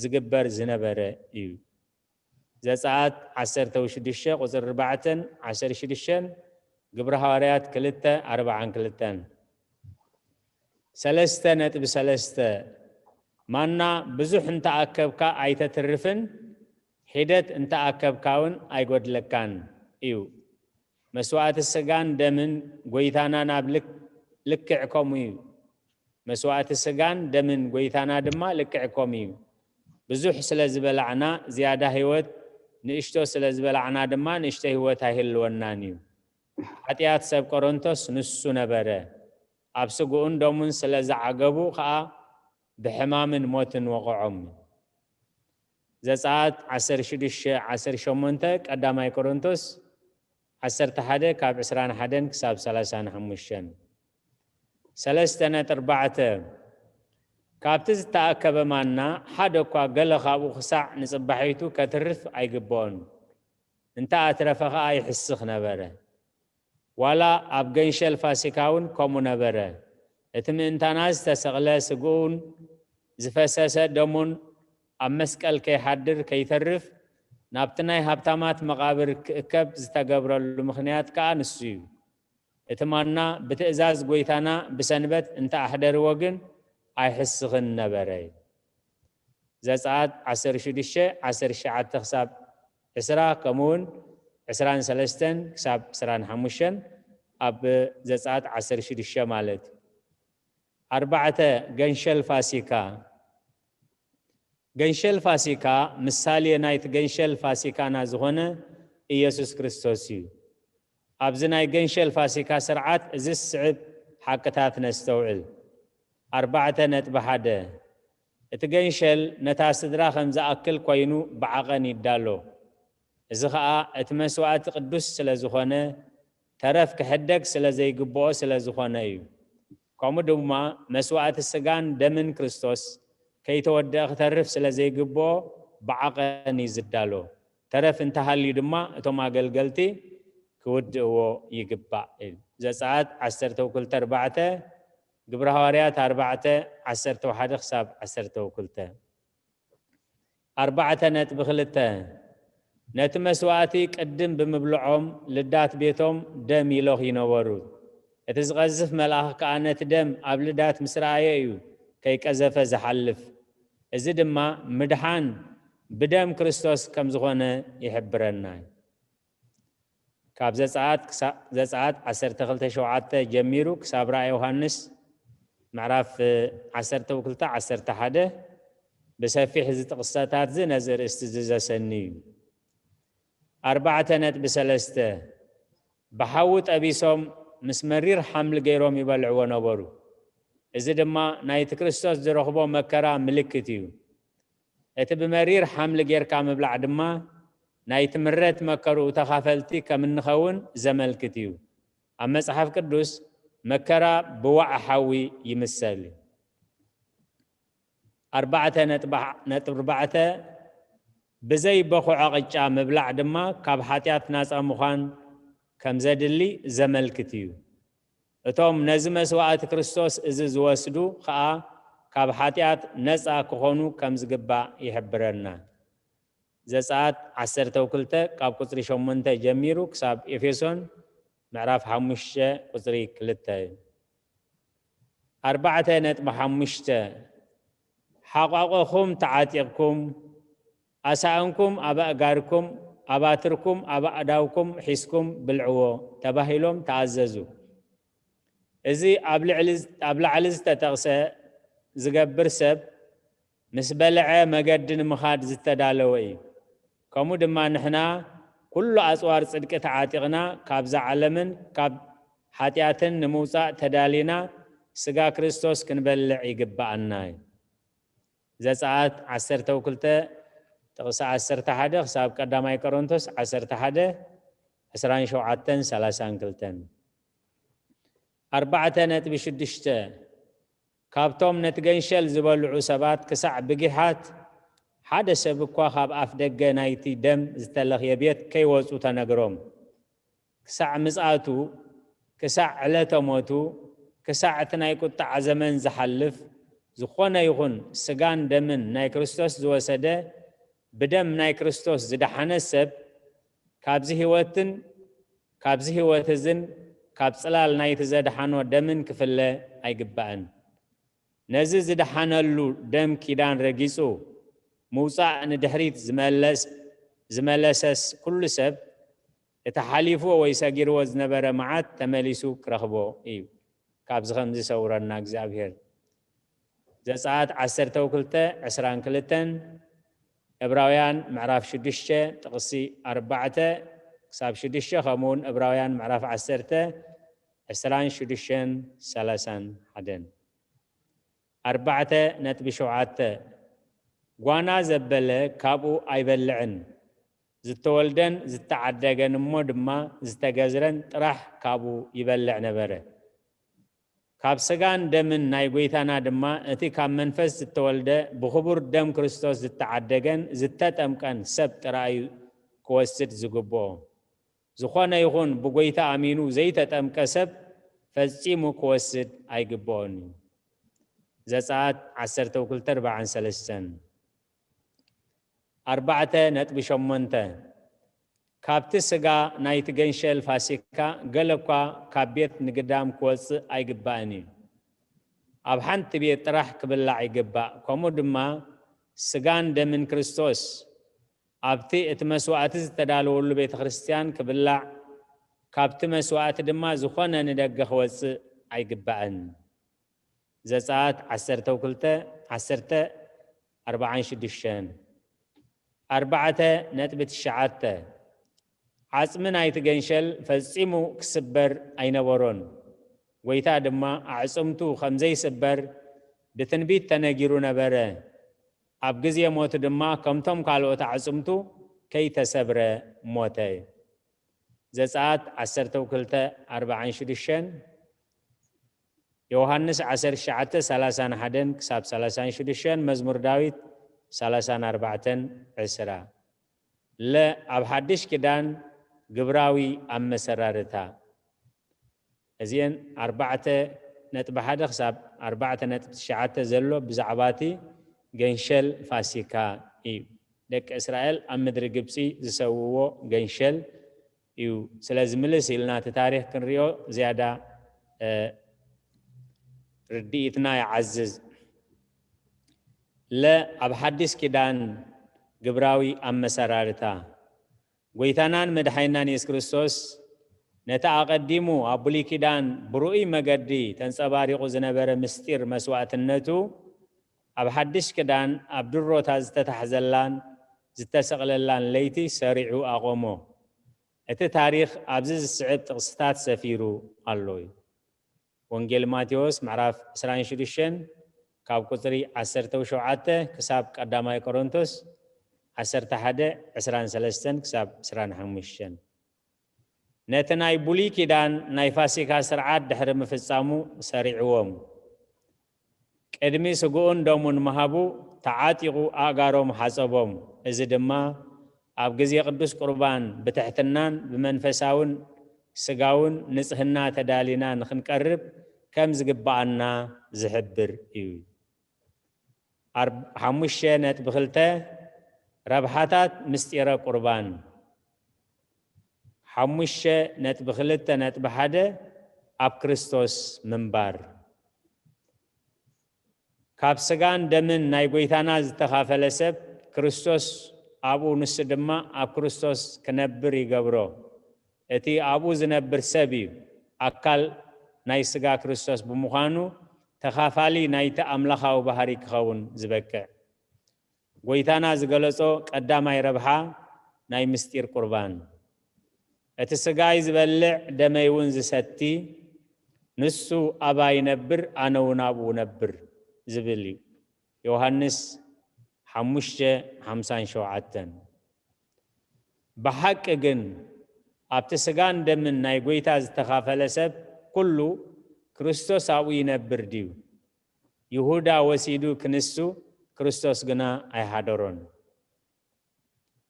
ዝግበር ዝነበረ እዩ። ዘጸኣት ዓሰርተ ሽዱሽተ ቁጽሪ ኣርባዕተን ዓሰርተ ሽዱሽተን፣ ግብረ ሃዋርያት ክልተ ኣርባዓን ክልተን። ሰለስተ ነጥቢ ሰለስተ፣ ማና ብዙሕ እንተኣከብካ ኣይተትርፍን፣ ሒደት እንተኣከብካ እውን ኣይጎድለካን እዩ። መስዋእቲ ስጋን ደምን ጐይታና ናብ ልክ-፣ ልክዕ ከምኡ እዩ። መስዋእቲ ስጋን ደምን ጐይታና ድማ ልክዕ ከምኡ እዩ። ብዙሕ ስለ ዝበላዕና ዝያዳ ህይወት፣ ንእሽቶ ስለ ዝበላዕና ድማ ንእሽቶ ህይወት ኣይህልወናን እዩ። ሓጢኣት ሰብ ቆሮንቶስ ንሱ ነበረ። ኣብ ስግኡን ደሙን ስለ ዝዓገቡ ኸኣ ብሕማምን ሞትን ወቕዖም። ዘጸኣት ዓሰርተ ሽዱሽተ ዓሰርተ ሸሞንተ፣ ቀዳማይ ቆሮንቶስ ዓሰርተ ሓደ ካብ ዕስራን ሓደን ክሳብ ሰላሳን ሓሙሽተን። ሰለስተ ነጥቢ ኣርባዕተ፣ ካብቲ ዝተኣከበ ማና ሓደ እኳ ገለ ካብኡ ክሳዕ ንጽባሒቱ ከትርፍ ኣይግብኦን። እንተ ኣትረፈ ኸኣ ይሕስኽ ነበረ። ዋላ ኣብ ገንሸል ፋሲካ እውን ከምኡ ነበረ። እቲ ምእንታና ዝተሰቕለ ስግኡን ዝፈሰሰ ደሙን ኣብ መስቀል ከይሓድር ከይተርፍ ናብቲ ናይ ሃብታማት መቓብር ክእከብ ዝተገብረሉ ምኽንያት ከኣ ንሱ እዩ። እቲ ማና ብትእዛዝ ጐይታና ብሰንበት እንተ ኣሕደርዎ ግን ኣይሕስኽን ነበረ። ዘጸኣት ዓሰርተ ሽዱሽተ ዓሰርተ ትሽዓተ ክሳብ ዕስራ፣ ከምኡውን ዕስራን ሰለስተን ክሳብ ዕስራን ሓሙሽተን ኣብ ዘጸኣት ዓሰርተ ሽዱሽተ ማለት እዩ። ኣርባዕተ፣ ገንሸል ፋሲካ። ገንሸል ፋሲካ ምሳሌ ናይቲ ገንሸል ፋሲካና ዝኾነ ኢየሱስ ክርስቶስ እዩ። ኣብዚ ናይ ገንሸል ፋሲካ ስርዓት እዚ ዝስዕብ ሓቅታት ነስተውዕል። ኣርባዕተ ነጥቢ ሓደ፣ እቲ ገንሸል ነታ ስድራ ከም ዝኣክል ኮይኑ ብዓቐን ይዳሎ። እዚ ኸኣ እቲ መስዋእቲ ቅዱስ ስለ ዝኾነ፣ ተረፍ ክሕደግ ስለ ዘይግብኦ ስለ ዝኾነ እዩ። ከምኡ ድማ መስዋእቲ ስጋን ደምን ክርስቶስ ከይተወደአ ክተርፍ ስለ ዘይግብኦ ብዓቐን እዩ ዝዳሎ። ተረፍ እንተሃልዩ ድማ እቶም ኣገልገልቲ ክውድእዎ ይግባእ እዩ። ዘጸኣት ዓሰርተ ክልተ ኣርባዕተ፣ ግብረ ሃዋርያት ኣርባዕተ ዓሰርተ ሓደ ክሳብ ዓሰርተ ክልተ። ኣርባዕተ ነጥቢ ክልተ፣ ነቲ መስዋእቲ ቅድም ብምብልዖም ልዳት ቤቶም ደም ይለኽዩ ነበሩ። እቲ ዝቐዝፍ መልኣኽ ከኣ ነቲ ደም ኣብ ልዳት ምስ ረኣዮ እዩ ከይቀዘፈ ዝሓልፍ። እዚ ድማ ምድሓን ብደም ክርስቶስ ከም ዝኾነ ይሕብረና። ካብ ዘጸኣት ክሳ-፣ ዘጸኣት ዓሰርተ ክልተ ሸውዓተ ጀሚሩ ክሳብ ራእይ ዮሃንስ ምዕራፍ ዓሰርተ ክልተ ዓሰርተ ሓደ ብሰፊሕ እዚ ጥቕሰታት እዚ ነዚ ርእስቲ እዚ ዘሰኒ እዩ። ኣርባዕተ ነጥቢ ሰለስተ፣ ብሓዊ ጠቢሶም ምስ መሪር ሓምሊ ገይሮም ይበልዕዎ ነበሩ። እዚ ድማ ናይቲ ክርስቶስ ዝረኽቦ መከራ ምልክት እዩ። እቲ ብመሪር ሓምሊ ጌርካ ምብላዕ ድማ ናይቲ ምረት መከርኡ ተኻፈልቲ ከም እንኸውን ዘመልክት እዩ። ኣብ መጽሓፍ ቅዱስ መከራ ብዋዕ ሓዊ ይምሰል እዩ። ኣርባዕተ ነጥቢ፣ ነጥቢ ኣርባዕተ፣ ብዘይ በኹዖ ቅጫ ምብላዕ ድማ ካብ ሓጢኣት ናጻ ምዃን ከም ዘድሊ ዘመልክት እዩ። እቶም ነዚ መስዋእቲ ክርስቶስ እዚ ዝወስዱ ኸኣ ካብ ሓጢኣት ነጻ ክኾኑ ከም ዝግባእ ይሕብረና። ዘጸኣት ዓሰርተ ክልተ ካብ ቁጽሪ ሸሞንተ ጀሚሩ ክሳብ ኤፌሶን ምዕራፍ ሓሙሽተ ቁጽሪ ክልተ እዩ። ኣርባዕተ ነጥቢ ሓሙሽተ ሓቋቑኹም ተዓጢቕኩም፣ ኣሳእንኩም ኣብ ኣእጋርኩም፣ ኣባትርኩም ኣብ ኣእዳውኩም ሒዝኩም ብልዕዎ ተባሂሎም ተኣዘዙ። እዚ ኣብ ልዕሊ፣ ኣብ ላዕሊ ዝተጠቕሰ ዝገብር ሰብ ምስ በልዐ መገዲ ንምኻድ ዝተዳለወ እዩ። ከምኡ ድማ ንሕና ኩሉ ኣጽዋር ጽድቂ ተዓጢቕና ካብዛ ዓለምን ካብ ሓጢኣትን ንምውጻእ ተዳሊና ስጋ ክርስቶስ ክንበልዕ ይግብኣና እዩ። ዘጸኣት ዓሰርተ ክልተ ጥቕሲ ዓሰርተ ሓደ ክሳብ ቀዳማይ ቆሮንቶስ ዓሰርተ ሓደ ዕስራን ሸውዓተን ሰላሳን ክልተን። ኣርባዕተ ነጥቢ ሽዱሽተ ካብቶም ነቲ ገንሸል ዝበልዑ ሰባት ክሳዕ ብጊሓት ሓደ ሰብ እኳ ካብ ኣፍ ደገ ናይቲ ደም ዝተለኽየ ቤት ከይወጹ ተነግሮም። ክሳዕ ምጽኣቱ፣ ክሳዕ ዕለተ ሞቱ፣ ክሳዕ እቲ ናይ ቁጥዓ ዘመን ዝሓልፍ፣ ዝኾነ ይኹን ስጋን ደምን ናይ ክርስቶስ ዝወሰደ፣ ብደም ናይ ክርስቶስ ዝደሓነ ሰብ፣ ካብዚ ህይወትን ካብዚ ህይወት እዝን ካብ ጽላል ናይቲ ዘድሓኖ ደምን ክፍለ ኣይግባእን። ነዚ ዝደሓነሉ ደም ኪዳን ረጊጹ ምውጻእ ንድሕሪት ዝመለስ፣ ዝመለሰስ ኩሉ ሰብ፣ እቲ ሓሊፍዎ ወይ ሰጊርዎ ዝነበረ መዓት ተመሊሱ ክረኽቦ እዩ። ካብዚ ከም ዝሰውረና እግዚኣብሔር። ዘጸኣት ዓሰርተ ክልተ ዕስራን ክልተን፣ ዕብራውያን ምዕራፍ ሽዱሽተ ጥቕሲ ኣርባዕተ ክሳብ ሽዱሽተ፣ ከምኡ እውን ዕብራውያን ምዕራፍ ዓሰርተ ዕስራን ሽዱሽተን ሰላሳን ሓደን። ኣርባዕተ ነጥቢ ሸውዓተ ጓና ዘበለ ካብኡ ኣይበልዕን፣ ዝተወልደን ዝተዓደገን እሞ ድማ ዝተገዝረን ጥራሕ ካብኡ ይበልዕ ነበረ። ካብ ስጋን ደምን ናይ ጐይታና ድማ እቲ ካብ መንፈስ ዝተወልደ ብኽቡር ደም ክርስቶስ ዝተዓደገን ዝተጠምቀን ሰብ ጥራይ እዩ ክወስድ ዝግብኦ። ዝኾነ ይኹን ብጐይታ ኣሚኑ ዘይተጠምቀ ሰብ ፈጺሙ ክወስድ ኣይግብኦን እዩ። ዘጸኣት ዓሰርተ ክልተ ኣርባዓን ሰለስተን። ኣርባዕተ ነጥቢ ሸሞንተ ካብቲ ስጋ ናይቲ ገንሸል ፋሲካ ገለ እኳ ካብ ቤት ንግዳም ክወጽእ ኣይግባእን እዩ። ኣብ ሓንቲ ቤት ጥራሕ ክብላዕ ይግባእ። ከምኡ ድማ ስጋን ደምን ክርስቶስ ኣብቲ እቲ መስዋእቲ ዝተዳለወሉ ቤተ ክርስቲያን ክብላዕ፣ ካብቲ መስዋእቲ ድማ ዝኾነ ንደገ ክወጽእ ኣይግባእን። ዘጸኣት ዓሰርተ ክልተ ዓሰርተ ኣርባዓን ሽዱሽተን። ኣርባዕተ ነጥቢ ትሽዓተ ዓጽሚ ናይቲ ገንሸል ፈጺሙ ክስበር ኣይነበሮን። ጐይታ ድማ ኣዕጽምቱ ከም ዘይስበር ብትንቢት ተነጊሩ ነበረ። ኣብ ግዜ ሞቱ ድማ ከምቶም ካልኦት ኣዕጽምቱ ከይተሰብረ ሞተ። ዘጸኣት ዓሰርተ ክልተ ኣርባዓን ሽዱሽተን፣ ዮሃንስ ዓሰርተ ትሽዓተ ሰላሳን ሓደን ክሳብ ሰላሳን ሽዱሽተን፣ መዝሙር ዳዊት ሰላሳን ኣርባዕተን ዕስራ። ለ ኣብ ሓድሽ ኪዳን ግብራዊ ኣመሰራርታ። እዚአን ኣርባዕተ ነጥቢ ሓደ ክሳብ ኣርባዕተ ነጥቢ ትሽዓተ ዘሎ ብዛዕባ እቲ ገንሸል ፋሲካ እዩ። ደቂ እስራኤል ኣብ ምድሪ ግብጺ ዝሰውዎ ገንሸል እዩ። ስለዚ ምልስ ኢልና እቲ ታሪኽ ክንሪኦ ዝያዳ፣ እ፣ ርድኢትና ይዓዝዝ። ለ ኣብ ሓድሽ ኪዳን ግብራዊ ኣመሰራርታ። ጐይታናን መድሓኒናን የሱስ ክርስቶስ ነቲ ኣቐዲሙ ኣብ ብሉይ ኪዳን ብርኡይ መገዲ ተንጸባሪቑ ዝነበረ ምስጢር መስዋእትነቱ፣ ኣብ ሓድሽ ኪዳን ኣብ ድሮታት ዝተታሕዘላን ዝተሰቕለላን ለይቲ ሰሪዑ ኣቖሞ። እቲ ታሪኽ ኣብዚ ዝስዕብ ጥቕስታት ሰፊሩ ኣሎ እዩ። ወንጌል ማቴዎስ ምዕራፍ ዕስራን ሽዱሽተን ካብ ቁጽሪ ዓሰርተ ሸውዓተ ክሳብ ቀዳማይ ቆሮንቶስ ዓሰርተ ሓደ ዕስራን ሰለስተን ክሳብ ዕስራን ሓሙሽተን። ነቲ ናይ ብሉይ ኪዳን ናይ ፋሲካ ስርዓት ድሕሪ ምፍጻሙ ሰሪዕዎም። ቅድሚ ስግኡን ደሙን ምሃቡ ተዓጢቑ ኣእጋሮም ሓጸቦም። እዚ ድማ ኣብ ግዜ ቅዱስ ቁርባን ብትሕትናን ብመንፈሳውን ስጋውን ንጽህና ተዳሊና ንኽንቀርብ ከም ዝግብኣና ዝሕብር እዩ። ኣር-፣ ሓሙሽተ ነጥቢ ክልተ፣ ረብሓታት ምስጢረ ቁርባን። ሓሙሽተ ነጥቢ ክልተ ነጥቢ ሓደ፣ ኣብ ክርስቶስ ምንባር። ካብ ስጋን ደምን ናይ ጎይታና ዝተኻፈለ ሰብ ክርስቶስ ኣብኡ፣ ንሱ ድማ ኣብ ክርስቶስ ክነብር ይገብሮ። እቲ ኣብኡ ዝነብር ሰብ እዩ ኣካል ናይ ስጋ ክርስቶስ ብምዃኑ ተኻፋሊ ናይቲ ኣምላኻዊ ባህሪ ክኸውን ዝበቅዕ። ጎይታና ዝገለጾ ቀዳማይ ረብሓ ናይ ምስጢር ቁርባን፣ "እቲ ስጋይ ዝበልዕ ደመይ እውን ዝሰቲ ንሱ ኣባይ ይነብር፣ ኣነ እውን ኣብኡ ነብር" ዝብል እዩ። ዮሃንስ ሓሙሽተ ሓምሳን ሸውዓተን። ብሓቂ ግን ኣብቲ ስጋን ደምን ናይ ጎይታ ዝተኻፈለ ሰብ ኩሉ ክርስቶስ ኣብኡ ይነብር ድዩ? ይሁዳ ወሲዱ ክንሱ፣ ክርስቶስ ግና ኣይሓደሮን።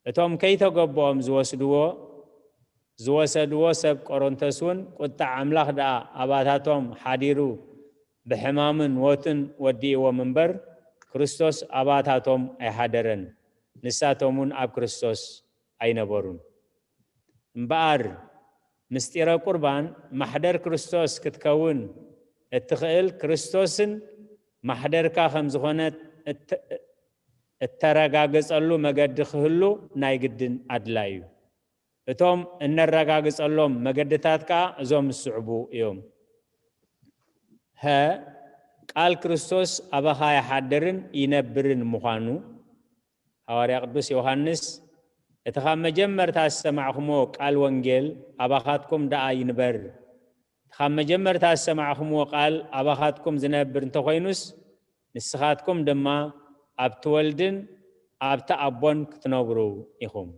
እቶም ከይተገብኦም ዝወስድዎ፣ ዝወሰድዎ ሰብ ቆሮንቶስ እውን ቁጣዕ ኣምላኽ ደኣ ኣባታቶም ሓዲሩ ብሕማምን ሞትን ወዲእዎም እምበር፣ ክርስቶስ ኣባታቶም ኣይሓደረን። ንሳቶም እውን ኣብ ክርስቶስ ኣይነበሩን። እምበኣር፣ ምስጢረ ቁርባን ማሕደር ክርስቶስ ክትከውን እትኽእል፣ ክርስቶስን ማሕደርካ ከም ዝኾነ እተ-፣ እተረጋግጸሉ መገዲ ክህሉ ናይ ግድን ኣድላይ እዩ። እቶም እነረጋግጸሎም መገድታት ከኣ እዞም ዝስዕቡ እዮም። ሀ፣ ቃል ክርስቶስ ኣባኻ ይሓድርን ይነብርን ምዃኑ። ሃዋርያ ቅዱስ ዮሃንስ፣ "እቲ ካብ መጀመርታ ዝሰማዕኹምዎ ቃል ወንጌል ኣባኻትኩም ደኣ ይንበር። እቲ ካብ መጀመርታ ዝሰማዕኹምዎ ቃል ኣባኻትኩም ዝነብር እንተኾይኑስ፣ ንስኻትኩም ድማ ኣብቲ ወልድን ኣብቲ ኣቦን ክትነብሩ ኢኹም"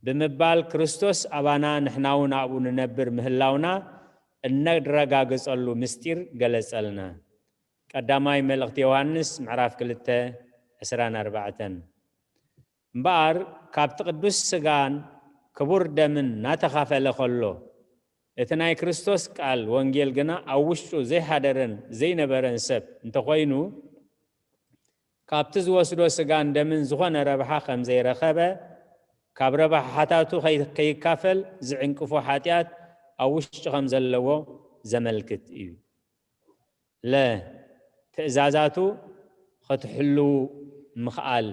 ብምባል፣ ክርስቶስ ኣባና ንሕና እውን ኣብኡ ንነብር ምህላውና እነረጋግጸሉ ምስጢር ገለጸልና። ቀዳማይ መልእኽቲ ዮሃንስ ምዕራፍ ክልተ ዕስራን ኣርባዕተን። እምበኣር፣ ካብቲ ቅዱስ ስጋን ክቡር ደምን እናተኻፈለ ከሎ፣ እቲ ናይ ክርስቶስ ቃል ወንጌል ግና ኣብ ውሽጡ ዘይሓደረን ዘይነበረን ሰብ እንተኾይኑ፣ ካብቲ ዝወስዶ ስጋን ደምን ዝኾነ ረብሓ ከም ዘይረኸበ፣ ካብ ረብሓታቱ ከይ-፣ ከይካፈል ዝዕንቅፎ ሓጢኣት ኣብ ውሽጡ ከም ዘለዎ ዘመልክት እዩ። ለ፣ ትእዛዛቱ ክትሕልዉ ምኽኣል።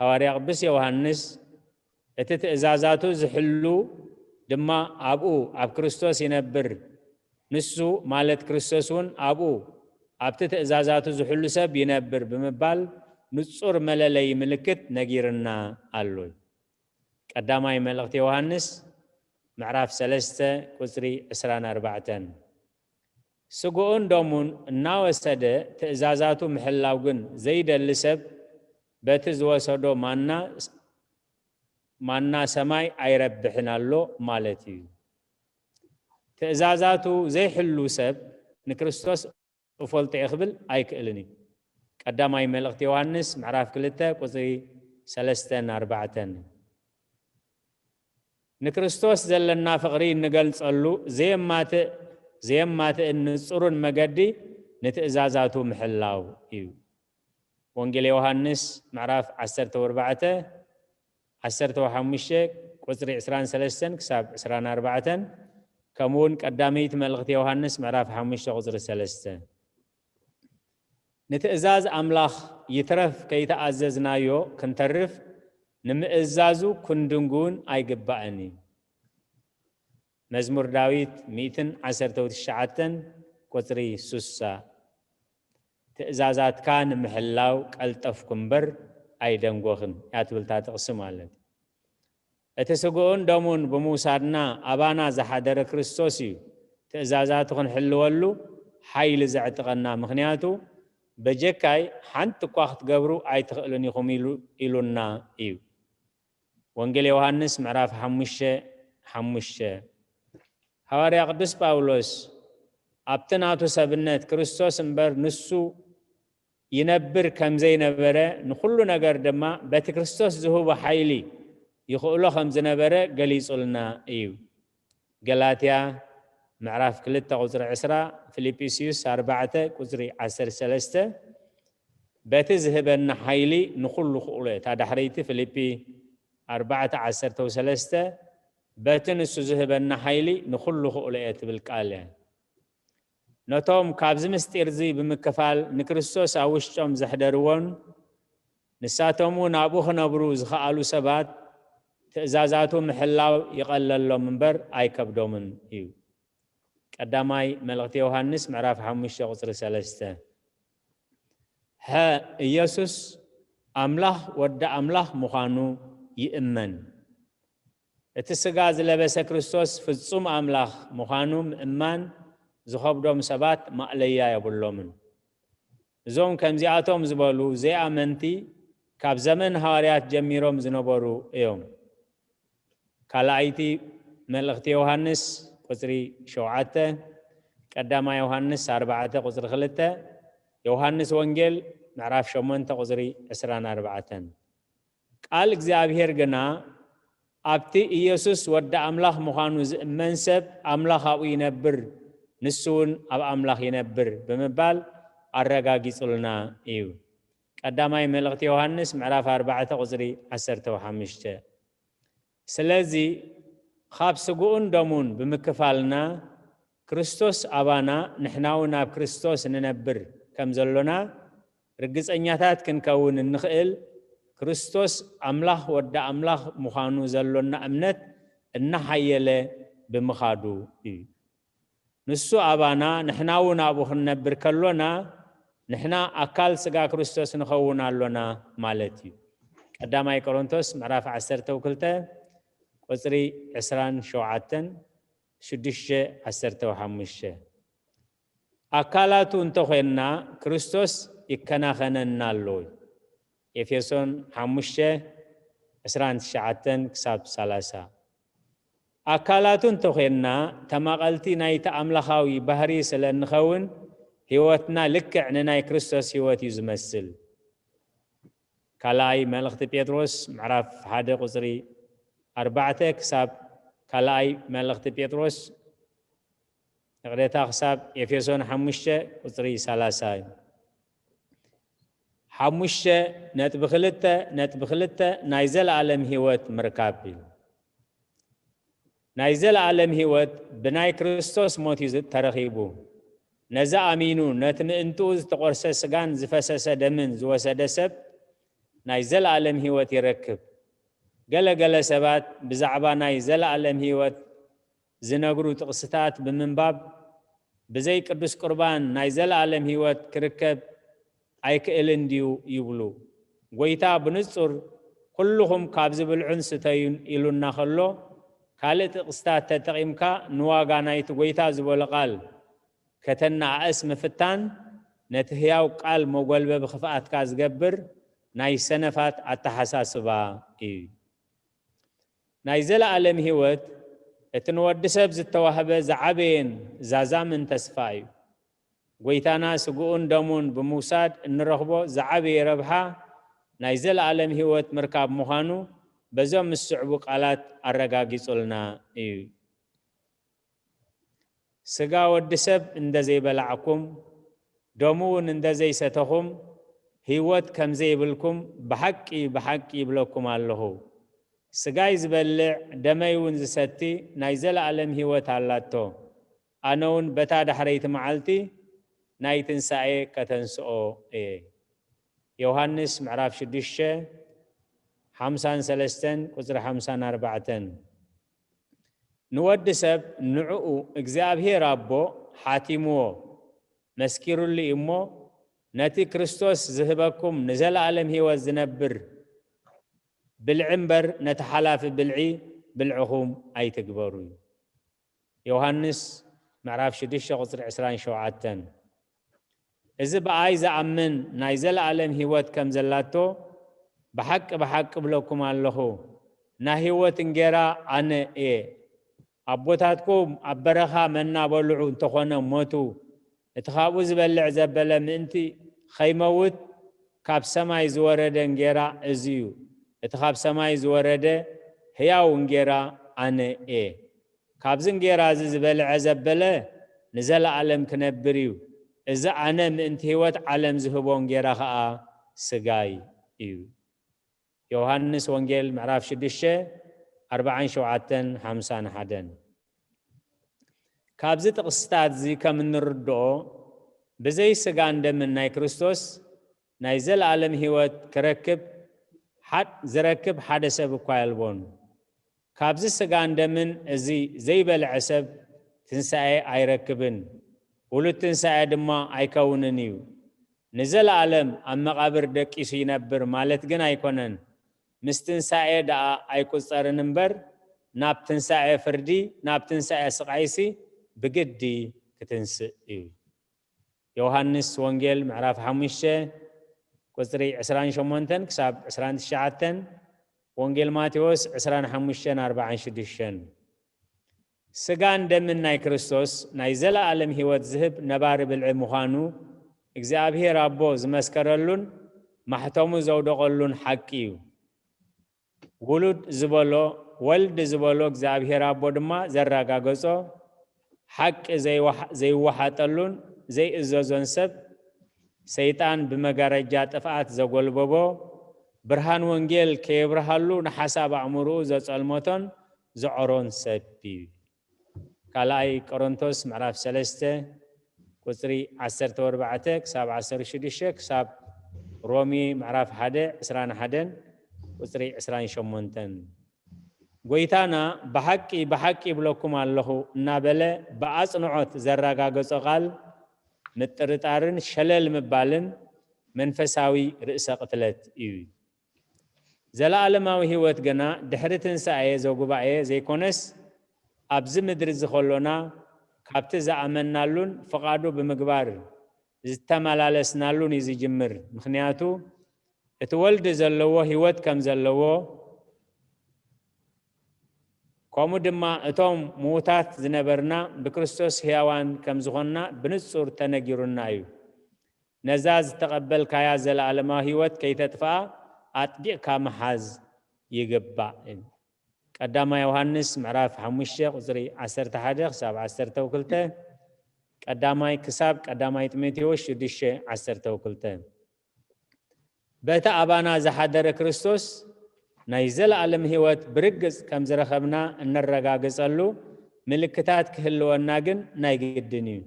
ሃዋርያ ቅዱስ ዮሃንስ፣ "እቲ ትእዛዛቱ ዝሕሉ ድማ ኣብኡ፣ ኣብ ክርስቶስ ይነብር። ንሱ፣ ማለት ክርስቶስ እውን ኣብኡ፣ ኣብቲ ትእዛዛቱ ዝሕሉ ሰብ ይነብር" ብምባል ንጹር መለለዪ ምልክት ነጊርና ኣሎ። ቀዳማይ መልእኽቲ ዮሃንስ ምዕራፍ ሰለስተ ቁጽሪ ዕስራን ኣርባዕተን። ስግኡን ደሙን እናወሰደ ትእዛዛቱ ምሕላው ግን ዘይደሊ ሰብ፣ በቲ ዝወሰዶ ማና፣ ማና ሰማይ ኣይረብሕን ኣሎ ማለት እዩ። ትእዛዛቱ ዘይሕሉ ሰብ ንክርስቶስ እፈልጦ እየ ክብል ኣይክእልን እዩ። ቀዳማይ መልእኽቲ ዮሃንስ ምዕራፍ ክልተ ቁጽሪ ሰለስተን ኣርባዕተን። ንክርስቶስ ዘለና ፍቕሪ እንገልጸሉ ዘየማትእ፣ ዘየማትእን ንጹርን መገዲ ንትእዛዛቱ ምሕላው እዩ። ወንጌል ዮሃንስ ምዕራፍ ዓሰርተ ኣርባዕተ፣ ዓሰርተ ሓሙሽተ ቁጽሪ ዕስራን ሰለስተን ክሳብ ዕስራን ኣርባዕተን፣ ከምኡ እውን ቀዳመይቲ መልእኽቲ ዮሃንስ ምዕራፍ ሓሙሽተ ቁጽሪ ሰለስተ። ንትእዛዝ ኣምላኽ ይትረፍ ከይተኣዘዝናዮ ክንተርፍ፣ ንምእዛዙ ክንድንጉን ኣይግባእን እዩ። መዝሙር ዳዊት ሚእትን ዓሰርተ ትሽዓተን ቁጽሪ ሱሳ። ትእዛዛትካ ንምሕላው ቀልጠፍኩ እምበር ኣይደንጎኽን እያ ትብል እታ ጥቕሲ ማለት እዩ። እቲ ስግኡን ደሙን ብምውሳድና ኣባና ዝሓደረ ክርስቶስ እዩ ትእዛዛቱ ክንሕልወሉ ሓይሊ ዘዕጥቀና፣ ምኽንያቱ በጀካይ ሓንቲ እኳ ክትገብሩ ኣይትኽእሉን ኢኹም ኢሉ፣ ኢሉና እዩ። ወንጌል ዮሃንስ ምዕራፍ ሓሙሽተ ሓሙሽተ። ሃዋርያ ቅዱስ ጳውሎስ ኣብቲ ናቱ ሰብነት ክርስቶስ እምበር ንሱ ይነብር ከም ዘይነበረ፣ ንኹሉ ነገር ድማ በቲ ክርስቶስ ዝህቦ ሓይሊ ይኽእሎ ከም ዝነበረ ገሊጹልና እዩ። ገላትያ ምዕራፍ ክልተ ቁጽሪ ዕስራ፣ ፊልጵስዩስ ኣርባዕተ ቁጽሪ ዓሰርተ ሰለስተ፣ በቲ ዝህበና ሓይሊ ንኹሉ ክእሎ እየ። እታ ዳሕረይቲ ፊልጲ ኣርባዕተ ዓሰርተ ሰለስተ፣ በቲ ንሱ ዝህበና ሓይሊ ንኹሉ ክእሎ እየ ትብል ቃል እያ። ነቶም ካብዚ ምስጢር እዚ ብምክፋል ንክርስቶስ ኣብ ውሽጦም ዘሕደርዎን ንሳቶም እውን ኣብኡ ክነብሩ ዝኸኣሉ ሰባት ትእዛዛቱ ምሕላው ይቐለሎም እምበር ኣይከብዶምን እዩ። ቀዳማይ መልእኽቲ ዮሃንስ ምዕራፍ ሓሙሽተ ቁጽሪ ሰለስተ። ሀ፣ ኢየሱስ ኣምላኽ ወዲ ኣምላኽ ምዃኑ ይእመን። እቲ ስጋ ዝለበሰ ክርስቶስ ፍጹም ኣምላኽ ምዃኑ ምእማን ዝኸብዶም ሰባት ማእለያ የብሎምን። እዞም ከምዚኣቶም ዝበሉ ዘይኣመንቲ ካብ ዘመን ሃዋርያት ጀሚሮም ዝነበሩ እዮም። ካልኣይቲ መልእኽቲ ዮሃንስ ቁጽሪ ሸውዓተ፣ ቀዳማይ ዮሃንስ ኣርባዕተ ቁጽሪ ክልተ፣ ዮሃንስ ወንጌል ምዕራፍ ሸሞንተ ቁጽሪ ዕስራን ኣርባዕተን። ቃል እግዚኣብሔር ግና ኣብቲ ኢየሱስ ወዲ ኣምላኽ ምዃኑ ዝእመን ሰብ ኣምላኽ ኣብኡ ይነብር፣ ንሱ እውን ኣብ ኣምላኽ ይነብር ብምባል ኣረጋጊጹልና እዩ። ቀዳማይ መልእኽቲ ዮሃንስ ምዕራፍ ኣርባዕተ ቁጽሪ ዓሰርተ ሓሙሽተ። ስለዚ ካብ ስግኡን ደሙን ብምክፋልና ክርስቶስ ኣባና ንሕና እውን ኣብ ክርስቶስ ንነብር ከም ዘሎና ርግጸኛታት ክንከውን እንኽእል ክርስቶስ ኣምላኽ ወዲ ኣምላኽ ምዃኑ ዘሎና እምነት እናሓየለ ብምኻዱ እዩ። ንሱ ኣባና ንሕና እውን ኣብኡ ክንነብር ከሎና ንሕና ኣካል ስጋ ክርስቶስ ንኸውን ኣሎና ማለት እዩ። ቀዳማይ ቆሮንቶስ ምዕራፍ ዓሰርተ ክልተ ቁጽሪ ዕስራን ሸውዓተን፣ ሽዱሽተ ዓሰርተ ሓሙሽተ። ኣካላቱ እንተኾይንና ክርስቶስ ይከናኸነና ኣሎ። ኤፌሶን ሓሙሽተ ዕስራን ትሽዓተን ክሳብ ሰላሳ። ኣካላቱ እንተኾይንና ተማቐልቲ ናይቲ ኣምላኻዊ ባህሪ ስለ እንኸውን ህይወትና ልክዕ ንናይ ክርስቶስ ህይወት እዩ ዝመስል። ካልኣይ መልእኽቲ ጴጥሮስ ምዕራፍ ሓደ ቁጽሪ ኣርባዕተ ክሳብ ካልኣይ መልእኽቲ ጴጥሮስ፣ ይቕሬታ፣ ክሳብ ኤፌሶን ሓሙሽተ ቁጽሪ ሰላሳ እዩ። ሓሙሽተ ነጥቢ ክልተ ነጥቢ ክልተ ናይ ዘለኣለም ህይወት ምርካብ እዩ። ናይ ዘለኣለም ህይወት ብናይ ክርስቶስ ሞት እዩ ተረኺቡ። ነዚ ኣሚኑ ነቲ ምእንትኡ ዝተቖርሰ ስጋን ዝፈሰሰ ደምን ዝወሰደ ሰብ ናይ ዘለኣለም ህይወት ይረክብ። ገለ ገለ ሰባት ብዛዕባ ናይ ዘለኣለም ህይወት ዝነግሩ ጥቕስታት ብምንባብ ብዘይ ቅዱስ ቁርባን ናይ ዘለኣለም ህይወት ክርከብ ኣይክእልን ድዩ ይብሉ። ጎይታ ብንጹር ኩልኹም ካብዚ ብልዑን ስተዩን ኢሉና ከሎ ካልእ ጥቕስታት ተጠቒምካ ንዋጋ ናይቲ ጎይታ ዝበሎ ቃል ከተነኣእስ ምፍታን ነቲ ህያው ቃል መጎልበቢ ክፍኣትካ ዝገብር ናይ ሰነፋት ኣተሓሳስባ እዩ። ናይ ዘለኣለም ህይወት እቲ ንወዲ ሰብ ዝተዋህበ ዝዓበየን ዛዛምን ተስፋ እዩ። ጎይታና ስግኡን ደሙን ብምውሳድ እንረኽቦ ዝዓበየ ረብሓ ናይ ዘለኣለም ህይወት ምርካብ ምዃኑ በዞም ዝስዕቡ ቃላት ኣረጋጊጹልና እዩ። ስጋ ወዲ ሰብ እንደ ዘይበላዕኩም ደሙ እውን እንደ ዘይሰተኹም ህይወት ከም ዘይብልኩም ብሓቂ ብሓቂ ይብለኩም ኣለኹ። ስጋይ ዝበልዕ ደመይ እውን ዝሰቲ ናይ ዘለኣለም ህይወት ኣላቶ። ኣነ እውን በታ ዳሕረይቲ መዓልቲ ናይ ትንሳኤ ከተንስኦ እየ። ዮሃንስ ምዕራፍ ሽዱሽተ ሓምሳን ሰለስተን ቁጽሪ ሓምሳን ኣርባዕተን። ንወዲ ሰብ ንዕኡ እግዚኣብሔር ኣቦ ሓቲምዎ መስኪሩሉ እዩ እሞ፣ ነቲ ክርስቶስ ዝህበኩም ንዘለኣለም ህይወት ዝነብር ብልዒ እምበር ነቲ ሓላፊ ብልዒ ብልዕኹም ኣይትግበሩ እዩ። ዮሃንስ ምዕራፍ ሽዱሽተ ቁጽሪ ዕስራን ሸውዓተን። እዚ ብኣይ ዝኣምን ናይ ዘለኣለም ህይወት ከም ዘላቶ ብሓቂ ብሓቂ እብለኩም ኣለኹ፣ ናይ ህይወት እንጌራ ኣነ እየ። ኣቦታትኩም ኣብ በረኻ መና በልዑ እንተኾነ ሞቱ፣ እቲ ካብኡ ዝበልዕ ዘበለ ምእንቲ ኸይመውት ካብ ሰማይ ዝወረደ እንጌራ እዚ እዩ። እቲ ካብ ሰማይ ዝወረደ ህያው እንጌራ ኣነ እየ። ካብዚ እንጌራ እዚ ዝበልዐ ዘበለ ንዘለኣለም ክነብር እዩ። እዚ ኣነ ምእንቲ ህይወት ዓለም ዝህቦ እንጌራ ኸኣ ስጋይ እዩ። ዮሃንስ ወንጌል ምዕራፍ ሽዱሽተ፣ ኣርባዓን ሸውዓተን፣ ሓምሳን ሓደን። ካብዚ ጥቕስታት እዚ ከም እንርድኦ፣ ብዘይ ስጋን ደምን ናይ ክርስቶስ ናይ ዘለኣለም ህይወት ክረክብ ሓድ-፣ ዝረክብ ሓደ ሰብ እኳ የልቦን። ካብዚ ስጋን ደምን እዚ ዘይበልዐ ሰብ ትንሳኤ ኣይረክብን፣ ውሉድ ትንሳኤ ድማ ኣይከውንን እዩ። ንዘለኣለም ኣብ መቓብር ደቂሱ ይነብር ማለት ግን ኣይኮነን። ምስ ትንሳኤ ደኣ ኣይቁጸርን እምበር፣ ናብ ትንሳኤ ፍርዲ፣ ናብ ትንሳኤ ስቓይሲ ብግዲ ክትንስእ እዩ። ዮሃንስ ወንጌል ምዕራፍ ሓሙሽተ ቁጽሪ ዕስራን ሸሞንተን ክሳብ ዕስራን ትሽዓተን፣ ወንጌል ማቴዎስ ዕስራን ሓሙሽተን ኣርባዓን ሽዱሽተን። ስጋን ደምን ናይ ክርስቶስ ናይ ዘለኣለም ህይወት ዝህብ ነባሪ ብልዒ ምዃኑ እግዚኣብሔር ኣቦ ዝመስከረሉን ማሕተሙ ዘውደቐሉን ሓቂ እዩ። ውሉድ ዝበሎ፣ ወልድ ዝበሎ እግዚኣብሔር ኣቦ ድማ ዘረጋገጾ፣ ሓቂ ዘይወሓ-፣ ዘይወሓጠሉን ዘይእዘዞን ሰብ፣ ሰይጣን ብመጋረጃ ጥፍኣት ዘጎልበቦ፣ ብርሃን ወንጌል ከየብርሃሉ ንሓሳብ ኣእምሮኡ ዘጸልመቶን ዘዖሮን ሰብ እዩ። ካልኣይ ቆሮንቶስ ምዕራፍ ሰለስተ ቁጽሪ ዓሰርተ ኣርባዕተ ክሳብ ዓሰርተ ሽዱሽተ፣ ክሳብ ሮሜ ምዕራፍ ሓደ ዕስራን ሓደን ቁጽሪ ዕስራን ሸሞንተን። ጎይታና ብሓቂ ብሓቂ ይብለኩም ኣለኹ እናበለ ብኣጽንዖት ዘረጋገጾ ቃል ምጥርጣርን ሸለል ምባልን መንፈሳዊ ርእሰ ቅትለት እዩ። ዘለኣለማዊ ህይወት ግና ድሕሪ ትንሳኤ ዘጉባኤ ዘይኮነስ፣ ኣብዚ ምድሪ እዚ ከሎና ካብቲ ዝኣመንናሉን ፍቓዱ ብምግባር ዝተመላለስናሉን እዩ ዝጅምር። ምኽንያቱ፣ እቲ ወልድ ዘለዎ ህይወት ከም ዘለዎ፣ ከምኡ ድማ እቶም ምዉታት ዝነበርና ብክርስቶስ ህያዋን ከም ዝኾንና ብንጹር ተነጊሩና እዩ። ነዛ ዝተቐበልካያ ዘለኣለማዊ ህይወት ከይተጥፍኣ ኣጥቢቕካ ምሓዝ ይግባእ። ቀዳማይ ዮሃንስ ምዕራፍ ሓሙሽተ ቁጽሪ ዓሰርተ ሓደ ክሳብ ዓሰርተ ክልተ፣ ቀዳማይ ክሳብ ቀዳማይ ጢሞቴዎስ ሽዱሽተ ዓሰርተ ክልተ። በቲ ኣባና ዝሓደረ ክርስቶስ ናይ ዘለኣለም ህይወት ብርግጽ ከም ዝረኸብና እነረጋግጸሉ ምልክታት ክህልወና ግን ናይ ግድን እዩ።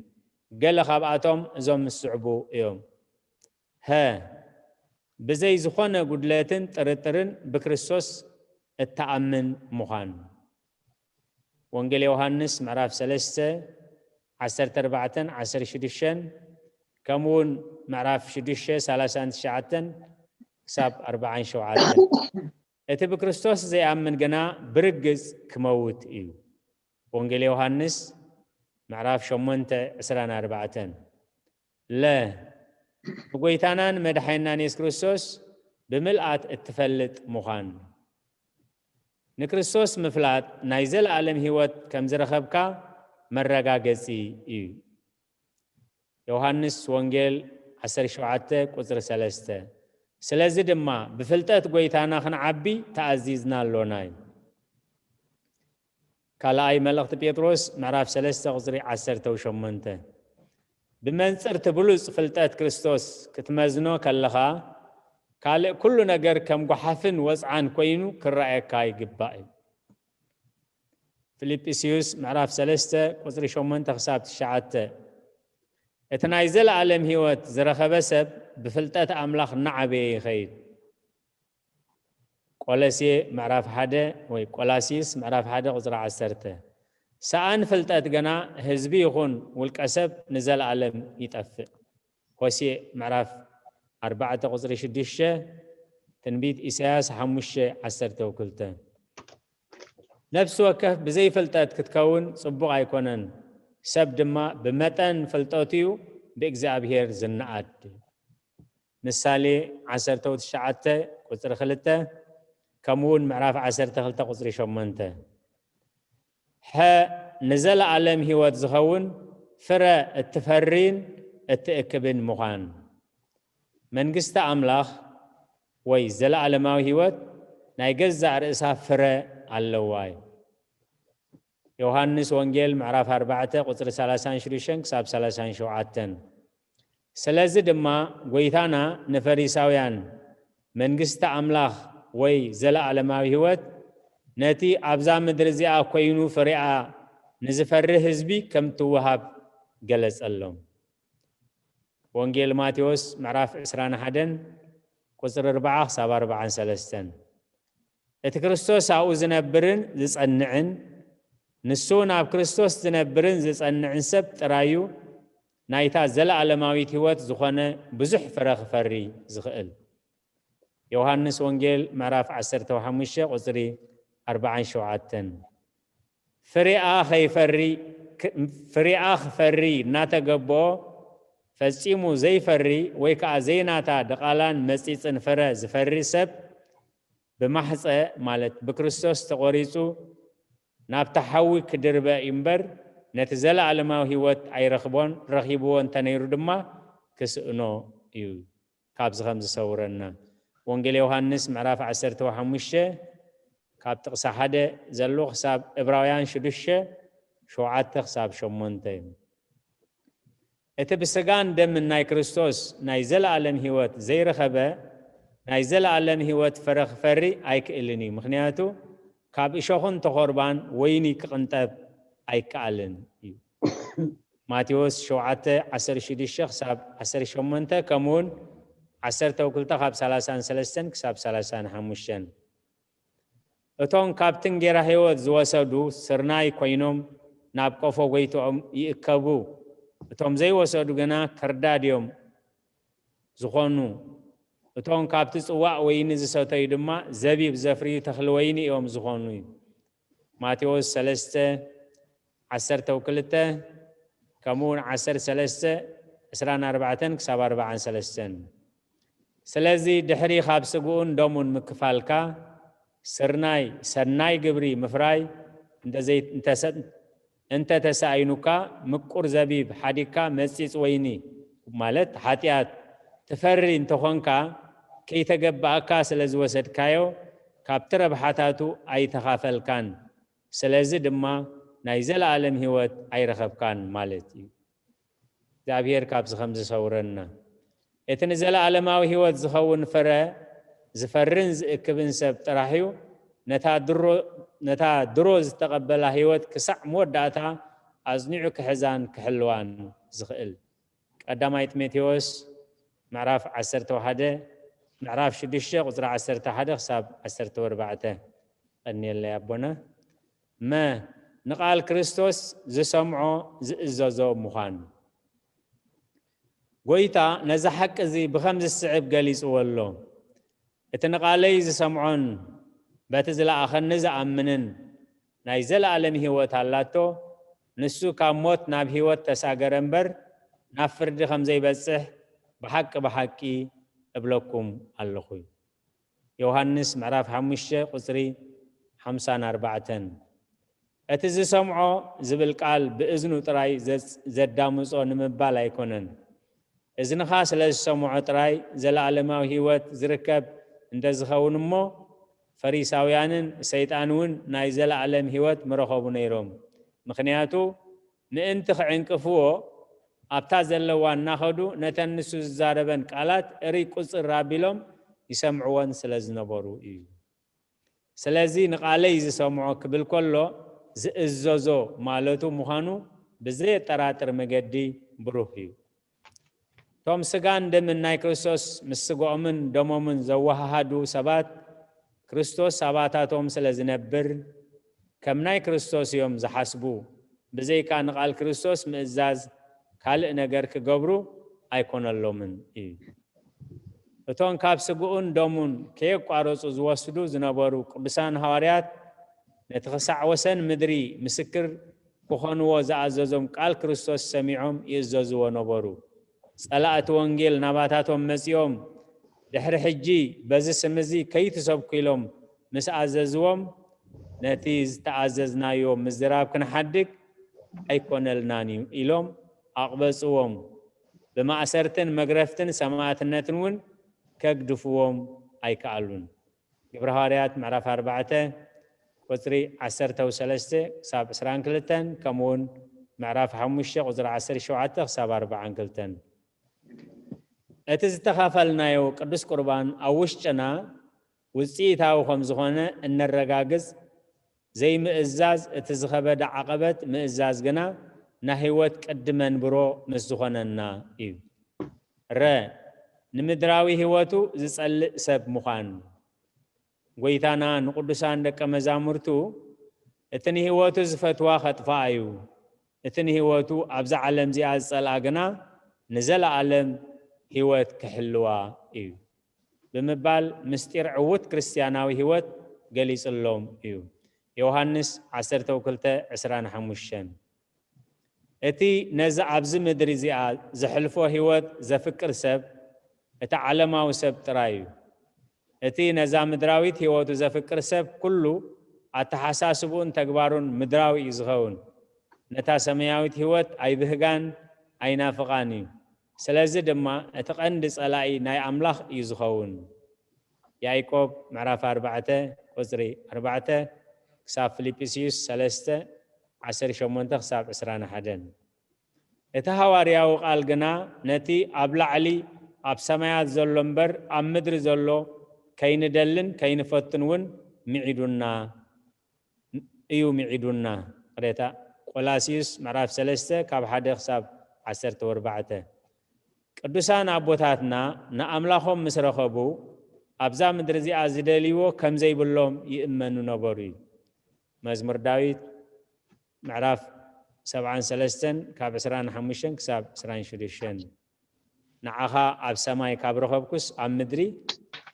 ገለ ካብኣቶም እዞም ዝስዕቡ እዮም። ሀ፣ ብዘይ ዝኾነ ጉድለትን ጥርጥርን ብክርስቶስ እተኣምን ምዃን። ወንጌል ዮሃንስ ምዕራፍ ሰለስተ ዓሰርተ ኣርባዕተን ዓሰርተ ሽዱሽተን፣ ከምኡ እውን ምዕራፍ ሽዱሽተ ሰላሳን ትሽዓተን ክሳብ ኣርባዓን ሸውዓተን። እቲ ብክርስቶስ ዘይኣምን ግና ብርግጽ ክመውት እዩ። ወንጌል ዮሃንስ ምዕራፍ ሸሞንተ ዕስራን ኣርባዕተን። ለ፣ ንጎይታናን መድሓኒናን የሱስ ክርስቶስ ብምልኣት እትፈልጥ ምዃን። ንክርስቶስ ምፍላጥ ናይ ዘለኣለም ህይወት ከም ዝረኸብካ መረጋገጺ እዩ። ዮሃንስ ወንጌል ዓሰርተ ሸውዓተ ቁጽሪ ሰለስተ። ስለዚ ድማ ብፍልጠት ጎይታና ክንዓቢ ተኣዚዝና ኣሎና እዩ። ካልኣይ መልእኽቲ ጴጥሮስ ምዕራፍ ሰለስተ ቁጽሪ ዓሰርተ ሸሞንተ። ብመንጽርቲ ብሉጽ ፍልጠት ክርስቶስ ክትመዝኖ ከለኻ፣ ካልእ ኩሉ ነገር ከም ጓሓፍን ወጽዓን ኮይኑ ክረኣየካ ይግባእ እዩ። ፊልጵስዩስ ምዕራፍ ሰለስተ ቁጽሪ ሸሞንተ ክሳብ ትሽዓተ። እቲ ናይ ዘለኣለም ህይወት ዝረኸበ ሰብ ብፍልጠት ኣምላኽ እናዓበየ ይኸይድ። ቆሎሴ ምዕራፍ ሓደ ወይ ቆላሲስ ምዕራፍ ሓደ ቁጽሪ ዓሰርተ። ሰኣን ፍልጠት ግና ህዝቢ ይኹን ውልቀ ሰብ ንዘለኣለም ይጠፍእ። ሆሴዕ ምዕራፍ ኣርባዕተ ቁጽሪ ሽዱሽተ፣ ትንቢት ኢሳያስ ሓሙሽተ ዓሰርተ ክልተ። ነፍሲ ወከፍ ብዘይ ፍልጠት ክትከውን ጽቡቕ ኣይኮነን፣ ሰብ ድማ ብመጠን ፍልጠቱ እዩ ብእግዚኣብሔር ዝነኣድ። ምሳሌ ዓሰርተ ትሽዓተ ቁጽሪ ክልተ፣ ከምኡ እውን ምዕራፍ ዓሰርተ ክልተ ቁጽሪ ሸሞንተ። ሐ፣ ንዘለኣለም ህይወት ዝኸውን ፍረ እትፈሪን እትእክብን ምዃን። መንግስቲ ኣምላኽ ወይ ዘለኣለማዊ ህይወት ናይ ገዛእ ርእሳ ፍረ ኣለዋ እዩ። ዮሃንስ ወንጌል ምዕራፍ ኣርባዕተ ቁጽሪ ሰላሳን ሽዱሽተን ክሳብ ሰላሳን ሸውዓተን። ስለዚ ድማ ጎይታና ንፈሪሳውያን መንግስቲ ኣምላኽ ወይ ዘለኣለማዊ ህይወት ነቲ ኣብዛ ምድሪ እዚኣ ኮይኑ ፍሬኣ ንዝፈሪ ህዝቢ ከም ትወሃብ ገለጸሎም። ወንጌል ማቴዎስ ምዕራፍ ዕስራን ሓደን ቁጽሪ ኣርባዓ ክሳብ ኣርባዓን ሰለስተን። እቲ ክርስቶስ ኣብኡ ዝነብርን ዝጸንዕን፣ ንሱ እውን ኣብ ክርስቶስ ዝነብርን ዝጸንዕን ሰብ ጥራይ እዩ ናይታ ዘለኣለማዊት ህይወት ዝኾነ ብዙሕ ፍረ ክፈሪ ዝኽእል። ዮሃንስ ወንጌል ምዕራፍ ዓሰርተ ሓሙሽተ ቁጽሪ ኣርባዓን ሸውዓተን። ፍሬኣ ከይፈሪ፣ ክ-፣ ፍሬኣ ክፈሪ እናተገብኦ ፈጺሙ ዘይፈሪ ወይ ከኣ ዘይናታ ድቓላን መጺጽን ፍረ ዝፈሪ ሰብ ብማሕጸ፣ ማለት ብክርስቶስ ተቖሪጹ ናብቲ ሓዊ ክድርበ እዩ እምበር ነቲ ዘለኣለማዊ ህይወት ኣይረኽቦን፣ ረኺብዎ እንተነይሩ ድማ ክስእኖ እዩ። ካብዚ ከም ዝሰውረና ወንጌል ዮሃንስ ምዕራፍ ዓሰርተ ሓሙሽተ ካብ ጥቕሲ ሓደ ዘሎ ክሳብ ዕብራውያን ሽዱሽተ ሸውዓተ ክሳብ ሸሞንተ እዩ። እቲ ብስጋን ደምን ናይ ክርስቶስ ናይ ዘለኣለም ህይወት ዘይረኸበ ናይ ዘለኣለም ህይወት ፍረ ክፈሪ ኣይክእልን እዩ። ምኽንያቱ ካብ እሾኽን ተኾርባን ወይኒ ክቕንጠብ ኣይከኣልን እዩ። ማቴዎስ ሸውዓተ ዓሰርተ ሽዱሽተ ክሳብ ዓሰርተ ሸሞንተ፣ ከምኡውን ዓሰርተ ክልተ ካብ ሰላሳን ሰለስተን ክሳብ ሰላሳን ሓሙሽተን። እቶም ካብቲ እንጌራ ህይወት ዝወሰዱ ስርናይ ኮይኖም ናብ ቆፎ ጎይትኦም ይእከቡ። እቶም ዘይወሰዱ ግና ክርዳድ እዮም ዝኾኑ። እቶም ካብቲ ጽዋእ ወይኒ ዝሰተዩ ድማ ዘቢብ ዘፍርዩ ተኽሊ ወይኒ እዮም ዝኾኑ እዩ። ማቴዎስ ሰለስተ ዓሰርተ ክልተ፣ ከምኡ እውን ዓሰርተ ሰለስተ ዕስራን ኣርባዕተን ክሳብ ኣርባዓን ሰለስተን። ስለዚ ድሕሪ ካብ ስግኡን ደሙን ምክፋልካ፣ ስርናይ፣ ሰናይ ግብሪ ምፍራይ እንተ ዘይ-፣ እንተ ሰ-፣ እንተ ተሳኢኑካ፣ ምቁር ዘቢብ ሓዲግካ መጺጽ ወይኒ፣ ማለት ሓጢኣት፣ ትፈሪ እንተኾንካ፣ ከይተገባኣካ ስለ ዝወሰድካዮ፣ ካብቲ ረብሓታቱ ኣይተኻፈልካን። ስለዚ ድማ ናይ ዘለኣለም ህይወት ኣይረኸብካን ማለት እዩ። እግዚኣብሔር ካብዚ ከም ዝሰውረና። እቲ ንዘለኣለማዊ ህይወት ዝኸውን ፍረ ዝፈርን ዝእክብን ሰብ ጥራሕ እዩ ነታ ድሮ፣ ነታ ድሮ ዝተቐበላ ህይወት ክሳዕ መወዳእታ ኣጽኒዑ ክሕዛን ክሕልዋን ዝኽእል። ቀዳማይ ጢሞቴዎስ ምዕራፍ ዓሰርተ ሓደ፣ ምዕራፍ ሽዱሽተ ቁጽሪ ዓሰርተ ሓደ ክሳብ ዓሰርተ ኣርባዕተ። ቀንየለይ ኣቦና። መ፣ ንቓል ክርስቶስ ዝሰምዖ ዝእዘዞ ምዃን። ጎይታ ነዚ ሓቂ እዚ ብኸምዚ ዝስዕብ ገሊጽዎ ኣሎ። እቲ ንቓለይ ዝሰምዖን በቲ ዝለኣኸኒ ዝኣምንን ናይ ዘለኣለም ህይወት ኣላቶ። ንሱ ካብ ሞት ናብ ህይወት ተሳገረ እምበር ናብ ፍርዲ ከም ዘይበጽሕ ብሓቂ ብሓቂ እብለኩም ኣለኹ። ዮሃንስ ምዕራፍ ሓሙሽተ ቁጽሪ ሓምሳን ኣርባዕተን። እቲ ዝሰምዖ ዝብል ቃል ብእዝኑ ጥራይ ዘጽ-፣ ዘዳምጾ ንምባል ኣይኮነን። እዝንኻ ስለ ዝሰምዖ ጥራይ ዘለኣለማዊ ህይወት ዝርከብ እንተ ዝኸውን እሞ፣ ፈሪሳውያንን ሰይጣን እውን ናይ ዘለኣለም ህይወት ምረኸቡ ነይሮም። ምኽንያቱ ምእንቲ ክዕንቅፍዎ፣ ኣብታ ዘለዋ እናኸዱ ነተን ንሱ ዝዛረበን ቃላት እርይ ቁጽር ኣቢሎም ይሰምዕወን ስለ ዝነበሩ እዩ። ስለዚ ንቓለይ ዝሰምዖ ክብል ከሎ ዝእዘዞ ማለቱ ምዃኑ ብዘየጠራጥር መገዲ ብሩህ እዩ። እቶም ስጋን ደምን ናይ ክርስቶስ ምስ ስጋኦምን ደሞምን ዘወሃሃዱ ሰባት ክርስቶስ ኣባታቶም ስለ ዝነብር ከም ናይ ክርስቶስ እዮም ዝሓስቡ። ብዘይካ ንቓል ክርስቶስ ምእዛዝ ካልእ ነገር ክገብሩ ኣይኮነሎምን እዩ። እቶም ካብ ስግኡን ደሙን ከየቋረጹ ዝወስዱ ዝነበሩ ቅዱሳን ሃዋርያት ነቲ ክሳዕ ወሰን ምድሪ ምስክር ክኾንዎ ዝኣዘዞም ቃል ክርስቶስ ሰሚዖም ይእዘዝዎ ነበሩ። ጸላእቲ ወንጌል ናባታቶም መጺኦም ድሕሪ ሕጂ በዚ ስም እዚ ከይትሰብኩ ኢሎም ምስ ኣዘዝዎም፣ ነቲ ዝተኣዘዝናዮ ምዝራብ ክንሓድግ ኣይኮነልናን እዩ ኢሎም ኣቕበጽዎም። ብማእሰርትን መግረፍትን ሰማእትነትን እውን ከግድፍዎም ኣይከኣሉን። ግብረ ሃዋርያት ምዕራፍ ኣርባዕተ ቁፅሪ ዓሰርተ ሰለስተ ክሳብ ዕስራን ክልተን፣ ከምኡ እውን ምዕራፍ ሓሙሽተ ቁፅሪ ዓሰርተ ሸውዓተ ክሳብ ኣርባዓን ክልተን። እቲ ዝተኻፈልናዮ ቅዱስ ቁርባን ኣብ ውሽጥና ውፅኢታዊ ከም ዝኾነ እነረጋግፅ ዘይምእዛዝ፣ እቲ ዝኸበደ ዓቐበት ምእዛዝ ግና ናይ ህይወት ቅዲ መንብሮ ምስ ዝኾነና እዩ። ረ፣ ንምድራዊ ህይወቱ ዝጸልእ ሰብ ምዃን። ጎይታና ንቅዱሳን ደቀ መዛሙርቱ፣ "እቲ ንህይወቱ ዝፈትዋ ኸጥፍኣ እዩ፣ እቲ ንህይወቱ ኣብዛ ዓለም እዚኣ ዝጸልኣ ግና ንዘለኣለም ህይወት ክሕልዋ እዩ" ብምባል ምስጢር ዕዉት ክርስትያናዊ ህይወት ገሊጽሎም እዩ። ዮሃንስ ዓሰርተ ክልተ ዕስራን ሓሙሽተን። እቲ ነዚ ኣብዚ ምድሪ እዚኣ ዘሕልፎ ህይወት ዘፍቅር ሰብ፣ እቲ ዓለማዊ ሰብ ጥራይ እዩ። እቲ ነዛ ምድራዊት ህይወቱ ዘፍቅር ሰብ ኩሉ ኣተሓሳስብኡን ተግባሩን ምድራዊ እዩ ዝኸውን። ነታ ሰማያዊት ህይወት ኣይብህጋን ኣይናፍቓን እዩ። ስለዚ ድማ እቲ ቀንዲ ጸላኢ ናይ ኣምላኽ እዩ ዝኸውን። ያዕቆብ ምዕራፍ ኣርባዕተ ቁጽሪ ኣርባዕተ ክሳብ ፊልጵስዩስ ሰለስተ ዓሰርተ ሸሞንተ ክሳብ ዕስራን ሓደን። እቲ ሃዋርያዊ ቃል ግና ነቲ ኣብ ላዕሊ ኣብ ሰማያት ዘሎ እምበር ኣብ ምድሪ ዘሎ ከይንደልን ከይንፈትን እውን ምዒዱና እዩ፣ ምዒዱና። ቅሬታ ቆላስዩስ ምዕራፍ ሰለስተ ካብ ሓደ ክሳብ ዓሰርተ ኣርባዕተ። ቅዱሳን ኣቦታትና ንኣምላኾም ምስ ረኸቡ ኣብዛ ምድሪ እዚኣ ዝደልይዎ ከም ዘይብሎም ይእመኑ ነበሩ እዩ። መዝሙር ዳዊት ምዕራፍ ሰብዓን ሰለስተን ካብ ዕስራን ሓሙሽተን ክሳብ ዕስራን ሽዱሽተን። "ንዓኻ ኣብ ሰማይ ካብ ረኸብኩስ ኣብ ምድሪ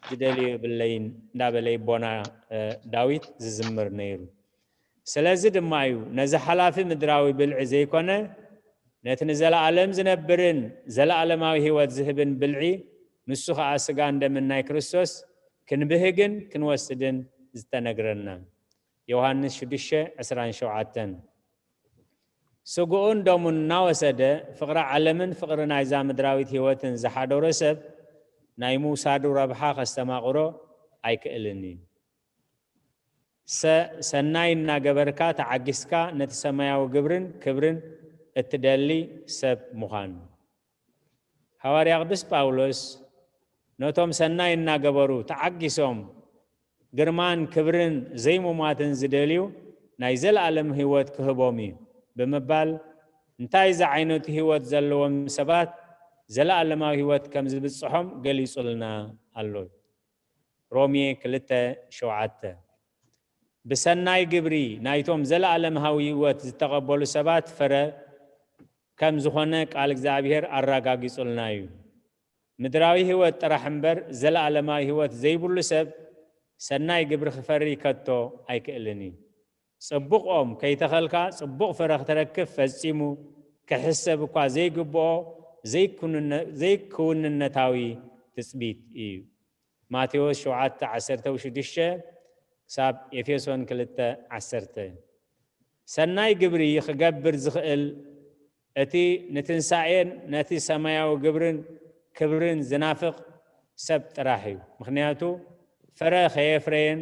ዝደልዮ የብለይን" እንዳበለ ይቦና፣ እ፣ ዳዊት ዝዝምር ነይሩ። ስለዚ ድማ እዩ ነዚ ሓላፊ ምድራዊ ብልዒ ዘይኮነ፣ ነቲ ንዘለኣለም ዝነብርን ዘለኣለማዊ ህይወት ዝህብን ብልዒ፣ ንሱ ኸኣ ስጋን ደምን ናይ ክርስቶስ፣ ክንብህግን ክንወስድን ዝተነግረና። ዮሃንስ ሽዱሽተ ዕስራን ሸውዓተን። ስግኡን ደሙን እናወሰደ ፍቕሪ ዓለምን ፍቕሪ ናይዛ ምድራዊት ህይወትን ዝሓደሮ ሰብ ናይ ምውሳዱ ረብሓ ከስተማቕሮ ኣይክእልን እዩ። ሰ-፣ ሰናይ እናገበርካ ተዓጊስካ ነቲ ሰማያዊ ግብርን ክብርን እትደሊ ሰብ ምዃን። ሃዋርያ ቅዱስ ጳውሎስ ነቶም ሰናይ እናገበሩ ተዓጊሶም ግርማን ክብርን ዘይሙማትን ዝደልዩ ናይ ዘለኣለም ህይወት ክህቦም እዩ ብምባል፣ እንታይ ዝዓይነቱ ህይወት ዘለዎም ሰባት ዘለኣለማዊ ህይወት ከም ዝብጽሖም ገሊጹልና ኣሎ። ሮሜ ክልተ ሸውዓተ። ብሰናይ ግብሪ ናይቶም ዘለኣለማዊ ህይወት ዝተቐበሉ ሰባት ፍረ ከም ዝኾነ ቃል እግዚኣብሔር ኣረጋጊጹልና እዩ። ምድራዊ ህይወት ጥራሕ እምበር ዘለኣለማዊ ህይወት ዘይብሉ ሰብ ሰናይ ግብሪ ክፈሪ ከቶ ኣይክእልን እዩ። ጽቡቕ ኦም ከይተኸልካ ጽቡቕ ፍረ ክትረክብ ፈጺሙ ክሕሰብ እኳ ዘይግብኦ ዘይኩንነ-፣ ዘይክውንነታዊ ትጽቢት እዩ። ማቴዎስ ሸውዓተ ዓሰርተ ሽዱሽተ ክሳብ ኤፌሶን ክልተ ዓሰርተ። ሰናይ ግብሪ ክገብር ዝኽእል እቲ ንትንሳኤን ነቲ ሰማያዊ ግብርን ክብርን ዝናፍቕ ሰብ ጥራሕ እዩ። ምኽንያቱ ፍረ ከየፍረየን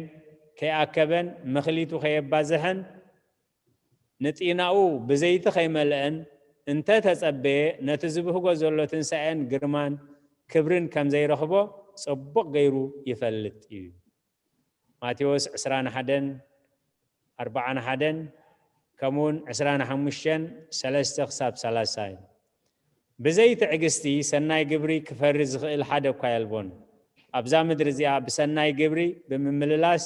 ከይኣከበን መኽሊቱ ከየባዝሐን ንጢናኡ ብዘይቲ ከይመልአን እንተ ተጸበየ፣ ነቲ ዝብህጎ ዘሎ ትንሳኤን ግርማን ክብርን ከም ዘይረኽቦ ጽቡቕ ገይሩ ይፈልጥ እዩ። ማቴዎስ ዕስራን ሓደን ኣርባዓን ሓደን፣ ከምኡውን ዕስራን ሓሙሽተን ሰለስተ ክሳብ ሰላሳ እዩ። ብዘይ ትዕግስቲ ሰናይ ግብሪ ክፈሪ ዝኽእል ሓደ እኳ የልቦን። ኣብዛ ምድሪ እዚኣ ብሰናይ ግብሪ ብምምልላስ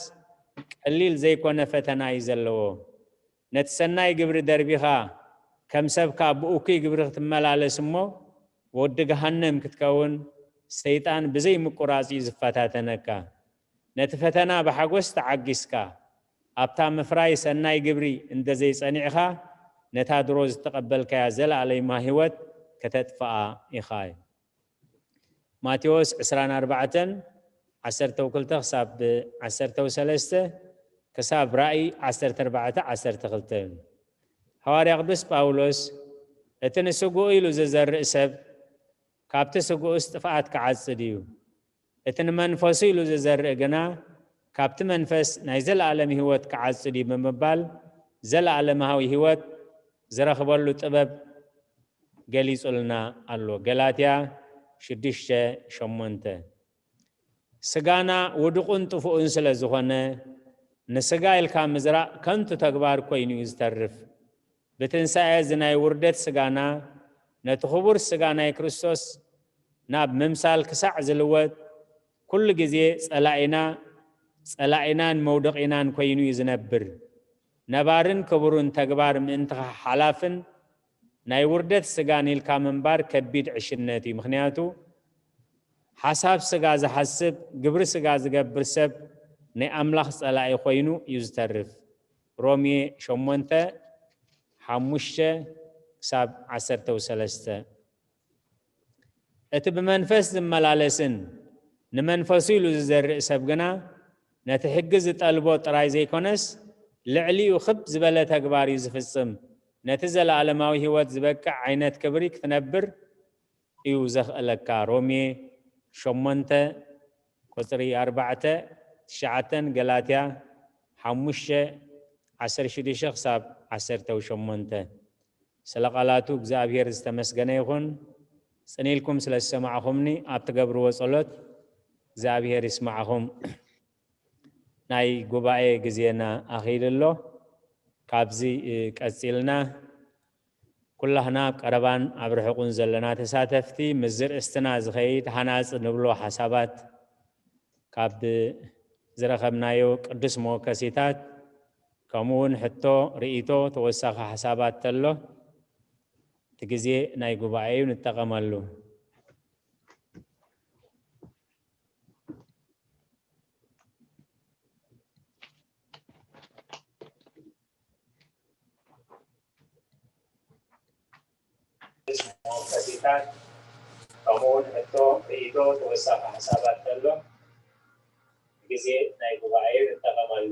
ቀሊል ዘይኮነ ፈተና እዩ ዘለዎ። ነቲ ሰናይ ግብሪ ደርቢኻ ከም ሰብካ ብእኩይ ግብሪ ክትመላለስ እሞ ወዲ ገሃነም ክትከውን ሰይጣን ብዘይ ምቁራጽ እዩ ዝፈታተነካ። ነቲ ፈተና ብሓጎስ ተዓጊስካ ኣብታ ምፍራይ ሰናይ ግብሪ እንተ ዘይጸኒዕኻ ነታ ድሮ ዝተቐበልካያ ዘለኣለማ ህይወት ከተጥፍኣ ኢኻ እዩ። ማቴዎስ ዕስራን ኣርባዕተን ዓሰርተ ክልተ ክሳብ ዓሰርተ ሰለስተ ክሳብ ራእይ ዓሰርተ ኣርባዕተ ዓሰርተ ክልተ። ሃዋርያ ቅዱስ ጳውሎስ እቲ ንስግኡ ኢሉ ዝዘርእ ሰብ ካብቲ ስግኡስ ጥፍኣት ክዓጽድ እዩ። እቲ ንመንፈሱ ኢሉ ዝዘርእ ግና ካብቲ መንፈስ ናይ ዘለኣለም ህይወት ክዓጽድ እዩ ብምባል ዘለኣለማዊ ህይወት ዝረኽበሉ ጥበብ ገሊጹልና ኣሎ። ገላትያ ሽዱሽተ ሸሞንተ። ስጋና ውዱቕን ጥፉእን ስለ ዝኾነ ንስጋ ኢልካ ምዝራእ ከንቱ ተግባር ኮይኑ እዩ ዝተርፍ። ብትንሳኤ እዚ ናይ ውርደት ስጋና ነቲ ክቡር ስጋ ናይ ክርስቶስ ናብ ምምሳል ክሳዕ ዝልወጥ ኩሉ ግዜ ጸላኢና ጸላኢናን መውደቒናን ኮይኑ እዩ ዝነብር። ነባርን ክቡርን ተግባር ምእንቲ ሓላፍን ናይ ውርደት ስጋን ኢልካ ምንባር ከቢድ ዕሽነት እዩ። ምኽንያቱ ሓሳብ ስጋ ዝሓስብ ግብሪ ስጋ ዝገብር ሰብ ናይ ኣምላኽ ጸላኢ ኮይኑ እዩ ዝተርፍ። ሮሜ ሸሞንተ ሓሙሽተ ክሳብ ዓሰርተ ሰለስተ። እቲ ብመንፈስ ዝመላለስን ንመንፈሱ ኢሉ ዝዘርእ ሰብ ግና ነቲ ሕጊ ዝጠልቦ ጥራይ ዘይኮነስ ልዕሊኡ ክብ ዝበለ ተግባር እዩ ዝፍጽም። ነቲ ዘለኣለማዊ ህይወት ዝበቅዕ ዓይነት ክብሪ ክትነብር እዩ ዘኽእለካ። ሮሜ ሸሞንተ ቁጽሪ ኣርባዕተ፣ ትሽዓተን ገላትያ ሓሙሽተ ዓሰርተ ሽዱሽተ ክሳብ ዓሰርተ ሸሞንተ። ስለ ቃላቱ እግዚኣብሔር ዝተመስገነ ይኹን። ጽን ኢልኩም ስለ ዝሰማዕኹምኒ ኣብ ትገብርዎ ጸሎት እግዚኣብሔር ይስማዕኹም። ናይ ጉባኤ ግዜና ኣኺሉ ኣሎ። ካብዚ ቀጺልና ኩላህና ኣብ ቀረባን ኣብ ርሑቕን ዘለና ተሳተፍቲ ምስ ዝርእስትና ዝኸይድ ሃናጽ ንብሎ ሓሳባት ካብ ዝረኸብናዮ ቅዱስ መወከሲታት ከምኡ እውን ሕቶ ርእይቶ ተወሳኺ ሓሳባት ተሎ እቲ ግዜ ናይ ጉባኤ እዩ ንጠቐመሉ። መወከሲታት ከምኡውን ሕቶ ርእይቶ ተወሳኺ ሓሳባት ተሎ ግዜ ናይ ጉባኤ ንጠቐመሉ።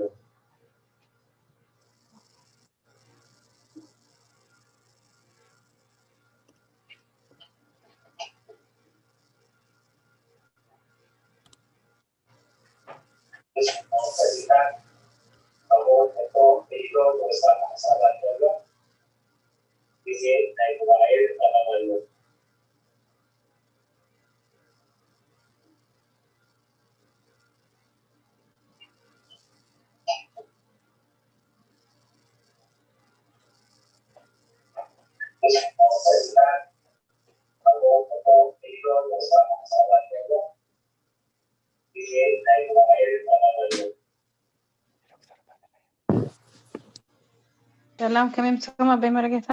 ሰላም፣ ከመይ ምሳኹም ኣቦይ መርጌታ?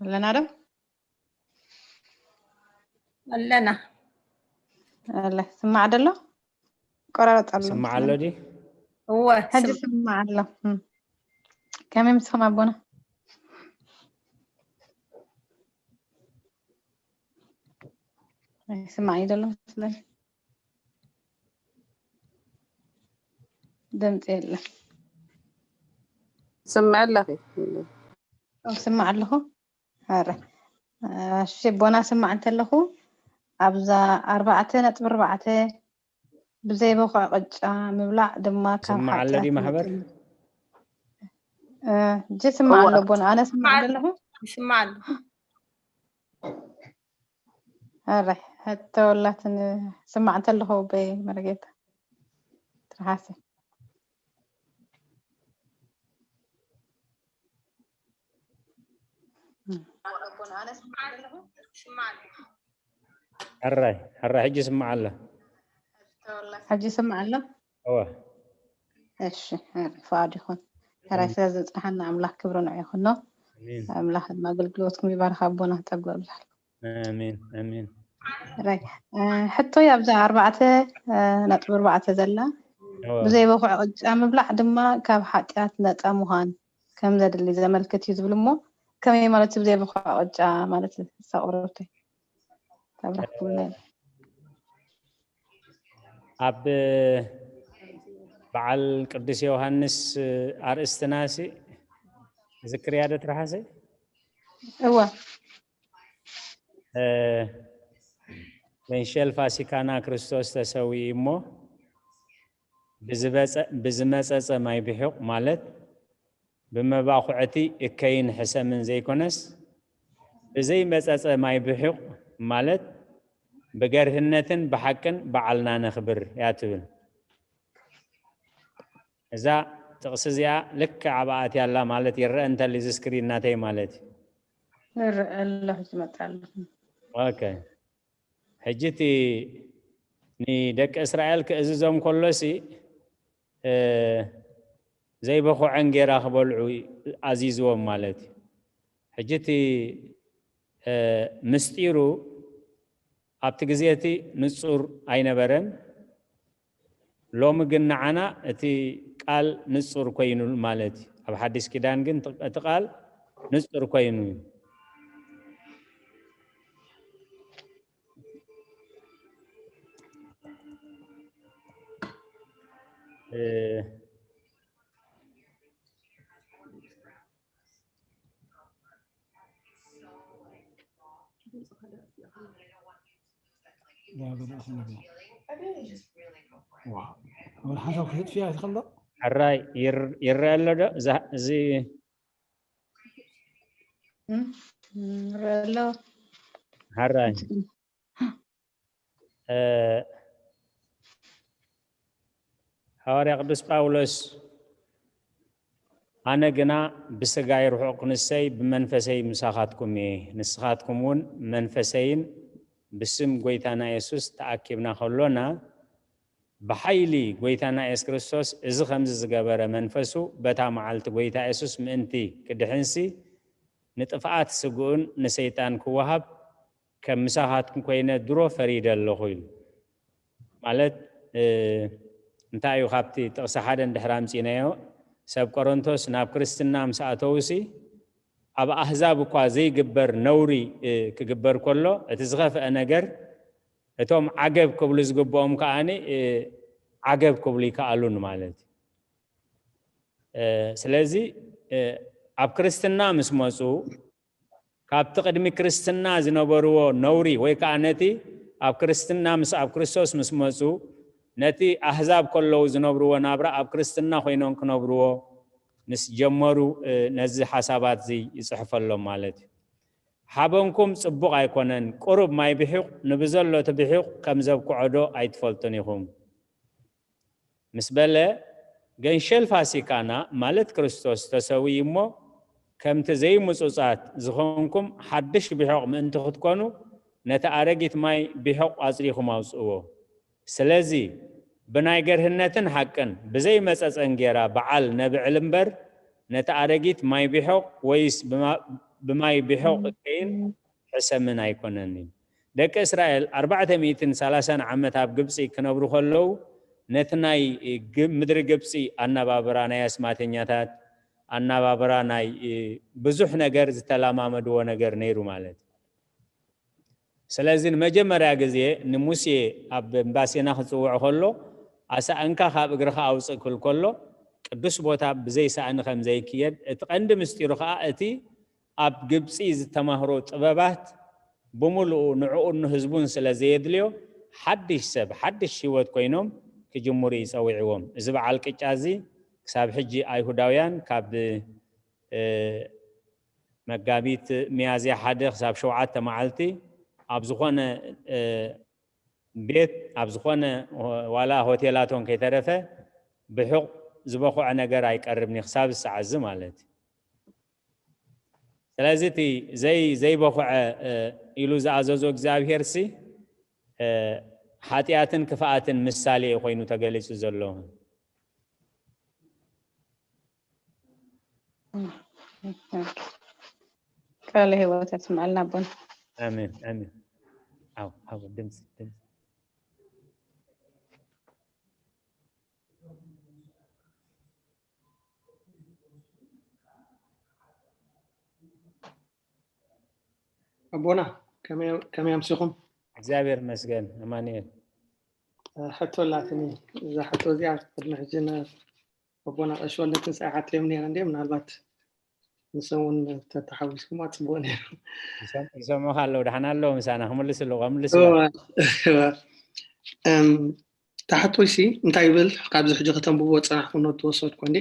ኣለና ዶ? ኣለና። ኣለ፣ ስማዕ ደሎ? ቆራረጽ ኣሎ ስማዕ ኣሎ ድዩ? እወ፣ ሕጂ ስም- ስማዕ ኣሎ። እም። ከመይ ምሳኹም ኣቦና? ኣይስማዕ እዩ ዘሎ መስለኒ። ድምፂ የለን። ስምዕ ኣለኺ? ኦ፣ ስማዕ ኣለኹ። ኣረ፣ እሺ፣ ኣቦና ስማዕ እንተለኹ ኣብዛ ኣርባዕተ ነጥቢ ኣርባዕተ ብዘይ በኹዕ ቅጫ ምብላዕ ድማ ካብ ስማዕ ኣሎ ሓጢኣት ድዩ ማሕበር? ይምጥን። እ፣ እጂ ስማዕ እወ። ኣሎ ኣቦና፣ ኣነ ስማዕ ኣለኹ። ይስማዕ ኣሎ። ኣረ፣ ሕቶ ወላትን ስማዕ እንተለኹ ኣቦይ መርጌታ ትርሓሲ። ሕራይ፣ ሕራይ፣ ሕጂ ስማዕ ኣሎ። ሕጂ ስማዕ ኣሎ? እወ። እሺ፣ ሕራይ፣ ፍቓድ ይኹን። ሕራይ እም። ስለ ዘጽንሓና ኣምላኽ ክብሪ ንዑ ይኹኖ። ኣሜን። ኣምላኽ ድማ ኣገልግሎትኩም ይባርኽ ኣቦና፣ ጸጋ ይብዛሕልኩም። ኣሜን፣ ኣሜን። ሕራይ፣ እ፣ ሕቶይ ኣብዛ ኣርባዕተ፣ እ፣ ነጥቢ ኣርባዕተ ዘላ፣ እወ። ብዘይ በኹዕ ቅጫ ምብላዕ ድማ ካብ ሓጢኣት ነጻ ምዃን ከም ዘድሊ ዘመልክት እዩ ዝብል እሞ፣ ከመይ ማለት እዩ ብዘይ በኹዕ ቅጫ ማለት? እሳ ቁርብተይ ተብራህኩምና። ኣብ በዓል ቅዱስ ዮሃንስ ኣርእስትና ሲ ዝክርያ ዶ ትርሓሰ? እወ። እ፣ ገንሸል ፋሲካና ክርስቶስ ተሰዊኡ እሞ ብዝበጸ-፣ ብዝመጸጸ ማይ ብሑቕ ማለት ብመባኹዕቲ እከይን ሕሰምን ዘይኮነስ ብዘይመጸጸ ማይ ብሑቕ ማለት ብገርህነትን ብሓቅን በዓልና ነኽብር እያ ትብል። እዛ ጥቕሲ እዚኣ ልክዕ ኣብኣ ኣትያ ኣላ ማለት ይረአ እንተሊ እዚ ስክሪን ናተይ ማለት እዩ። ይረአ ኣሎ፣ ሕጂ መጽእ ኣለኹ። ኦኬ። ሕጂ እቲ ንደቂ እስራኤል ክእዝዞም ከሎሲ፣ እ፣ ዘይበኹዐ እንጌራ ክበልዑ ኣዚዝዎም ማለት እዩ። ሕጂ እቲ፣ እ፣ ምስጢሩ ኣብቲ ግዜ እቲ ንጹር ኣይነበረን። ሎሚ ግን ንዓና እቲ ቃል ንጹር ኮይኑ ማለት እዩ። ኣብ ሓዲስ ኪዳን ግን እቲ ቃል ንጹር ኮይኑ እዩ። እ፣ ሓንሳብ ክትጥፍያ ትኽእል ዶ? ሕራይ ይር-፣ ይረአ ኣሎ ዶ? እዛ፣ እዚ እም፣ ይረአ ኣሎ። ሕራይ። እ፣ ሃዋርያ ቅዱስ ጳውሎስ፣ ኣነ ግና ብስጋይ ርሑቕ ክንሰይ ብመንፈሰይ ምሳኻትኩም እየ፣ ንስኻትኩም እውን መንፈሰይን ብስም ጐይታና የሱስ ተኣኪብና ከሎና ብሓይሊ ጐይታና የሱስ ክርስቶስ እዚ ኸምዚ ዝገበረ መንፈሱ በታ መዓልቲ ጐይታ የሱስ ምእንቲ ክድሕንሲ ንጥፍኣት ስግኡን ንሰይጣን ክወሃብ ከም ምሳኻትኩም ኮይነ ድሮ ፈሪደ ኣለኹ ኢሉ። ማለት፣ እ፣ እንታይ እዩ ካብቲ ጥቕሲ ሓደ እንድሕር ኣምጺእናዮ፣ ሰብ ቆሮንቶስ ናብ ክርስትና ምስ ኣተውሲ ኣብ ኣህዛብ እኳ ዘይግበር ነውሪ፣ እ፣ ክግበር ከሎ እቲ ዝኸፍአ ነገር እቶም ዓገብ ክብሉ ዝግብኦም ከኣኒ፣ እ፣ ዓገብ ክብሉ ይከኣሉን ማለት እዩ። እ፣ ስለዚ፣ እ፣ ኣብ ክርስትና ምስ መጹ ካብቲ ቅድሚ ክርስትና ዝነበርዎ ነውሪ ወይ ከኣ ነቲ ኣብ ክርስትና ምስ ኣብ ክርስቶስ ምስ መጹ ነቲ ኣህዛብ ከለዉ ዝነብርዎ ናብራ ኣብ ክርስትና ኮይኖም ክነብርዎ ምስ ጀመሩ፣ እ፣ ነዚ ሓሳባት እዚ ይጽሕፈሎም ማለት እዩ። ሓበንኩም ጽቡቕ ኣይኮነን፣ ቁሩብ ማይ ብሒቕ ንብዘሎ እቲ ብሒቕ ከም ዘብክዖ ዶ ኣይትፈልጡን ኢኹም? ምስ በለ፣ ገንሸል ፋሲካና ማለት ክርስቶስ ተሰዊኡ እሞ፣ ከምቲ ዘይምጹጻት ዝኾንኩም ሓድሽ ብሒቕ ምእንቲ ክትኮኑ፣ ነቲ ኣረጊት ማይ ብሒቕ ኣጽሪኹም ኣውጽእዎ። ስለዚ፣ ብናይ ገርህነትን ሓቅን ብዘይመጸጸን ጌራ በዓል ነብዕል እምበር፣ ነቲ ኣረጊት ማይ ብሒቕ ወይስ ብማ-፣ ብማይ ብሒቕ እከይን ሕሰምን ኣይኮነን እዩ። ደቂ እስራኤል ኣርባዕተ ሚእትን ሰላሳን ዓመት ኣብ ግብጺ ክነብሩ ከለዉ፣ ነቲ ናይ ግ-፣ ምድሪ ግብጺ ኣነባብራ ናይ ኣስማተኛታት ኣነባብራ ናይ ብዙሕ ነገር ዝተለማመድዎ ነገር ነይሩ ማለት እዩ። ስለዚ ንመጀመርያ ግዜ ንሙሴ ኣብ እምባሲና ክጽውዖ ከሎ፣ ኣሳእንካ ካብ እግርኻ ኣውጽእ ክብል ከሎ፣ ቅዱስ ቦታ ብዘይ ሳእኒ ከም ዘይክየድ፣ እቲ ቀንዲ ምስጢሩ ከኣ እቲ ኣብ ግብጺ ዝተማህሮ ጥበባት ብምሉኡ ንዕኡን ንህዝቡን ስለ ዘየድልዮ፣ ሓድሽ ሰብ፣ ሓድሽ ህይወት ኮይኖም ክጅምሩ እዩ ጸዊዕዎም። እዚ በዓል ቅጫ እዚ ክሳብ ሕጂ ኣይሁዳውያን ካብ፣ እ፣ መጋቢት፣ ሚያዝያ ሓደ ክሳብ ሸውዓተ መዓልቲ ኣብ ዝኾነ፣ እ፣ ቤት፣ ኣብ ዝኾነ ዋላ ሆቴላቶም ከይተረፈ ብሑቕ ዝበኹዐ ነገር ኣይቀርብን እዩ ክሳብ ዝሰዓት እዚ ማለት እዩ። ስለዚ እቲ ዘይ-፣ ዘይበኹዐ፣ እ፣ ኢሉ ዝኣዘዞ እግዚኣብሄር ሲ፣ እ፣ ሓጢኣትን ክፍኣትን ምሳሌ እዩ ኮይኑ ተገሊጹ ዘሎ። ቃለ ህይወት ያስምዐልና ኣቦና። ኣሜን፣ ኣሜን። ኣው፣ ኣው፣ ድምፂ፣ ድምፂ። ኣቦና፣ ከመይ፣ ከመይ ኣምሲኹም? እግዚኣብሔር ይመስገን። ኣማኑኤል። ሕቶ ኣላትኒ። እዛ ሕቶ እዚኣ ቅድሚ ሕጂ ን-፣ ኣቦና ቀሺ ወልደ ትንሳኤ ሓተዮም ነይረ እንዴ፣ ምናልባት ንሶም እውን ተተሓዊስኩም ኣፅቡቅ ነይሩ። ይሰምዑኻ ኣለዉ፣ ደሓን ኣለዉ ምሳና። ክምልሱ ኣለዉ፣ ክምልሱ እዋ፣ እዋ። እም፣ ታሕቶይ ሲ እንታይ ይብል? ካብዚ ሕጂ ከተንብቦ ዝጸናሕኩ ኖት ዝወሰድኩ እንዴ?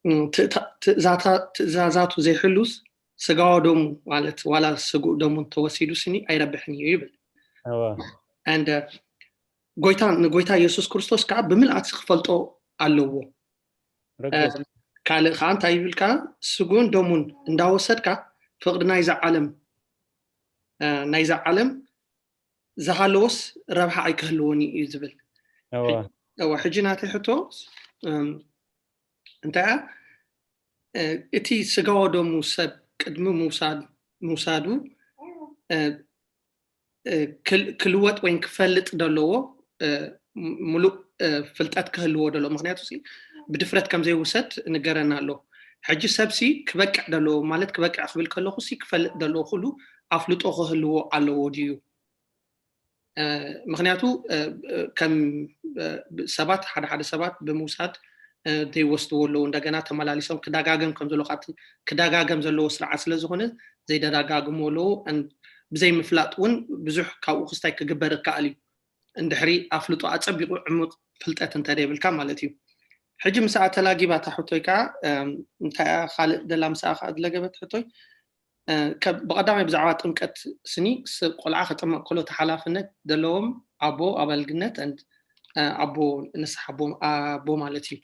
እም፣ ትእታ- ትእዛታ- ትእዛዛቱ ዘይሕሉስ ስጋዎ ደሙ ማለት ዋላ ስግኡ ደሙ እንተወሲዱ ስኒ ኣይረብሕን እዩ ይብል። እወ And ጎይታ ንጎይታ የሱስ ክርስቶስ ከዓ ብምልኣት ክፈልጦ ኣለዎ። ርግጽ ካልእ ከዓ እንታይ ይብል ከዓ? ስጉን ደሙን እንዳወሰድካ ፍቕዲ ናይዛ ዓለም ናይዛ ዓለም ዝሃለዎስ ረብሓ ኣይክህልዎን እዩ ዝብል። እወ እወ ሕጂ ናተይ ሕቶ እም፣ እንታይ እያ? እ፣ እቲ ስጋዎ ደሙ ሰብ ቅድሚ ምውሳድ ምውሳዱ እ፣ እ፣ ክል- ክልወጥ ወይ ክፈልጥ ደለዎ እ፣ ም- ሙሉእ እ፣ ፍልጠት ክህልዎ ደሎ። ምክንያቱ ሲ ብድፍረት ከም ዘይውሰድ ንገረና ኣሎ። ሕጂ ሰብሲ ክበቅዕ ደለዎ ማለት ክበቅዕ ክብል ከለኹ ሲ ክፈልጥ ደለዎ ኩሉ ኣፍልጦ ክህልዎ ኣለዎ ድዩ? እ፣ ምክንያቱ እ፣ እ፣ ከም እ፣ ሰባት ሓደ ሓደ ሰባት ብምውሳድ እ፣ ዘይወስድዎ ኣለዉ። እንደገና ተመላሊሶም ክደጋገም ከም ዘለዎ ካብቲ ክደጋገም ዘለዎ ስርዓት ስለ ዝኾነ ዘይደጋግምዎ ኣለዉ። And ብዘይ ምፍላጥ እውን ብዙሕ ካብኡ ክስታይ ክግበር ይከኣል እዩ። እንድሕሪ ኣፍልጦ ኣጸቢቑ ዕሙቕ ፍልጠት እንተደይብልካ ማለት እዩ። ሕጂ ምስኣ ተላጊባ እታ ሕቶይ ከዓ እም፣ እንታይ እያ ካልእ ደላ ምስኣ ከዓ ዝለገበት ሕቶይ እ፣ ከ- ብቐዳማይ ብዛዕባ ጥምቀት ስኒ ስ- ቆልዓ ከጥመቕ ከሎ እቲ ሓላፍነት ዘለዎም ኣቦ ኣባልግነት and እ፣ ኣቦ ንስሓ ኣቦ ኣቦ ማለት እዩ።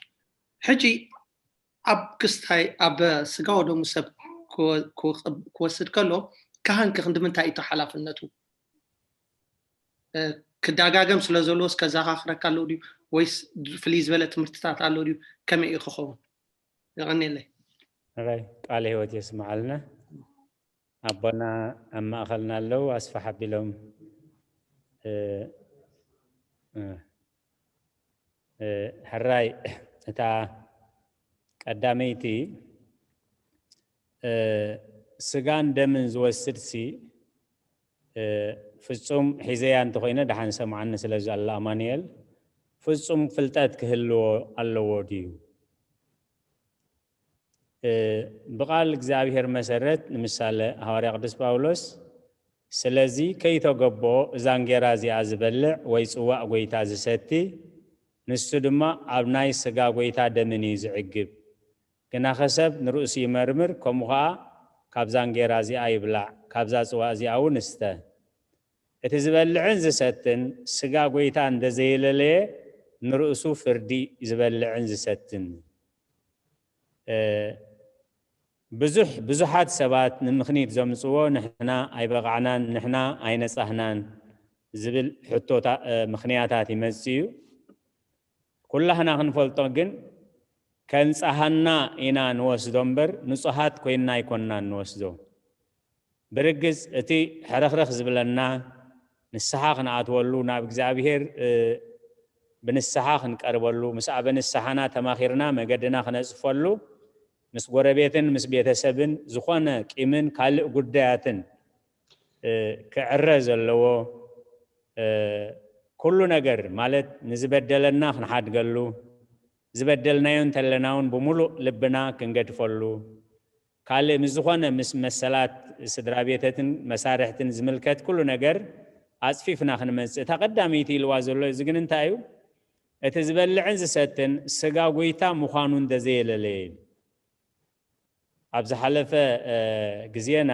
ሕጂ ኣብ ክስታይ ኣብ ስጋዎ ደሙ ሰብ ክወ- ክወ- ክወስድ ከሎ ካህን ከ ክንዲ ምንታይ እዩ ሓላፍነቱ? እ፣ ክደጋገም ስለ ዘለዎስ ከዘኻኽረካ ኣለዎ ድዩ ወይስ ፍልይ ዝበለ ትምህርትታት ኣለዎ ድዩ? ከመይ እዩ ክኸውን? የቐንየለይ። ራይ ቃለ ህይወት የስምዓልና። ኣቦና ኣብ ማእኸልና ኣለዉ ኣስፋሕ ኣቢሎም እ፣ እ፣ እ፣ ሕራይ እታ ቀዳመይቲ እ፣ ስጋን ደምን ዝወስድ ሲ እ፣ ፍጹም ሒዘያ እንተኾይነ ደሓን ሰምዓኒ ስለ ዘሎ ኣማኑኤል ፍጹም ፍልጠት ክህልዎ ኣለዎ ድዩ? እ፣ ብቓል እግዚኣብሔር መሰረት ንምሳሌ ሃዋርያ ቅዱስ ጳውሎስ ስለዚ ከይተገብኦ እዛ እንጌራ እዚኣ ዝበልዕ ወይ ጽዋእ ጎይታ ዝሰቲ ንሱ ድማ ኣብ ናይ ስጋ ጎይታ ደምን እዩ ዝዕግብ። ግናኸ ሰብ ንርእሱ ይመርምር፣ ከምኡ ኸኣ ካብዛ እንጌራ እዚኣ ይብላዕ፣ ካብዛ ጽዋእ እዚኣ እውን እስተ። እቲ ዝበልዕን ዝሰትን ስጋ ጎይታ እንደ ዘየለለየ ንርእሱ ፍርዲ ዝበልዕን ዝሰትን። እ፣ ብዙሕ ብዙሓት ሰባት ንምኽኒት ዘምጽዎ ንሕና ኣይበቓዕናን ንሕና ኣይነጻህናን ዝብል ሕቶታ እ፣ ምኽንያታት ይመጽእ እዩ። ኩላህና ክንፈልጦ ግን ከንጻሃና ኢና ንወስዶ እምበር ንጹሃት ኮይንና ኣይኮንናን ንወስዶ። ብርግጽ እቲ ሕርኽርኽ ዝብለና ንስሓ ክንኣትወሉ ናብ እግዚኣብሄር እ፣ ብንስሓ ክንቀርበሉ ምስ ኣበ ንስሓና ተማኺርና መገድና ክነጽፈሉ ምስ ጎረቤትን ምስ ቤተሰብን ዝኾነ ቂምን ካልእ ጉዳያትን እ፣ ክዕረ ዘለዎ እ፣ ኩሉ ነገር ማለት ንዝበደለና ክንሓድገሉ ዝበደልናዮ እንተለና እውን ብምሉእ ልብና ክንገድፈሉ ካልእ ምስ ዝኾነ ምስ መሰላት ስድራ ቤተትን መሳርሕትን ዝምልከት ኩሉ ነገር ኣፅፊፍና ክንመፅእ እታ ቀዳመይቲ ኢልዋ ዘሎ እዚ ግን እንታይ እዩ እቲ ዝበልዕን ዝሰትን ስጋ ጎይታ ምዃኑ እንደዘየለለየ እዩ ኣብ ዝሓለፈ ግዜና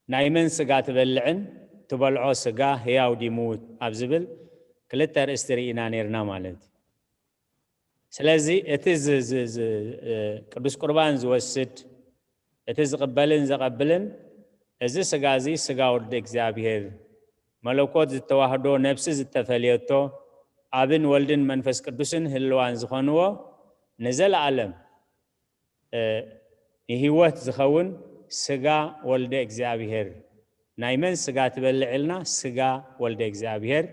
ናይ መን ስጋ ትበልዕን ትበልዖ ስጋ ህያው ድዩ ምዉት ኣብ ዝብል ክልተ ኣርእስቲ ርኢና ነርና ማለት እዩ። ስለዚ እቲ ቅዱስ ቁርባን ዝወስድ እቲ ዝቕበልን ዘቐብልን እዚ ስጋ እዚ ስጋ ወዲ እግዚኣብሔር መለኮት ዝተዋህዶ ነብሲ ዝተፈልየቶ ኣብን ወልድን መንፈስ ቅዱስን ህልዋን ዝኾንዎ ንዘለኣለም ንህይወት ዝኸውን ስጋ ወልደ እግዚኣብሔር ናይ መን ስጋ ትበልዕ ኢልና ስጋ ወልደ እግዚኣብሔር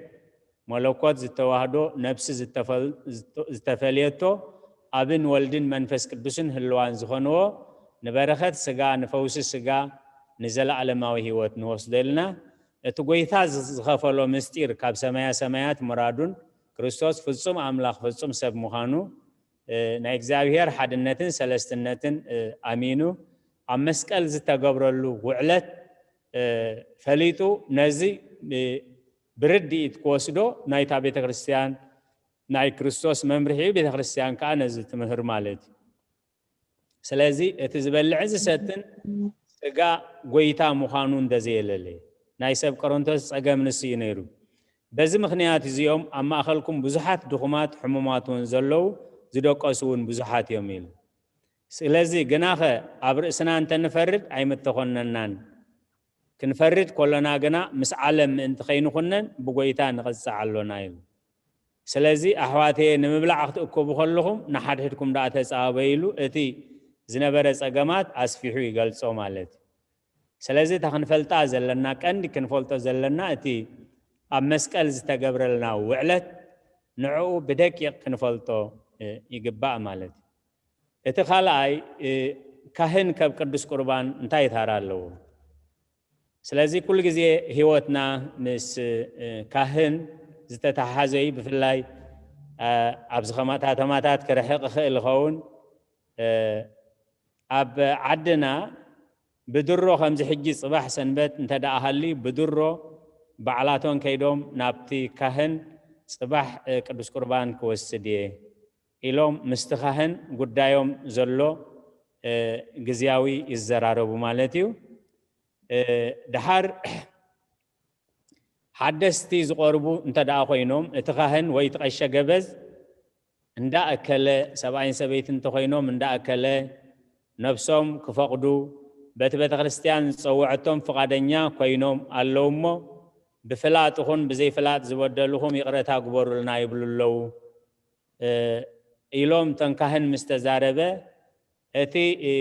መለኮት ዝተዋህዶ ነብሲ ዝተፈልየቶ ኣብን ወልድን መንፈስ ቅዱስን ህልዋን ዝኾንዎ ንበረኸት ስጋ ንፈውሲ ስጋ ንዘለዓለማዊ ህይወት ንወስዶ ኢልና እቲ ጎይታ ዝኸፈሎ ምስጢር ካብ ሰማያ ሰማያት ምራዱን ክርስቶስ ፍጹም ኣምላኽ ፍጹም ሰብ ምዃኑ እ፣ ናይ እግዚኣብሔር ሓድነትን ሰለስትነትን፣ እ፣ ኣሚኑ ኣብ መስቀል ዝተገብረሉ ውዕለት፣ እ፣ ፈሊጡ ነዚ፣ እ፣ ብርድኢት ክወስዶ ናይታ ቤተ ክርስቲያን ናይ ክርስቶስ መምርሒ እዩ። ቤተ ክርስቲያን ከዓ ነዚ ትምህር ማለት እዩ። ስለዚ እቲ ዝበልዕን ዝሰትን ስጋ ጎይታ ምዃኑ እንደዘየለለየ ናይ ሰብ ቆሮንቶስ ጸገም ንሱ እዩ ነይሩ። በዚ ምኽንያት እዚኦም ኣብ ማእኸልኩም ብዙሓት ድኹማት ሕሙማት እውን ዘለዉ ዝደቀሱ እውን ብዙሓት እዮም ኢሉ። ስለዚ ግናኸ ኣብ ርእስና እንተንፈርድ ኣይምተኾነናን። ክንፈርድ ከሎና ግና ምስ ዓለም ምእንቲ ከይንኹነን ብጎይታ ንቐጽዕ ኣሎና ኢሉ። ስለዚ ኣሕዋተየ ንምብላዕ ክትእከቡ ከለኹም ንሓድሕድኩም ደኣ ተጻበዩ ኢሉ እቲ ዝነበረ ጸገማት ኣስፊሑ ይገልጾ ማለት እዩ። ስለዚ እታ ክንፈልጣ ዘለና ቀንዲ ክንፈልጦ ዘለና እቲ ኣብ መስቀል ዝተገብረልና ውዕለት ንዕኡ ብደቂቕ ክንፈልጦ፣ እ፣ ይግባእ ማለት እዩ። እቲ ካልኣይ፣ እ፣ ካህን ከብ ቅዱስ ቁርባን እንታይ ታራ ኣለዎ? ስለዚ ኩሉ ግዜ ህይወትና ምስ፣ እ፣ ካህን ዝተተሓሓዘ እዩ። ብፍላይ፣ እ፣ ኣብዚ ከማ-፣ ከተማታት ክርሕቕ ይኽእል ይኸውን። እ፣ ኣብ ዓድና ብድሮ ከምዚ ሕጂ ጽባሕ ሰንበት እንተ ደኣ ሃልዩ ብድሮ ባዕላቶም ከይዶም ናብቲ ካህን ጽባሕ፣ እ፣ ቅዱስ ቁርባን ክወስድ እየ ኢሎም ምስቲ ካህን ጉዳዮም ዘሎ፣ እ፣ ግዝያዊ ይዘራረቡ ማለት እዩ። እ፣ ደሓር ሓደስቲ ዝቐርቡ እንተ ደኣ ኮይኖም እቲ ካህን ወይ እቲ ቀሸ ገበዝ እንዳ እከለ ሰብኣይን ሰበይቲ እንተኾይኖም እንዳ እከለ ነብሶም ክፈቕዱ በቲ ቤተ ክርስቲያን ዝጸውዐቶም ፍቓደኛ ኮይኖም ኣለዉ እሞ ብፍላጥ ኹን ብዘይፍላጥ ዝበደልኹም ይቕረታ ግበሩልና ይብሉ ኣለዉ፣ እ፣ ኢሎም እቶም ካህን ምስ ተዛረበ እቲ፣ እ፣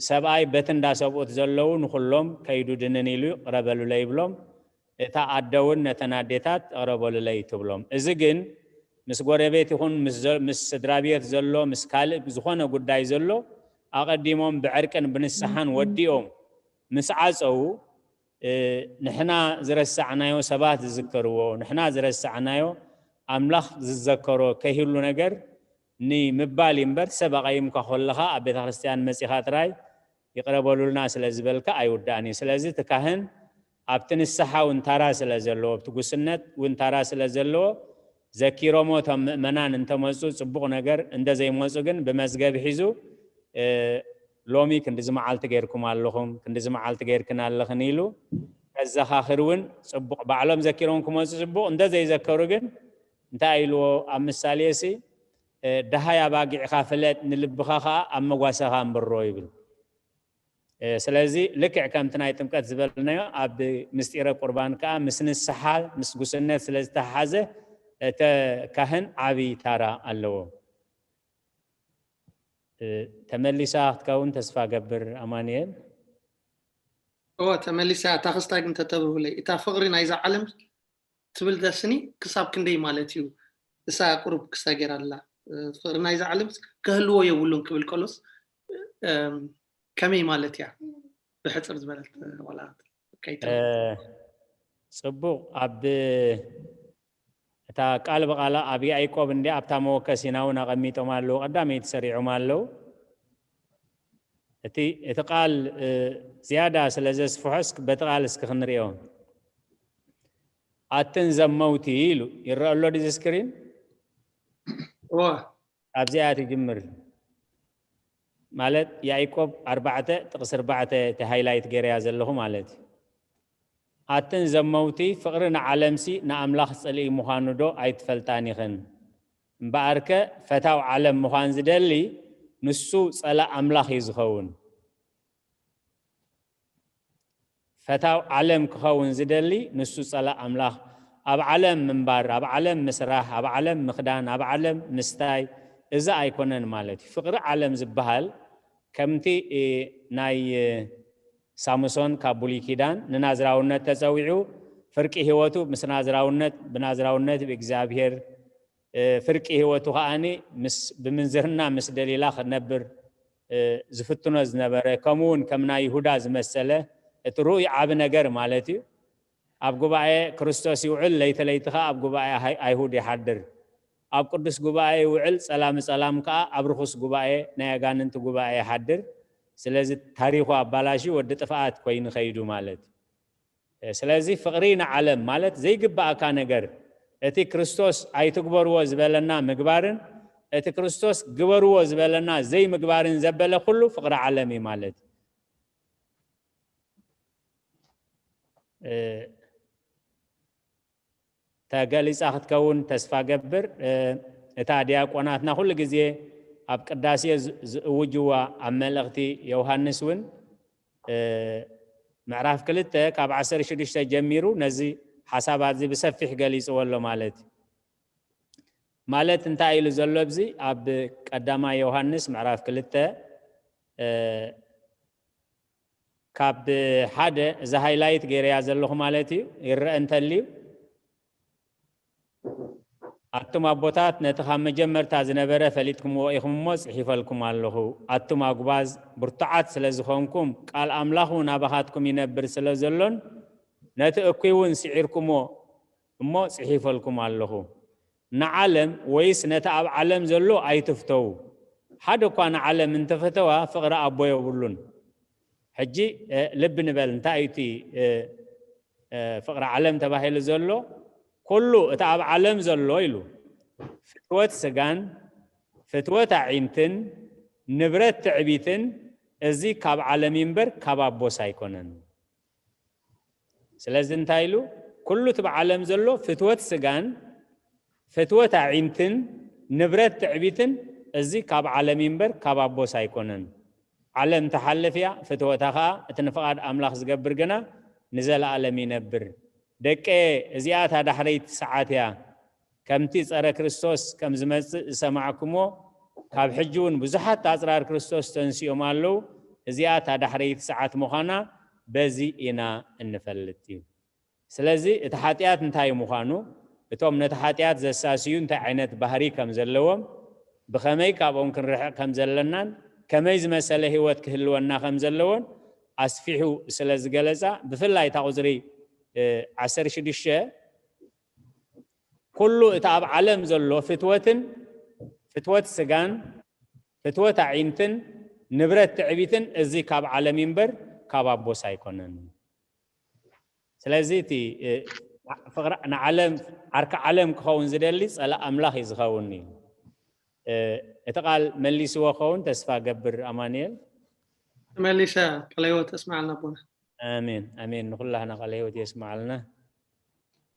ሰብኣይ በቲ እንዳ ሰብኡት ዘለዉ ንኹሎም ከይዱ ድንን ኢሉ ይቕረበሉለይ ይብሎም። እታ ኣደ እውን ነተን ኣዴታት እቕረበሉለይ ትብሎም። እዚ ግን ምስ ጎረቤት ይኹን ምስ ዘ-፣ ምስ ስድራ ቤት ዘሎ፣ ምስ ካልእ ዝኾነ ጉዳይ ዘሎ ኣቐዲሞም ብዕርቅን ብንስሓን ወዲኦም ምስ ዓጸዉ፣ እ፣ ንሕና ዝረሳዕናዮ ሰባት ዝዝከርዎ፣ ንሕና ዝረሳዕናዮ ኣምላኽ ዝዘከሮ ከይህሉ ነገር ንምባል እዩ እምበር፣ ሰብ ኣቐይምካ ከለኻ ኣብ ቤተ ክርስቲያን መጺኻ ጥራይ ይቕረ በሉልና ስለ ዝበልካ ኣይውዳእን እዩ። ስለዚ እቲ ካህን ኣብቲ ንስሓ እውን ታራ ስለ ዘለዎ፣ ኣብቲ ጉስነት እውን ታራ ስለ ዘለዎ፣ ዘኪሮሞ እቶም ምእመናን እንተመጹ ጽቡቕ ነገር፣ እንተ ዘይመጹ ግን ብመዝገብ ሒዙ፣ እ፣ ሎሚ ክንድዚ መዓልቲ ጌርኩም ኣለኹም፣ ክንድዚ መዓልቲ ጌርክን ኣለኽን ኢሉ ከዘኻኽር እውን ጽቡቕ። ባዕሎም ዘኪሮም ክመጹ ጽቡቕ፣ እንተ ዘይዘከሩ ግን እንታይ ኢልዎ ኣብ ምሳሌ ሲ፣ እ፣ ደሃይ ኣባጊዕኻ ፍለጥ፣ ንልብኻ ኸኣ ኣብ መጓሰኻ ኣንብሮ ይብል። እ፣ ስለዚ ልክዕ ከምቲ ናይ ጥምቀት ዝበልናዮ ኣብ ምስጢረ ቁርባን ከኣ ምስ ንስሓ፣ ምስ ጉስነት ስለ ዝተሓሓዘ እተ ካህን ዓቢ ታራ ኣለዎ። እ፣ ተመሊሳ ክትከውን ተስፋ ገብር ኣማኑኤል። እወ፣ ተመሊሳ እያ። እታ ክስታይ ግን ተተብርሁለይ። እታ ፍቕሪ ናይዛ ዓለም ትብል ደስኒ ክሳብ ክንደይ ማለት እዩ? እሳ ቁሩብ ክስታይ ገይራ ኣላ። እ፣ ፍቕሪ ናይዛ ዓለም ክህልዎ የብሉን ክብል ከሎስ፣ እም፣ ከመይ ማለት እያ? ብሕጽር ዝበለት፣ እ፣ ዋላ ከይተ-፣ እ፣ ጽቡቕ። ኣብ እታ ቃል ብቓላ ኣብ ያዕቆብ እንዲ ኣብታ መወከሲና እውን ኣቐሚጦም ኣለዉ። ቀዳመይቲ ሰሪዖም ኣለዉ። እቲ፣ እቲ ቃል፣ እ፣ ዝያዳ ስለ ዘስፍሖ እስክ-፣ በቲ ቃል እስኪ ክንሪኦ። ኣትን ዘመውቲ ኢሉ ይረአ ኣሎ ድዚ ስክሪን? እወ። ካብዚኣ ትጅምር። ማለት ያዕቆብ ኣርባዕተ ጥቕሲ ኣርባዕተ እቲ ሃይላይት ገይረያ ዘለኹ ማለት እዩ። ኣትን ዘመውቲ ፍቕሪ ንዓለምሲ ንኣምላኽ ጽልኢ ምዃኑ ዶ ኣይትፈልጣን ኢኽን? እምበኣርከ ፈታው ዓለም ምዃን ዝደሊ ንሱ ጸላእ ኣምላኽ እዩ ዝኸውን። ፈታው ዓለም ክኸውን ዝደሊ ንሱ ጸላእ ኣምላኽ። ኣብ ዓለም ምንባር፣ ኣብ ዓለም ምስራሕ፣ ኣብ ዓለም ምኽዳን፣ ኣብ ዓለም ምስታይ፣ እዚ ኣይኮነን ማለት እዩ። ፍቕሪ ዓለም ዝበሃል ከምቲ፣ እ፣ ናይ፣ እ፣ ሳምሶን ካብ ብሉይ ኪዳን ንናዝራውነት ተጸዊዑ፣ ፍርቂ ህይወቱ ምስ ናዝራውነት፣ ብናዝራውነት ብእግዚኣብሔር፣ እ፣ ፍርቂ ህይወቱ ከኣኒ ምስ፣ ብምንዝርና ምስ ደሊላ ክነብር፣ እ፣ ዝፍትኖ ዝነበረ፣ ከምኡ እውን ከም ናይ ይሁዳ ዝመሰለ፣ እቲ ርኡይ ዓቢ ነገር ማለት እዩ። ኣብ ጉባኤ ክርስቶስ ይውዕል፣ ለይቲ ለይቲ ኸኣ ኣብ ጉባኤ ኣይ-፣ ኣይሁድ ይሓድር። ኣብ ቅዱስ ጉባኤ ይውዕል፣ ጸላም ጸላም ከኣ ኣብ ርኹስ ጉባኤ፣ ናይ ኣጋንንቲ ጉባኤ ይሓድር። ስለዚ ታሪኹ ኣባላሽዩ ወዲ ጥፍኣት ኮይኑ ከይዱ ማለት እዩ። ስለዚ ፍቕሪ ንዓለም ማለት ዘይግባኣካ ነገር፣ እቲ ክርስቶስ ኣይትግበርዎ ዝበለና ምግባርን እቲ ክርስቶስ ግበርዎ ዝበለና ዘይምግባርን ዘበለ ኩሉ ፍቕሪ ዓለም እዩ ማለት እዩ። እ፣ ተገሊጻ ክትከውን ተስፋ ገብር። እ፣ እታ ዲያቆናትና ኩሉ ግዜ ኣብ ቅዳሴ ዝ-፣ ዝእውጅዋ ኣብ መልእኽቲ ዮሃንስ እውን፣ እ፣ ምዕራፍ ክልተ ካብ ዓሰርተ ሽዱሽተ ጀሚሩ ነዚ ሓሳባት እዚ ብሰፊሕ ገሊጽዎ ኣሎ ማለት እዩ። ማለት እንታይ ኢሉ ዘሎ ኣብዚ ኣብ ቀዳማይ ዮሃንስ ምዕራፍ ክልተ፣ እ፣ ካብ ሓደ እዚ ሃይላይት ገይረያ ዘለኹ ማለት እዩ፣ ይረአ እንተልዩ፣ ኣቱም ኣቦታት ነቲ ካብ መጀመርታ ዝነበረ ፈሊጥኩምዎ ኢኹም እሞ ጽሒፈልኩም ኣለኹ። ኣቱም ኣጉባዝ ብርቱዓት ስለ ዝኾንኩም ቃል ኣምላኽ እውን ኣባኻትኩም ይነብር ስለ ዘሎን ነቲ እኩይ እውን ስዒርኩሞ እሞ ጽሒፈልኩም ኣለኹ። ንዓለም ወይስ ነቲ ኣብ ዓለም ዘሎ ኣይትፍተዉ። ሓደ እኳ ንዓለም እንተፈተዋ ፍቕሪ ኣቦ የብሉን። ሕጂ፣ እ፣ ልቢ ንበል፣ እንታይ እዩ እቲ፣ እ፣ እ፣ ፍቕሪ ዓለም ተባሂሉ ዘሎ? ኩሉ እቲ ኣብ ዓለም ዘሎ ኢሉ፣ ፍትወት ስጋን ፍትወት ኣዒንትን ንብረት ትዕቢትን፣ እዚ ካብ ዓለም እዩ እምበር ካብ ኣቦስ ኣይኮነን። ስለዚ እንታይ ኢሉ? ኩሉ እቲ ብዓለም ዘሎ ፍትወት ስጋን ፍትወት ኣዒንትን ንብረት ትዕቢትን፣ እዚ ካብ ዓለም እዩ እምበር ካብ ኣቦስ ኣይኮነን። ዓለም ትሓልፍ እያ፣ ፍትወታ ኸኣ፣ እቲ ንፍቓድ ኣምላኽ ዝገብር ግና ንዘለኣለም ይነብር። ደቀየ፣ እዚኣ እታ ዳሕረይቲ ሰዓት እያ። ከምቲ ጸረ ክርስቶስ ከም ዝመጽእ ዝሰማዕኩምዎ፣ ካብ ሕጂ እውን ብዙሓት ኣጽራር ክርስቶስ ተንሲኦም ኣለዉ። እዚኣ እታ ዳሕረይቲ ሰዓት ምዃና በዚ ኢና እንፈልጥ እዩ። ስለዚ እቲ ሓጢኣት እንታይ ምዃኑ፣ እቶም ነቲ ሓጢኣት ዘሳስዩ እንታይ ዓይነት ባህሪ ከም ዘለዎም፣ ብኸመይ ካብኦም ክንርሕቕ ከም ዘለናን ከመይ ዝመሰለ ህይወት ክህልወና ከም ዘለዎን ኣስፊሑ ስለ ዝገለጻ፣ ብፍላይ እታ ቁጽሪ፣ እ፣ ዓሰርተ ሽዱሽተ፣ ኩሉ እቲ ኣብ ዓለም ዘሎ ፍትወትን ፍትወት ስጋን ፍትወት ኣዒንትን ንብረት ትዕቢትን፣ እዚ ካብ ዓለም እዩ እምበር ካብ ኣቦስ ኣይኮነን። ስለዚ እቲ፣ እ፣ ፍቕሪ ንዓለም፣ ዓርኪ ዓለም ክኸውን ዝደሊ ጸላእ ኣምላኽ እዩ ዝኸውን እዩ። እ፣ እቲ ቃል መሊስዎ ክኸውን ተስፋ ገብር ኣማኑኤል። መሊሰ። ቃለ ህይወት የስምዓልና ኣቦና። ኣሜን፣ ኣሜን። ንኹላህና ቃለ ህይወት የስምዓልና።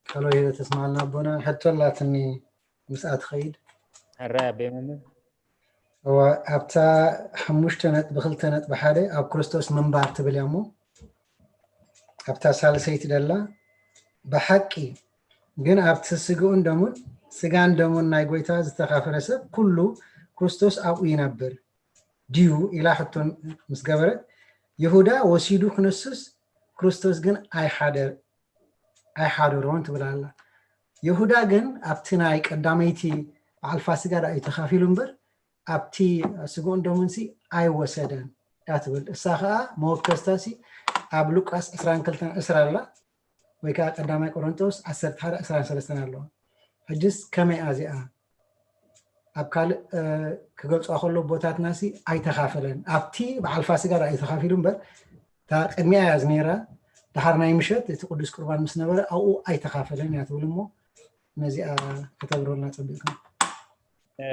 ቃለ ህይወት የስምዓልና ኣቦና። ሕቶ ኣላትኒ ምስኣ ትኸይድ። ሕራይ ኣቦይ መምህር። እዋ፣ ኣብታ ሓሙሽተ ነጥቢ ክልተ ነጥቢ ሓደ ኣብ ክርስቶስ ምንባር ትብል እያ እሞ፣ ኣብታ ሳልሰይቲ ደላ፣ ብሓቂ ግን ኣብቲ ስግኡን ደሙን፣ ስጋን ደሙን ናይ ጎይታ ዝተኻፈለ ሰብ ኩሉ ክርስቶስ ኣብኡ ይነብር ድዩ ኢላ ሕቶ ምስ ገበረት፣ ይሁዳ ወሲዱ ክንሱስ፣ ክርስቶስ ግን ኣይሓደ-፣ ኣይሓደሮን ትብል ኣላ። ይሁዳ ግን ኣብቲ ናይ ቀዳመይቲ በዓል ፋሲጋ ደኣ እዩ ተኻፊሉ እምበር፣ ኣብቲ ስግኡን ደሙንሲ ኣይወሰደን እያ ትብል። እሳ ኸኣ መወከስታሲ ኣብ ሉቃስ ዕስራን ክልተን ዕስራ ኣላ፣ ወይ ከኣ ቀዳማይ ቆሮንቶስ ዓሰርተ ሓደ ዕስራን ሰለስተን ኣለዋ። ሕጅስ ከመይ እያ እዚኣ? ኣብ ካልእ፣ እ፣ ክገልጾ ከሎ ቦታትናሲ ኣይተኻፈለን። ኣብቲ በዓል ፋሲጋ ደኣ እዩ ተኻፊሉ እምበር፣ እታ ቅድሚኣ እያ ዝነይራ። ደሓር ናይ ምሸት እቲ ቅዱስ ቁርባን ምስ ነበረ ኣብኡ ኣይተኻፈለን እያ ትብል እሞ፣ ነዚኣ ከተብርሁልና ጸቢቕኩም። እ፣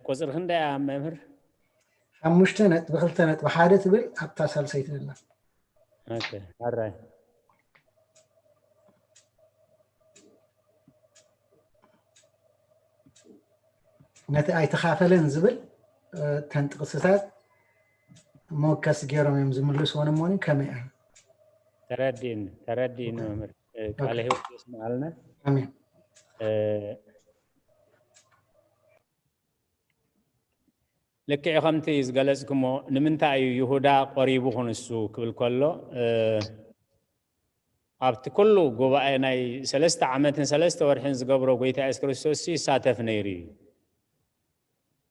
ቁጽሪ ክንደይ እያ መምህር? ሓሙሽተ ነጥቢ ክልተ ነጥቢ ሓደ ትብል ኣብታ ሳልሰይቲ ዘላ። ኦኬ፣ ኣራይ። ነቲ ኣይተኻፈለን ዝብል፣ እ፣ እተን ጥቕስታት መወከሲ ገይሮም እዮም ዝምልስዎ። ንሞኒ ከመይ እያ? ተረዲእኒ፣ ተረዲእኒ መምህር። እ፣ ቃለ ኦኬ። ህይወት የስምዓልና። ኣሜን። እ፣ ልክዕ ከምቲ ዝገለጽኩሞ፣ ንምንታይ እዩ ይሁዳ ቆሪቡ ክንሱ ክብል ከሎ፣ እ፣ ኣብቲ ኩሉ ጉባኤ ናይ ሰለስተ ዓመትን ሰለስተ ወርሕን ዝገብሮ ጎይታ የሱስ ክርስቶስ ይሳተፍ ነይሩ እዩ።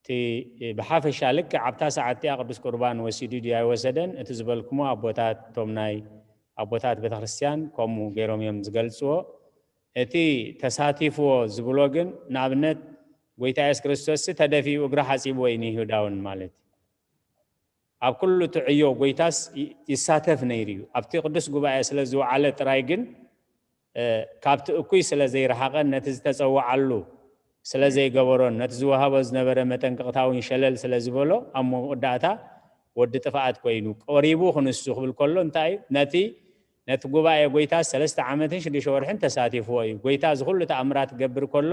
እቲ ብሓፈሻ ልክዕ ኣብታ ሰዓት እቲኣ ቅዱስ ቁርባን ወሲዱ ድዩ ኣይወሰደን፣ እቲ ዝበልኩሞ ኣቦታት፣ እቶም ናይ ኣቦታት ቤተክርስትያን ከምኡ ገይሮም እዮም ዝገልጽዎ። እቲ ተሳቲፍዎ ዝብሎ ግን፣ ንኣብነት፣ ጎይታ የሱስ ክርስቶስ ተደፊኡ እግሪ ሓጺብዎ እዩ ንይሁዳውን ማለት እዩ። ኣብ ኩሉ እቲ ዕዮ ጎይታስ ይ- ይሳተፍ ነይሩ እዩ። ኣብቲ ቅዱስ ጉባኤ ስለ ዝወዓለ ጥራይ ግን እ፣ ካብቲ እኩይ ስለ ዘይረሓቐን ነቲ ዝተጸውዓሉ ስለ ዘይገበሮን ነቲ ዝወሃቦ ዝነበረ መጠንቀቕታ እውን ሸለል ስለ ዝበሎ ኣብ መወዳእታ ወዲ ጥፍኣት ኮይኑ ቀሪቡ ክንሱ ክብል ከሎ እንታይ እዩ? ነቲ ነቲ ጉባኤ ጎይታ ሰለስተ ዓመትን ሽዱሽተ ወርሕን ተሳቲፍዎ እዩ። ጎይታ እዚ ኩሉ ተኣምራት ክገብር ከሎ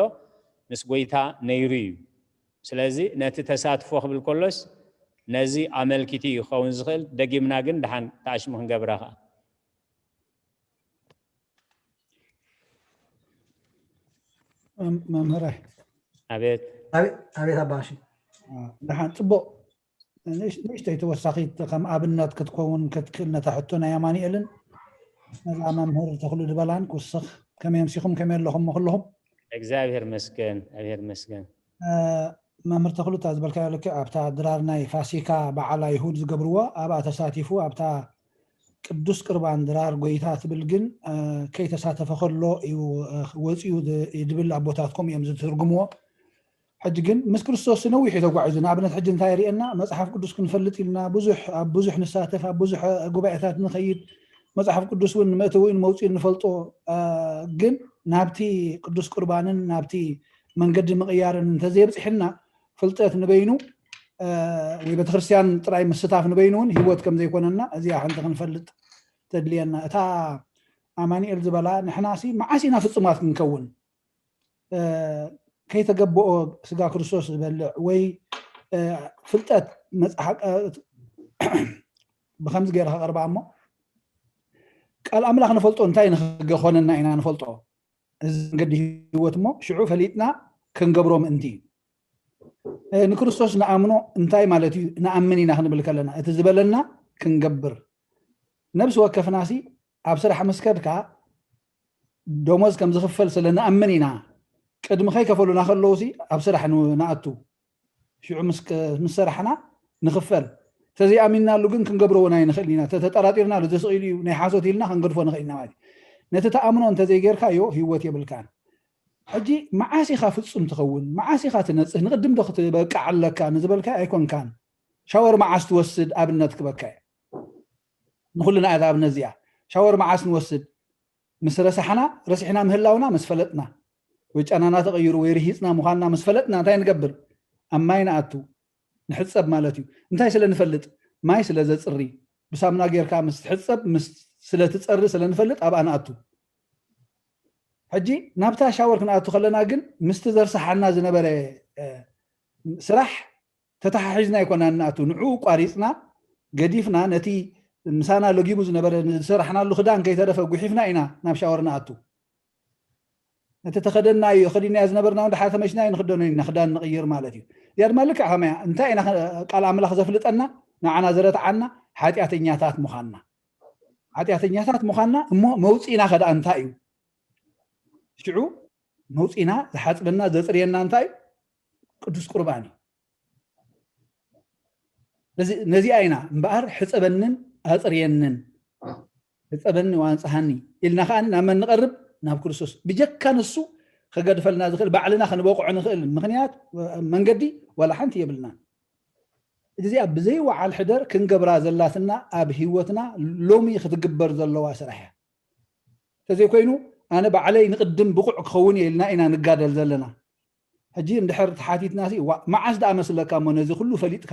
ምስ ጎይታ ነይሩ እዩ። ስለዚ ነቲ ተሳትፎ ክብል ከሎስ ነዚ ኣመልኪቱ እዩ ክኸውን ዝኽእል። ደጊምና ግን ደሓን ተኣሽሙ ክንገብራ ከኣ መምህረ ኣቤት ኣቤት ኣባሺ ደሓን ፅቡቅ ንእሽተይ ተወሳኺት ከም ኣብነት ክትከውን ክትክእል ነታ ሕቶ ናይ ኣማኒኤልን ነዛ መምህር ተኽሉ ዝበላን ክውስኽ ከመይ ኣምሲኹም ከመይ ኣለኹም ከለኹም እግዚኣብሔር መስገን እግዚኣብሔር መስገን መምህር ተኽሉ እታ ዝበልካዮ ልክዕ ኣብታ ድራር ናይ ፋሲካ በዓል ኣይሁድ ዝገብርዎ ኣብኣ ተሳቲፉ ኣብታ ቅዱስ ቅርባን ድራር ጎይታ ትብል ግን ከይተሳተፈ ከሎ እዩ ወፂኡ ድብል ኣቦታት ከምኡ እዮም ዝትርጉምዎ ሕጂ ግን ምስ ክርስቶስ ነዊሕ እዩ ተጓዒዙ ንኣብነት ሕጂ እንታይ ርእየና መፅሓፍ ቅዱስ ክንፈልጥ ኢልና ብዙሕ ኣብ ብዙሕ ንሳተፍ ኣብ ብዙሕ ጉባኤታት ንኸይድ መፅሓፍ ቅዱስ እውን ንመእተዊ ንመውፅኢ ንፈልጦ ግን ናብቲ ቅዱስ ቁርባንን ናብቲ መንገዲ ምቕያርን እንተዘየብፅሕና ፍልጠት ንበይኑ ወይ ቤተክርስትያን ጥራይ ምስታፍ ንበይኑ እውን ህይወት ከም ዘይኮነና እዚኣ ሓንቲ ክንፈልጥ ተድልየና እታ ኣማኒኤል ዝበላ ንሕናሲ መዓስ ኢና ፍፁማት ክንከውን ከይተገበኦ ስጋ ክርስቶስ ዝበልዕ ወይ ፍልጠት ብከምዚ ገይረ ከቅርባ እሞ ቃል ኣምላኽ ንፈልጦ እንታይ ንክገኾነና ኢና ንፈልጦ እዚ መንገዲ ህይወት እሞ ሽዑ ፈሊጥና ክንገብሮ ምእንቲ እዩ ንክርስቶስ ንኣምኖ እንታይ ማለት እዩ ንኣምን ኢና ክንብል ከለና እቲ ዝበለና ክንገብር ነብሲ ወከፍናሲ ኣብ ስራሕ ምስ ከድካ ደሞዝ ከም ዝኽፈል ስለ ንኣምን ኢና ቅድሚ ከይከፈሉና ከለውሲ ኣብ ስራሕ ንኣቱ ሽዑ ምስ ሰራሕና ንኽፈል ተዘይኣሚንናሉ ግን ክንገብሮ እውን ኣይንኽእል ኢና ተተጠራጢርና ዘስቕ ኢሉ እዩ ናይ ሓሶት ኢልና ክንገድፎ ንኽእል ኢና ማለት ነቲ ተኣምኖ እንተዘይጌርካዮ ህይወት የብልካን ሕጂ መዓስ ኢኻ ፍጹም ትኸውን መዓስ ኢኻ ትነፅህ ንቅድም ዶ ክትበቃዕ ኣለካ ንዝበልካ ኣይኮንካን ሻወር መዓስ ትወስድ ኣብነት ክበካ ንኩልና እያ ኣብነት እዚኣ ሻወር መዓስ ንወስድ ምስ ረሳሕና ረሲሕና ምህላውና ምስ ፈለጥና ወይ ጫናና ተቐይሩ ወይ ርሂፅና ምዃንና ምስ ፈለጥና እንታይ ንገብር ኣብ ማይ ንኣቱ ንሕፀብ ማለት እዩ እንታይ ስለ ንፈልጥ ማይ ስለ ዘፅሪ ብሳምና ጌርካ ምስ ትሕፀብ ምስ ስለ ትፀሪ ስለ ንፈልጥ ኣብኣ ንኣቱ ሕጂ ናብታ ሻወር ክንኣቱ ከለና ግን ምስቲ ዘርሳሓና ዝነበረ ስራሕ ተተሓሒዝና ኣይኮናን ንኣቱ ንዕኡ ቋሪፅና ገዲፍና ነቲ ምሳና ለጊቡ ዝነበረ ዝሰራሕናሉ ክዳን ከይተረፈ ጉሒፍና ኢና ናብ ሻወር ንኣቱ ነቲ ተኸደናዮ ከዲናዮ ዝነበርና እውን ድሓር ተመሽናዮ ንክደኖ ኢና ክዳን ንቕይር ማለት እዩ እዚኣ ድማ ልክዕ ከመያ እንታይ ኢና ቃል ኣምላኽ ዘፍልጠና ንዓና ዘረትዓና ሓጢኣተኛታት ምዃንና ሓጢኣተኛታት ምዃንና እሞ መውፅእና ከደኣ እንታይ እዩ ሽዑ መውፅእና ዝሓፅበና ዘፅርየና እንታይ እዩ ቅዱስ ቁርባን እዩ ነዚኣ ኢና እምበኣር ሕፀበንን ኣፅርየንን ሕፀበኒ ዋንፅሃኒ ኢልና ከዓ ናብ መን ንቐርብ ናብ ክርስቶስ ብጀካ ንሱ ከገድፈልና ዝኽእል ባዕልና ክንበቕዖ ንኽእል ምኽንያት መንገዲ ዋላ ሓንቲ የብልና እዚኣ ብዘይወዓል ሕደር ክንገብራ ዘላትና ኣብ ህይወትና ሎሚ ክትግበር ዘለዋ ስራሕ እያ እንተዘይኮይኑ ኣነ ባዕለይ ንቅድም ብቑዕ ክኸውን እየ ኢልና ኢና ንጋደል ዘለና ሕጂ እንድሕር ተሓቲትና ሲ ዋ መዓስ ደኣ መስለካ እሞ ነዚ ኩሉ ፈሊጥካ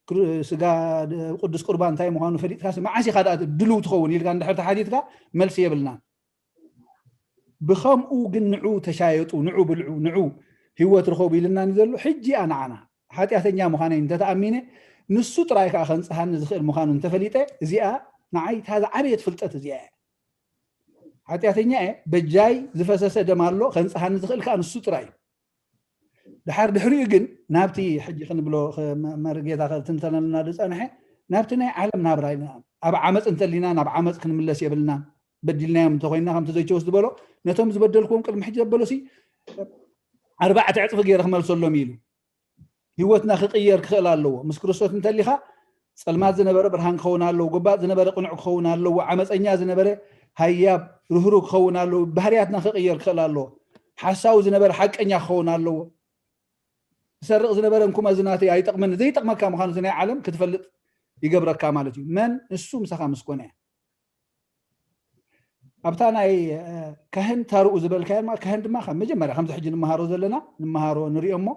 ክሩ- ስጋ ድ- ቅዱስ ቁርባን እንታይ ምዃኑ ፈሊጥካ ሲ መዓስ ኢኻ ደኣ ድልው ትኸውን ኢልካ እንድሕር ተሓቲትካ መልሲ የብልናን ብኸምኡ ግን ንዑ ተሻየጡ ንዑ ብልዑ ንዑ ህይወት ርኸቡ ኢልናኒ ዘሎ ሕጂ እያ ንዓና ሓጢኣተኛ ምዃነይ እንተተኣሚነ ንሱ ጥራይ ከዓ ከንፅሃኒ ዝኽእል ምዃኑ እንተፈሊጠ እዚኣ ንዓይ እታ ዝዓበየት ፍልጠት እዚኣ እያ ሓጢኣተኛ እየ በጃይ ዝፈሰሰ ደም ኣሎ ከንፅሃኒ ዝኽእል ከዓ ንሱ ጥራይ እዩ ድሓር ድሕሪኡ ግን ናብቲ ሕጂ ክንብሎ መርጌታ ክትንተነልና ዝፀንሐ ናብቲ ናይ ዓለም ናብራ ኣብ ዓመፅ እንተሊና ናብ ዓመፅ ክንምለስ የብልና በዲልናዮም እንተኮይና ከምቲ ዘይቸውስ ዝበሎ ነቶም ዝበደልክዎም ቅድሚ ሕጂ ዘበሎሲ ኣርባዕተ ዕፅፊ ገይረ ክመልሰሎም ኢሉ ህይወትና ክቅየር ክኽእል ኣለዎ ምስ ክርስቶስ እንተሊካ ፀልማት ዝነበረ ብርሃን ክኸውን ኣለዎ ጎባጥ ዝነበረ ቅኑዕ ክኸውን ኣለዎ ዓመፀኛ ዝነበረ ሃያብ ርህሩ ክኸውን ኣለዎ ባህርያትና ክቅየር ክኽእል ኣለዎ ሓሳዊ ዝነበረ ሓቀኛ ክኸውን ኣለዎ ዝሰርቕ ዝነበረ እንኩ መዝናተይ ኣይጠቕመኒ ዘይጠቕመካ ምዃኑ እዚ ናይ ዓለም ክትፈልጥ ይገብረካ ማለት እዩ። መን እሱ ምሳኻ ምስ ኮነ እያ። ኣብታ ናይ ካህን ታርኡ ዝበልካዮ ድማ ካህን ድማ ካብ መጀመርያ ከምዚ ሕጂ ንምሃሮ ዘለና ንምሃሮ ንሪኦ እሞ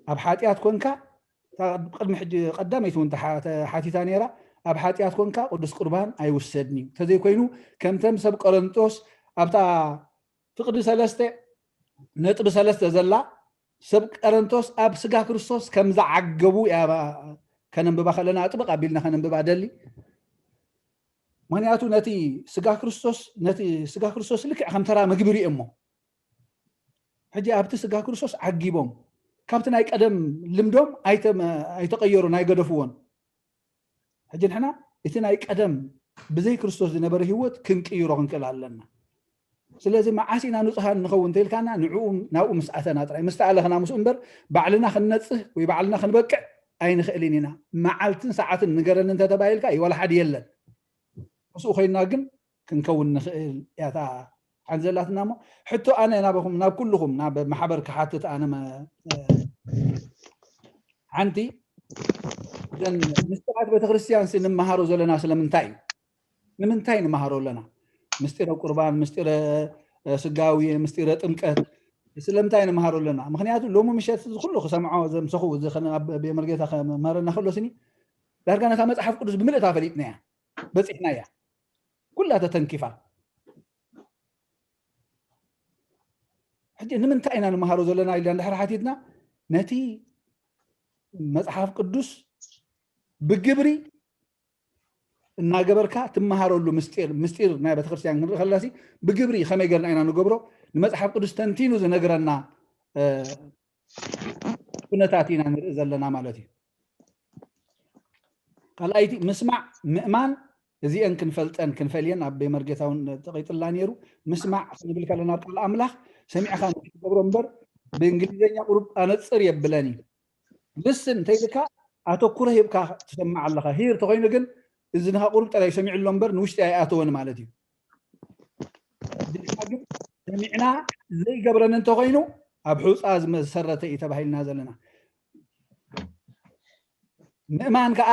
ኣብ ሓጢኣት ኮንካ ቅድሚ ሕጂ ቀዳመይቲ እውን ተሓቲታ ነይራ። ኣብ ሓጢኣት ኮንካ ቅዱስ ቁርባን ኣይውሰድን እዩ። እንተዘይኮይኑ ከምተም ሰብ ቆረንጦስ ኣብታ ፍቅዲ ሰለስተ ነጥቢ ሰለስተ ዘላ ሰብ ቀረንቶስ ኣብ ስጋ ክርስቶስ ከም ዝዓገቡ ከነንብባ ከለና ኣጥብቕ ኣቢልና ከነንብባ ደሊ። ምክንያቱ ነቲ ስጋ ክርስቶስ ነቲ ስጋ ክርስቶስ ልክዕ ከም ተራ ምግቢ ሪኦ እሞ ሕጂ ኣብቲ ስጋ ክርስቶስ ዓጊቦም ካብቲ ናይ ቀደም ልምዶም ኣይተቀየሩን ኣይገደፍዎን። ሕጂ ንሕና እቲ ናይ ቀደም ብዘይ ክርስቶስ ዝነበረ ህይወት ክንቅይሮ ክንክእል ኣለና። ስለዚ መዓስ ኢና ንጹሃን ንኸውን እንተኢልካና ንዕኡ ናብኡ ምስ ኣተና ጥራይ ምስ ተኣለኽና ምስኡ እምበር ባዕልና ክንነጽህ ወይ ባዕልና ክንበቅዕ ኣይንኽእልን ኢና። መዓልትን ሰዓትን ንገረኒ እንተተባሂልካ ይወላ ሓደ የለን። ምስኡ ኮይንና ግን ክንከውን ንኽእል እያ እታ ሓንቲ ዘላትና እሞ ሕቶ ኣነ ናባኹም ናብ ኩልኹም ናብ ማሕበር ክሓትት ኣነ ሓንቲ እዘን ምስጢራት ቤተክርስትያን ሲ ንምሃሮ ዘለና ስለምንታይ እዩ? ንምንታይ ንምሃሮ ኣለና? ምስጢረ ቁርባን፣ ምስጢረ ስጋዊ፣ ምስጢረ ጥምቀት ስለምንታይ ንምሃሮ ኣለና? ምክንያቱ ሎሚ ምሸት እዚ ኩሉ ክሰምዖ ዘምሰኹ እዚ ከ- ኣብ ቤመርጌታ ከምህረና ከሎ ስኒ ዳርጋ ነታ መፅሓፍ ቅዱስ ብምልእታ ፈሊጥናያ በፂሕናያ ኩላ ተተንኪፋ። ሕጂ ንምንታይ ኢና ንምሃሮ ዘለና ኢልና እንድሕር ሓቲትና ነቲ መፅሓፍ ቅዱስ ብግብሪ እናገበርካ ትመሃረሉ ምስጢር ምስጢር ናይ ቤተክርስትያን ክንርኢ ከለና ሲ ብግብሪ ከመይ ገርና ኢና ንገብሮ ንመፅሓፍ ቅዱስ ተንቲኑ ዝነግረና ኩነታት ኢና ንርኢ ዘለና ማለት እዩ። ካልኣይቲ ምስማዕ ምእማን እዚአን ክንፈልጠን ክንፈልየን ኣብ ቤመርጌታ እውን ተቐይጥላ ነይሩ። ምስማዕ ክንብል ከለና ኣብ ቃል ኣምላኽ ሰሚዕካ ንክትገብሮ እምበር ብእንግሊዝኛ ቁሩብ ኣነፅር የብለን እዩ። ልስን እንተይልካ ኣተኩረ ሂብካ ትሰምዕ ኣለኻ። ሂር ተኮይኑ ግን እዝንኻ ቁሩብ ጥራይ ሰሚዑ ኣሎ እምበር ንውሽጢ ኣይኣተወን ማለት እዩ። ድሕና ግን ሰሚዕና ዘይገብረን እንተኮይኑ ኣብ ሑፃ ዝመሰረተ እዩ ተባሂልና ዘለና። ምእማን ከዓ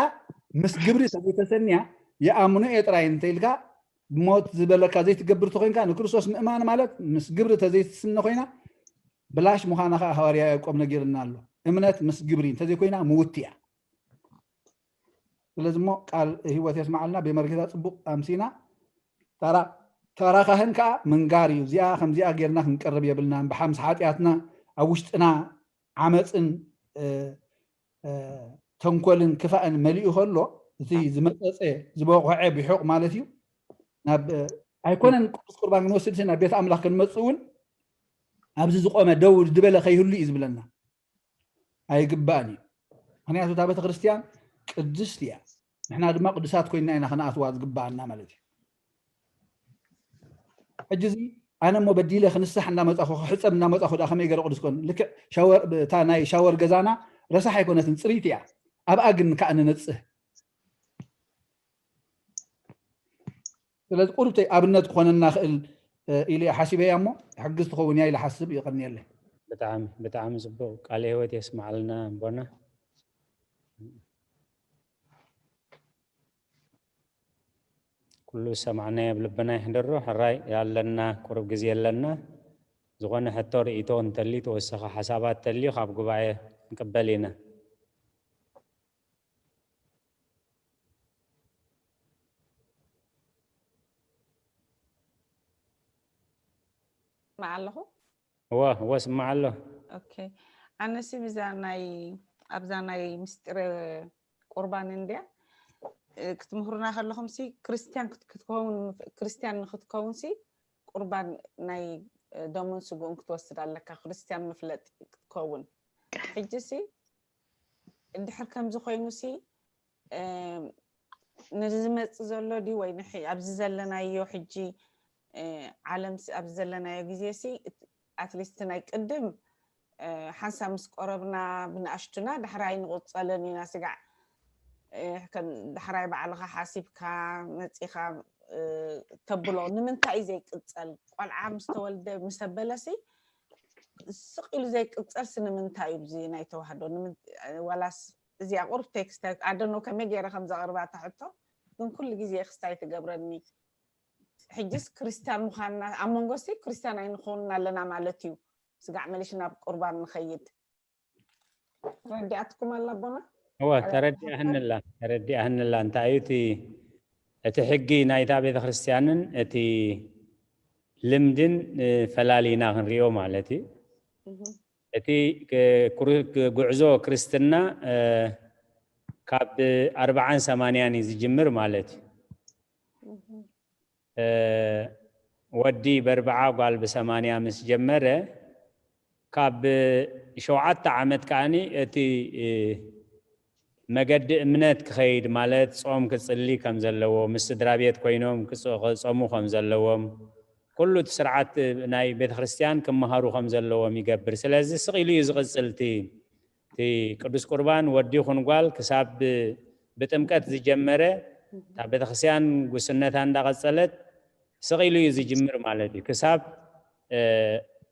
ምስ ግብሪ ተዘይተሰንያ የኣምኖ እየ ጥራይ እንተኢልካ ሞት ዝበለካ ዘይትገብር ተኮይንካ ንክርስቶስ ምእማን ማለት ምስ ግብሪ ተዘይትስነ ኮይና ብላሽ ምዃና ከዓ ሃዋርያ ያዕቆብ ነጊርና ኣሎ። እምነት ምስ ግብሪ እንተዘይኮይና ምውት እያ። ስለዚ እሞ ቃል ህይወት የስማዓልና። ቤመርጌታ ፅቡቅ ኣምሲና። ተራ ተራ ካህን ከዓ ምንጋር እዩ። እዚኣ ከምዚኣ ጌርና ክንቀርብ የብልናን። ብሓምስ ሓጢኣትና ኣብ ውሽጥና ዓመፅን ተንኮልን ክፋእን መሊኡ ከሎ እቲ ዝመፀፀ ዝበኮዐ ብሑቕ ማለት እዩ። ናብ ኣይኮነን ቅዱስ ቁርባን ክንወስድ ናብ ቤት ኣምላኽ ክንመፅእ እውን ኣብዚ ዝቆመ ደው ዝበለ ከይህሉ እዩ ዝብለና። ኣይግባእን እዩ። ምክንያቱ እታ ቤተክርስትያን ቅድስት እያ። ንሕና ድማ ቅዱሳት ኮይንና ኢና ክንኣትዋ ዝግባኣና ማለት እዩ። ሕጂ እዚ ኣነ እሞ በዲለ ክንስሕ እናመፃኹ ክሕፀብ እናመፃኹ ዳ ከመይ ገረ ቅዱስ ኮን ልክዕ ሻወር እታ ናይ ሻወር ገዛና ረሳሕ ኣይኮነትን ፅሪት እያ። ኣብኣ ግን ከዓ ንነፅህ ስለዚ ቁሩብተይ ኣብነት ክኾነና ክእል ኢለ ሓሲበያ እሞ ሕግዝ ትኸውን እያ ኢለ ሓስብ ይቐንየለይ። ብጣዕሚ ብጣዕሚ ፅቡቅ ቃለ ህይወት የስማዓልና ኣቦና። ኩሉ ዝሰማዕናዮ ኣብ ልብና ይሕደሮ። ሕራይ ኣለና፣ ቁሩብ ግዜ ኣለና። ዝኾነ ሕቶ ርእይቶ እንተልዩ፣ ተወሰኸ ሓሳባት እንተልዩ፣ ካብ ጉባኤ ንቅበል ኢና። ስማዕ ኣለኹ። እወ እወ ስማዕ ኣሎ። ኦኬ ኣነሲ ብዛ ናይ ኣብዛ ናይ ምስጢረ ቁርባን እንድያ ክትምህሩና ከለኹም ሲ ክርስትያን ክትከውን ክርስትያን ንክትከውን ሲ ቁርባን ናይ ደሙን ስግኡን ክትወስድ ኣለካ ክርስትያን መፍለጢ ክትከውን ሕጂ ሲ እንድሕር ከምዚ ኮይኑ ሲ ንዝመፅእ ዘሎ ድዩ ወይ ንሕ- ኣብዚ ዘለናዮ ሕጂ ዓለም ኣብዚ ዘለናዮ ግዜ ሲ ኣትሊስት ናይ ቅድም ሓንሳብ ምስ ቆረብና ብንኣሽቱና ዳሕራይ ንቁፀለን ኢና ስጋዕ ከም ዳሕራይ ባዕልኻ ሓሲብካ መፂኻ ተብሎ ንምንታይ እዩ ዘይቅፀል ቆልዓ ምስ ተወልደ ምስ ኣበለሲ ስቕ ኢሉ ዘይቅጸልሲ ንምንታይ እዩ? እዚ ናይ ተዋህዶ ንምንት-፣ ዋላስ እዚኣ ቁሩብ ቴክስት ኣደኖ ከመይ ገይረ ከም ዘቕርባ እታ ሕቶ ግን ኩሉ ግዜ ክስታይ ትገብረኒ። ሕጅስ ክርስቲያን ምዃንና ኣብ መንጎ ሲ ክርስቲያን ኣይንኾንን ኣለና ማለት እዩ። ስጋዕ መሊሽ ናብ ቁርባን ንኸይድ። ረዲኣትኩም ኣላ ኣቦና? እወ፣ ተረዲኣህንላ፣ ተረዲኣህንላ። እንታይ እዩ እቲ፣ እቲ ሕጊ ናይታ ቤተ ክርስቲያንን እቲ ልምድን፣ እ፣ ፈላሊና ክንሪኦ ማለት እዩ። እቲ ክ-፣ ኩር-፣ ክ-፣ ጉዕዞ ክርስትና፣ እ፣ ካብ ኣርባዓን ሰማንያን እዩ ዝጅምር ማለት እዩ። እ፣ ወዲ በርብዓ ጓል ብሰማንያ ምስ ጀመረ፣ ካብ ሸውዓተ ዓመት ከኣኒ እቲ፣ እ፣ መገዲ እምነት ክኸይድ ማለት ጾም ክጽሊ ከም ዘለዎ፣ ምስ ስድራ ቤት ኮይኖም ክጽ-፣ ክጸሙ ከም ዘለዎም፣ ኩሉ እቲ ስርዓት ናይ ቤተ ክርስቲያን ክመሃሩ ከም ዘለዎም ይገብር። ስለዚ ስቕ ኢሉ እዩ ዝቕጽል እቲ፣ እቲ ቅዱስ ቁርባን ወዲ ይኹን ጓል ክሳብ ብ-፣ ብጥምቀት ዝጀመረ እታ ቤተ ክርስቲያን ጉስነታ እንዳቐጸለት ስቕ ኢሉ እዩ ዝጅምር ማለት እዩ። ክሳብ፣ እ፣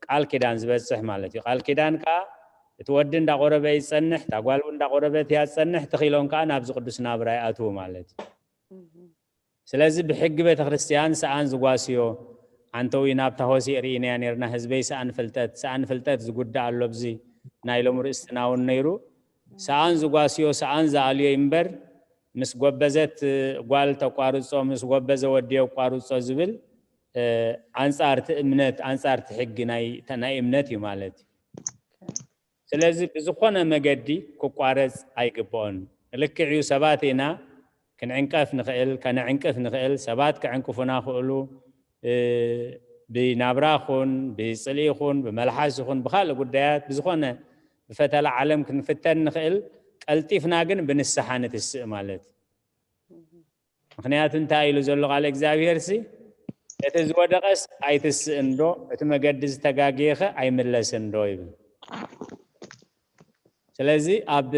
ቃል ኪዳን ዝበጽሕ ማለት እዩ። ቃል ኪዳን ከኣ እቲ ወዲ እንዳቆረበ ይጸንሕ፣ እታ ጓል እውን እንዳቆረበት እያ ትጸንሕ፣ ትኺሎም ከኣ ናብዚ ቅዱስ ናብራ ይኣትዉ ማለት እዩ። ስለዚ ብሕጊ ቤተ ክርስቲያን ሰኣን ዝጓስዮ፣ ኣንተዊ ናብታ ሆሴእ ርኢናያ ነርና፣ ህዝበይ ሰኣን ፍልጠት፣ ሰኣን ፍልጠት ዝጉዳእ ኣሎ ኣብዚ ናይ ሎሚ ርእስትና እውን ነይሩ። ሰኣን ዝጓስዮ፣ ሰኣን ዝኣልዮ እምበር፣ ምስ ጎበዘት ጓል ተቋርጾ፣ ምስ ጎበዘ ወዲ የቋርጾ ዝብል፣ እ፣ ኣንጻር እቲ እምነት፣ ኣንጻር እቲ ሕጊ ናይ፣ ናይ እምነት እዩ ማለት እዩ። ስለዚ ብዝኾነ መገዲ ክቋረጽ ኣይግብኦን። ልክዕ እዩ፣ ሰባት ኢና፣ ክንዕንቀፍ ንኽእል፣ ከነዕንቅፍ ንኽእል፣ ሰባት ክዕንቅፉና ክእሉ፣ እ፣ ብናብራ ኹን፣ ብጽልኢ ኹን፣ ብመልሓስ ይኹን፣ ብኻልእ ጉዳያት፣ ብዝኾነ ብፈተላ ዓለም ክንፍተን ንኽእል፣ ቀልጢፍና ግን ብንስሓ ንትስእ ማለት እዩ። ምኽንያቱ እንታይ ኢሉ ዘሎ ቃል እግዚኣብሔር ሲ፣ "እቲ ዝወደቐስ ኣይትስእን ዶ? እቲ መገዲ ዝተጋገየኸ ኣይምለስን ዶ?" ይብል። ስለዚ ኣብ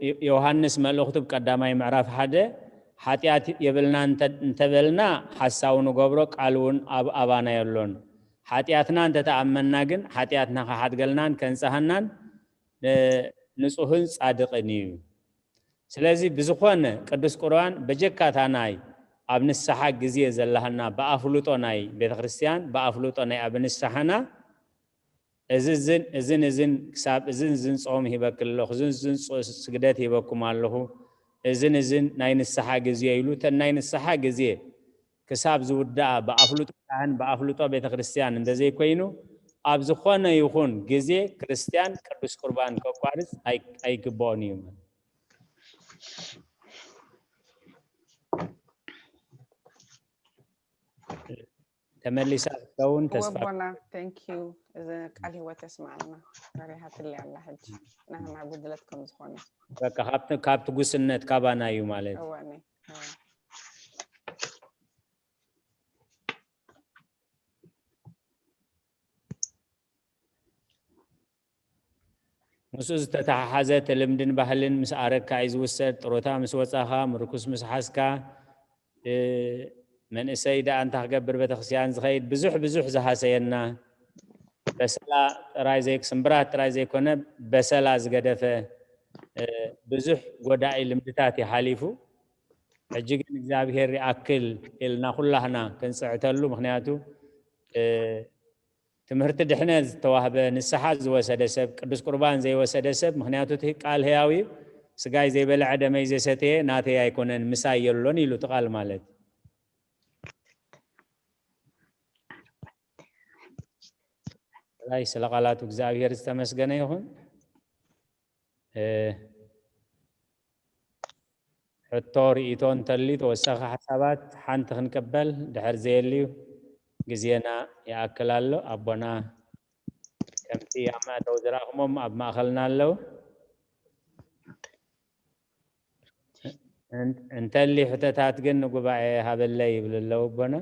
ዮ-፣ ዮሃንስ መልእኽቱ ብቀዳማይ ምዕራፍ ሓደ፣ "ሓጢኣት የብልና እንተ-፣ እንተበልና ሓሳዊ ንገብሮ፣ ቃል እውን ኣብ ኣባና የሎን። ሓጢኣትና እንተተኣመንና ግን ሓጢኣትና ክሓድገልና ከንጽሃናን፣ እ፣ ንጹህን ጻድቕን እዩ." ስለዚ ብዝኾነ ቅዱስ ቁርባን በጀካታ ናይ ኣብ ንስሓ ግዜ ዘለሃና ብኣፍልጦ ናይ ቤተ ክርስቲያን፣ ብኣፍልጦ ናይ ኣብ ንስሓና እዚ ዝን፣ እዝን፣ እዝን ክሳብ እዝን፣ እዝን ጾም ሂበክ ኣለኹ፣ እዝን፣ እዝን ጾ-፣ ስግደት ሂበኩም ኣለኹ፣ እዝን፣ እዝን ናይ ንስሓ ግዜ ኢሉ፣ እተን ናይ ንስሓ ግዜ ክሳብ ዝውድኣ ብኣፍልጦ ካህን፣ ብኣፍልጦ ቤተ ክርስቲያን እንተዘይኮይኑ፣ ኣብ ዝኾነ ይኹን ግዜ ክርስቲያን ቅዱስ ቁርባን ከቋርጽ ኣይ-፣ ኣይግብኦን እዩ። ተመሊሳ ክትከውን ተስፋ። ወቦና፣ thank you። እዚ ቃል ህይወት የስማዓልና። በሪሃትለይ ኣላ ሕጂ። ናህና ጉድለት ከም ዝኾነ። በቃ ካብቲ፣ ካብቲ ጉስነት ካባና እዩ ማለት እዩ። እወ፣ እኔ፣ እወ። ምስኡ ዝተተሓሓዘ እቲ ልምድን ባህልን ምስ ኣረግካ እዩ ዝውሰድ። ጥሮታ ምስ ወጻኻ፣ ምርኩስ ምስ ሓዝካ፣ እ፣ መንእሰይ ደኣ እንታይ ክገብር ቤተክርስትያን ዝኸይድ? ብዙሕ ብዙሕ ዝሃሰየና፣ በሰላ ጥራይ ዘይ-፣ ስምብራት ጥራይ ዘይኮነ፣ በሰላ ዝገደፈ፣ እ፣ ብዙሕ ጎዳኢ ልምድታት እዩ ሓሊፉ። ሕጂ ግን እግዚኣብሔር ይኣክል ኢልና ኩላህና ክንጽዕተሉ፣ ምኽንያቱ፣ እ፣ ትምህርቲ ድሕነት ዝተዋህበ፣ ንስሓ ዝወሰደ ሰብ፣ ቅዱስ ቁርባን ዘይወሰደ ሰብ፣ ምኽንያቱ እቲ ቃል ህያው እዩ፣ ስጋይ ዘይበልዐ ደመይ ዘይሰተየ ናተይ ኣይኮነን፣ ምሳይ የሎን ኢሉ እቲ ቃል ማለት። ጥራይ ስለ ቃላቱ እግዚኣብሔር ዝተመስገነ ይኹን። እ፣ ሕቶ፣ ርእይቶ እንተልዩ ተወሳኺ ሓሳባት ሓንቲ ክንቅበል፣ ድሕር ዘየልዩ ግዜና ይኣክል ኣሎ። ኣቦና ከምቲ ኣብ መእተዊ ዝረኣኹሞም ኣብ ማእኸልና ኣለዉ። እን-፣ እንተልዩ ሕቶታት ግን ንጉባኤ ሃበለይ ይብሉ ኣለዉ ኣቦና።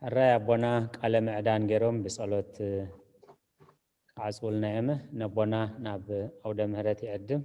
ሕራይ ኣቦና ቃለ ምዕዳን ገይሮም ብጸሎት ክዓጽውልና እዮም። ነቦና ናብ ኣውደ ምህረት ይዕድም።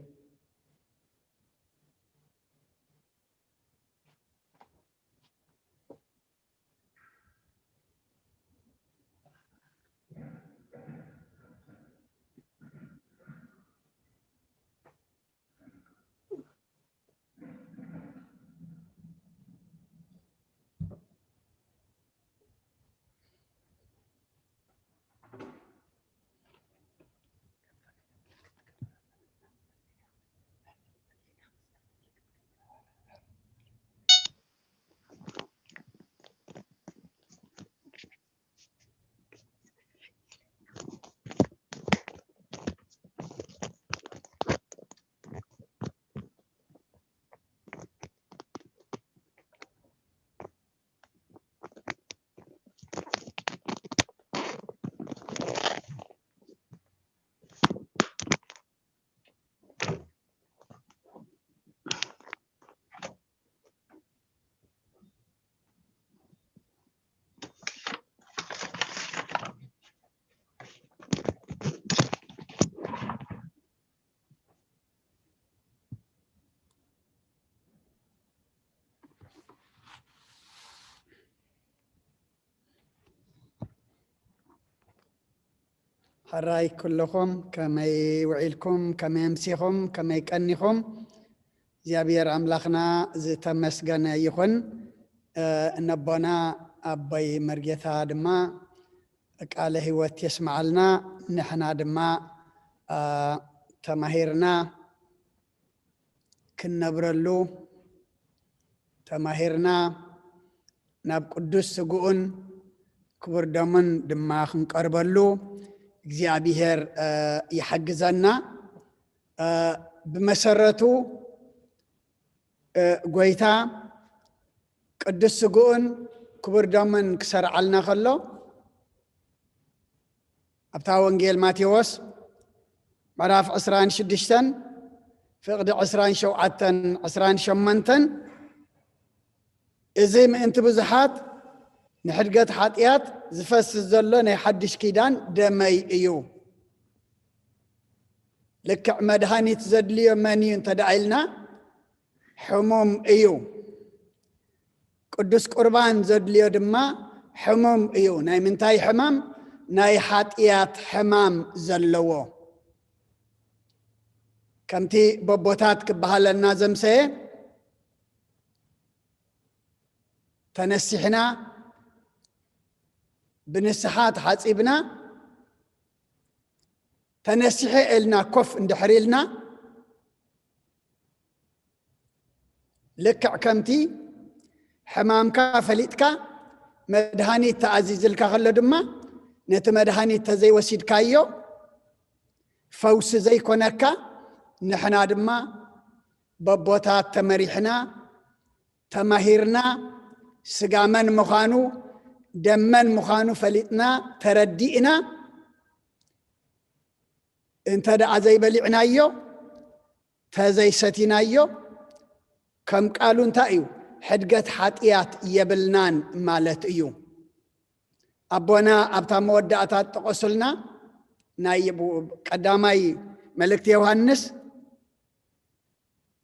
ሕራይ ኩልኹም፣ ከመይ ውዒልኩም፣ ከመይ ኣምሲኹም፣ ከመይ ቀኒኹም? እግዚኣብሔር ኣምላኽና ዝተመስገነ ይኹን። እ፣ ነቦና ኣቦይ መርጌታ ድማ ቃለ ህይወት የስምዓልና። ንሕና ድማ፣ እ፣ ተማሂርና ክንነብረሉ፣ ተማሂርና ናብ ቅዱስ ስግኡን ክቡር ደሙን ድማ ክንቀርበሉ እግዚኣብሔር፣ እ፣ ይሓግዘና። እ፣ ብመሰረቱ፣ እ፣ ጎይታ ቅዱስ ስግኡን ክቡር ደሙን ክሰርዓልና ከሎ፣ ኣብታ ወንጌል ማቴዎስ ምዕራፍ ዕስራን ሽዱሽተን ፍቕዲ ዕስራን ሸውዓተን ዕስራን ሸሞንተን፣ "እዚ ምእንቲ ብዙሓት ንሕድገት ሓጢኣት ዝፈስስ ዘሎ ናይ ሓድሽ ኪዳን ደመይ እዩ።" ልክዕ መድሃኒት ዘድልዮ መን እዩ እንተ ደኣ ኢልና፣ ሕሙም እዩ። ቅዱስ ቁርባን ዘድልዮ ድማ ሕሙም እዩ። ናይ ምንታይ ሕማም? ናይ ሓጢኣት ሕማም ዘለዎ። ከምቲ በቦታት ክበሃለና ዘምሰየ፣ ተነሲሕና፣ ብንስሓ ተሓጺብና፣ ተነሲሐ ኢልና ኮፍ እንድሕር ኢልና፣ ልክዕ ከምቲ ሕማምካ ፈሊጥካ መድሃኒት ተኣዚዝልካ ከሎ ድማ፣ ነቲ መድሃኒት ተዘይወሲድካዮ ፈውሲ ዘይኮነካ፣ ንሕና ድማ በቦታት ተመሪሕና፣ ተማሂርና፣ ስጋ መን ምዃኑ፣ ደም መን ምዃኑ ፈሊጥና፣ ተረዲእና፣ እንተ ደኣ ዘይበሊዕናዮ፣ ተዘይሰቲናዮ፣ ከም ቃሉ እንታይ እዩ? ሕድገት ሓጢኣት የብልናን ማለት እዩ። ኣቦና ኣብታ መወዳእታ ጠቐሱልና፣ ናይ ቡ-፣ ቀዳማይ መልእክቲ ዮሃንስ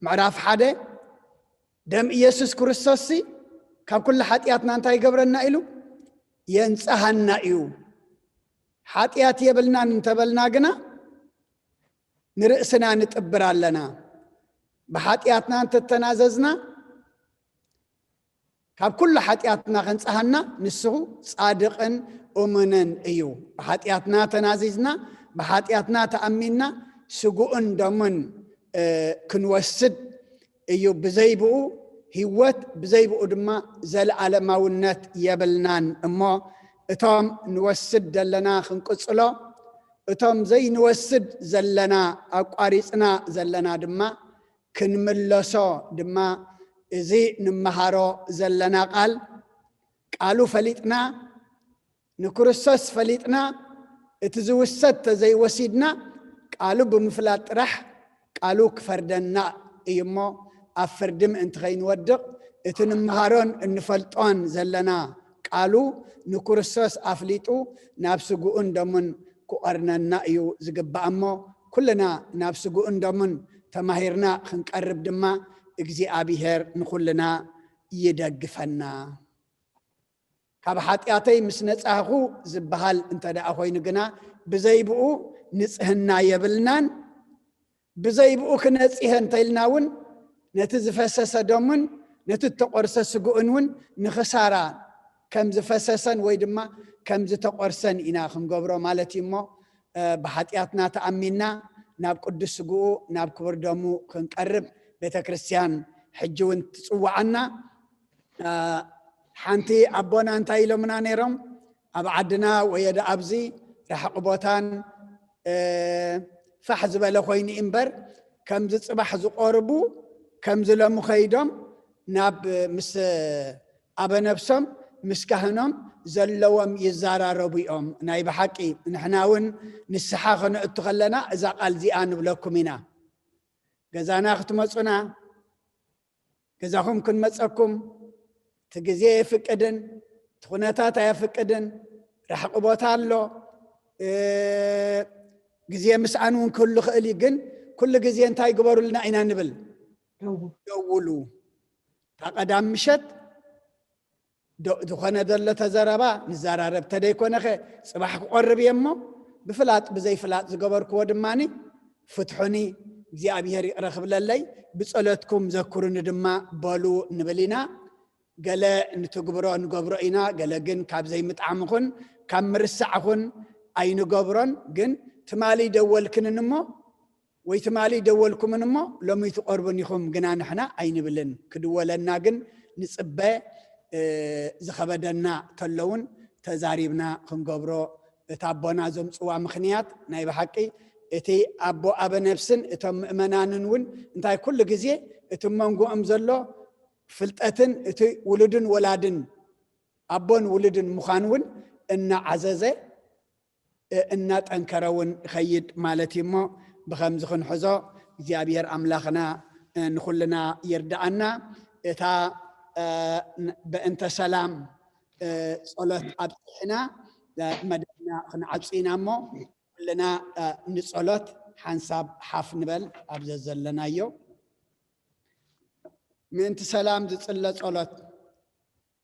ምዕራፍ ሓደ፣ ደም ኢየሱስ ክርስቶስሲ ካብ ኩሉ ሓጢኣትና እንታይ ይገብረና ኢሉ? የንጽሃና እዩ። ሓጢኣት የብልናን እንተበልና ግና፣ ንርእስና ንጥብር ኣለና። ብሓጢኣትና እንተተናዘዝና፣ ካብ ኩሉ ሓጢኣትና ከንጽሃና ንሱ ጻድቕን እሙንን እዩ። ብሓጢኣትና ተናዚዝና፣ ብሓጢኣትና ተኣሚንና፣ ስግኡን ደሙን፣ እ፣ ክንወስድ እዩ። ብዘይ ብኡ ህይወት፣ ብዘይ ብኡ ድማ ዘለኣለማውነት የብልናን እሞ፣ እቶም ንወስድ ዘለና ክንቅጽሎ፣ እቶም ዘይንወስድ ዘለና፣ ኣቋሪጽና ዘለና ድማ ክንምለሶ ድማ፣ እዚ ንመሃሮ ዘለና ቃል፣ ቃሉ ፈሊጥና፣ ንክርስቶስ ፈሊጥና፣ እቲ ዝውሰድ ተዘይወሲድና፣ ቃሉ ብምፍላጥ ጥራሕ ቃሉ ክፈርደና እዩ እሞ፣ ኣብ ፍርዲ ምእንቲ ከይንወድቕ፣ እቲ ንምሃሮን እንፈልጦን ዘለና ቃሉ ንክርስቶስ ኣፍሊጡ ናብ ስግኡን ደሙን ክቐርነና እዩ ዝግባእ እሞ፣ ኩልና ናብ ስግኡን ደሙን ተማሂርና ክንቀርብ ድማ እግዚኣብሔር ንኹልና ይደግፈና። ካብ ሓጢኣተይ ምስ ነጻህኹ ዝበሃል እንተ ደኣ ኮይኑ ግና፣ ብዘይ ብኡ ንጽህና የብልናን። ብዘይ ብኡ ክነጽሄ እንተኢልና እውን፣ ነቲ ዝፈሰሰ ደሙን ነቲ እተቖርሰ ስግኡን እውን ንኽሳራ ከም ዝፈሰሰን ወይ ድማ ከም ዝተቖርሰን ኢና ክንገብሮ ማለት እዩ እሞ፣ እ፣ ብሓጢኣትና ተኣሚንና ናብ ቅዱስ ስግኡ፣ ናብ ክቡር ደሙ ክንቀርብ ቤተ ክርስቲያን ሕጂ እውን ትጽውዓና። እ፣ ሓንቲ ኣቦና እንታይ ኢሎምና ነይሮም? ኣብ ዓድና ወየደ ኣብዚ ርሕቕ ቦታን፣ እ፣ ፋሕ ዝበለ ኮይኑ እምበር፣ ከምዚ ጽባሕ ዝቆርቡ፣ ከምዚ ሎሚ ከይዶም ናብ ምስ ኣበነብሶም ምስ ካህኖም ዘለዎም ይዘራረቡ እዮም። ናይ ብሓቂ ንሕና እውን ንስሓ ከነእቱ ከለና እዛ ቃል እዚኣ ንብለኩም ኢና። ገዛና ክትመጹና፣ ገዛኹም ክንመጸኩም እቲ ግዜ የፍቅድን እቲ ኩነታት ኣየፍቅድን። ርሕቂ ቦታ ኣሎ። እ፣ ግዜ ምስኣን እውን ክህሉ ክእል እዩ። ግን ኩሉ ግዜ እንታይ ግበሩልና ኢና ንብል? ደውሉ። ደውሉ። እታ ቀዳም ምሸት ዶ-፣ ዝኾነ ዘሎ ተዘረባ ንዘራረብ፣ ተደይኮነኸ ጽባሕ ክቆርብ እየ እሞ፣ ብፍላጥ ብዘይፍላጥ ዝገበርክዎ ድማኒ ፍትሑኒ፣ እግዚኣብሔር ይቕረ ክብለለይ፣ ብጸሎትኩም ዘክሩኒ ድማ በሉ ንብል ኢና። ገለ ንትግብሮ ንገብሮ ኢና፣ ገለ ግን ካብ ዘይምጥዓም ኹን ካብ ምርሳዕ ኹን ኣይንገብሮን። ግን ትማሊ ደወልክንን እሞ ወይ ትማሊ ደወልኩምን እሞ ሎሚ ትቐርቡን ኢኹም ግና ንሕና ኣይንብልን። ክድወለና ግን ንጽበ፣ እ፣ ዝኸበደና ተለውን ተዛሪብና ክንገብሮ፣ እታ ኣቦና ዘምጽዋ ምኽንያት ናይ ብሓቂ እቲ ኣቦ ኣበ ነፍስን እቶም ምእመናንን እውን እንታይ ኩሉ ግዜ እቲ መንጎኦም ዘሎ ፍልጠትን እቲ ውሉድን ወላድን ኣቦን ውሉድን ምዃን እውን እናዓዘዘ፣ እ፣ እናጠንከረ እውን ይኸይድ ማለት እዩ እሞ፣ ብኸምዚ ክንሕዞ እግዚኣብሔር ኣምላኽና፣ እ፣ ንኹልና ይርድኣና። እታ፣ እ፣ ን-፣ በእንተ ሰላም፣ እ፣ ጸሎት ኣብጺሕና፣ እ፣ መደብና ክንዓጹ ኢና እሞ፣ ኩልና፣ እ፣ ንጸሎት ሓንሳብ ሓፍ ንበል ኣብ ዘዘለናዮ። ምእንቲ ሰላም ዝጽለ ጸሎት።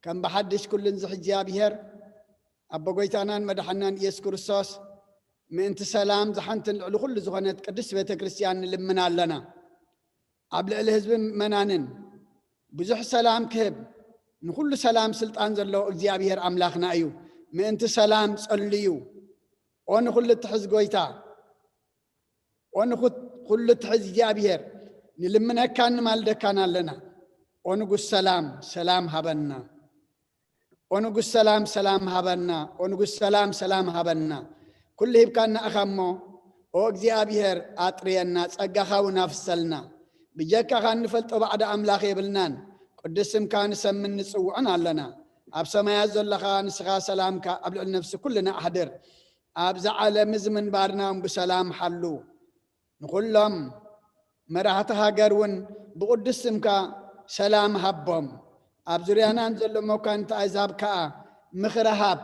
ከም ብሓድሽ ኩሉን ዝሕጂ እግዚኣብሔር፣ ኣቦ ጎይታናን መድሓናን ኢየሱስ ክርስቶስ፣ ምእንቲ ሰላም ዝሓንትን ልዕሊ ኩሉ ዝኾነት ቅድስት ቤተ ክርስቲያን ንልምን ኣለና። ኣብ ልዕሊ ህዝብን ምእመናንን ብዙሕ ሰላም ክህብ፣ ንኹሉ ሰላም ስልጣን ዘለዎ እግዚኣብሔር ኣምላኽና እዩ። ምእንቲ ሰላም ጸልዩ። ኦ ንኹሉ እትሕዝ ጎይታ፣ ኦ ንኹ-፣ ኩሉ እትሕዝ እግዚኣብሔር፣ ንልምነካን ንማልደካን ኣለና። ኦ ንጉስ ሰላም፣ ሰላም ሃበና። ኦ ንጉስ ሰላም፣ ሰላም ሃበና። ኦ ንጉስ ሰላም፣ ሰላም ሃበና። ኩሉ ሂብካና ኢኻ እሞ፣ ኦ እግዚኣብሔር፣ ኣጥርየና፣ ጸጋኻ እውን ኣፍሰልና። ብጀካኻ እንፈልጦ ባዕዲ ኣምላኽ የብልናን። ቅዱስ ስምካ ንሰምን ንጽውዕን ኣለና። ኣብ ሰማያት ዘለኻ ንስኻ ሰላምካ ኣብ ልዕሊ ነፍሲ ኩልና ኣሕድር። ኣብዛ ዓለም እዚ ምንባርና እውን ብሰላም ሓሉ። ንኹሎም መራሕቲ ሃገር እውን ብቕዱስ ስምካ ሰላም ሃቦም። ኣብ ዙርያናን ዘሎ መኳንንቲ ኣሕዛብ ከኣ ምኽሪ ሃብ።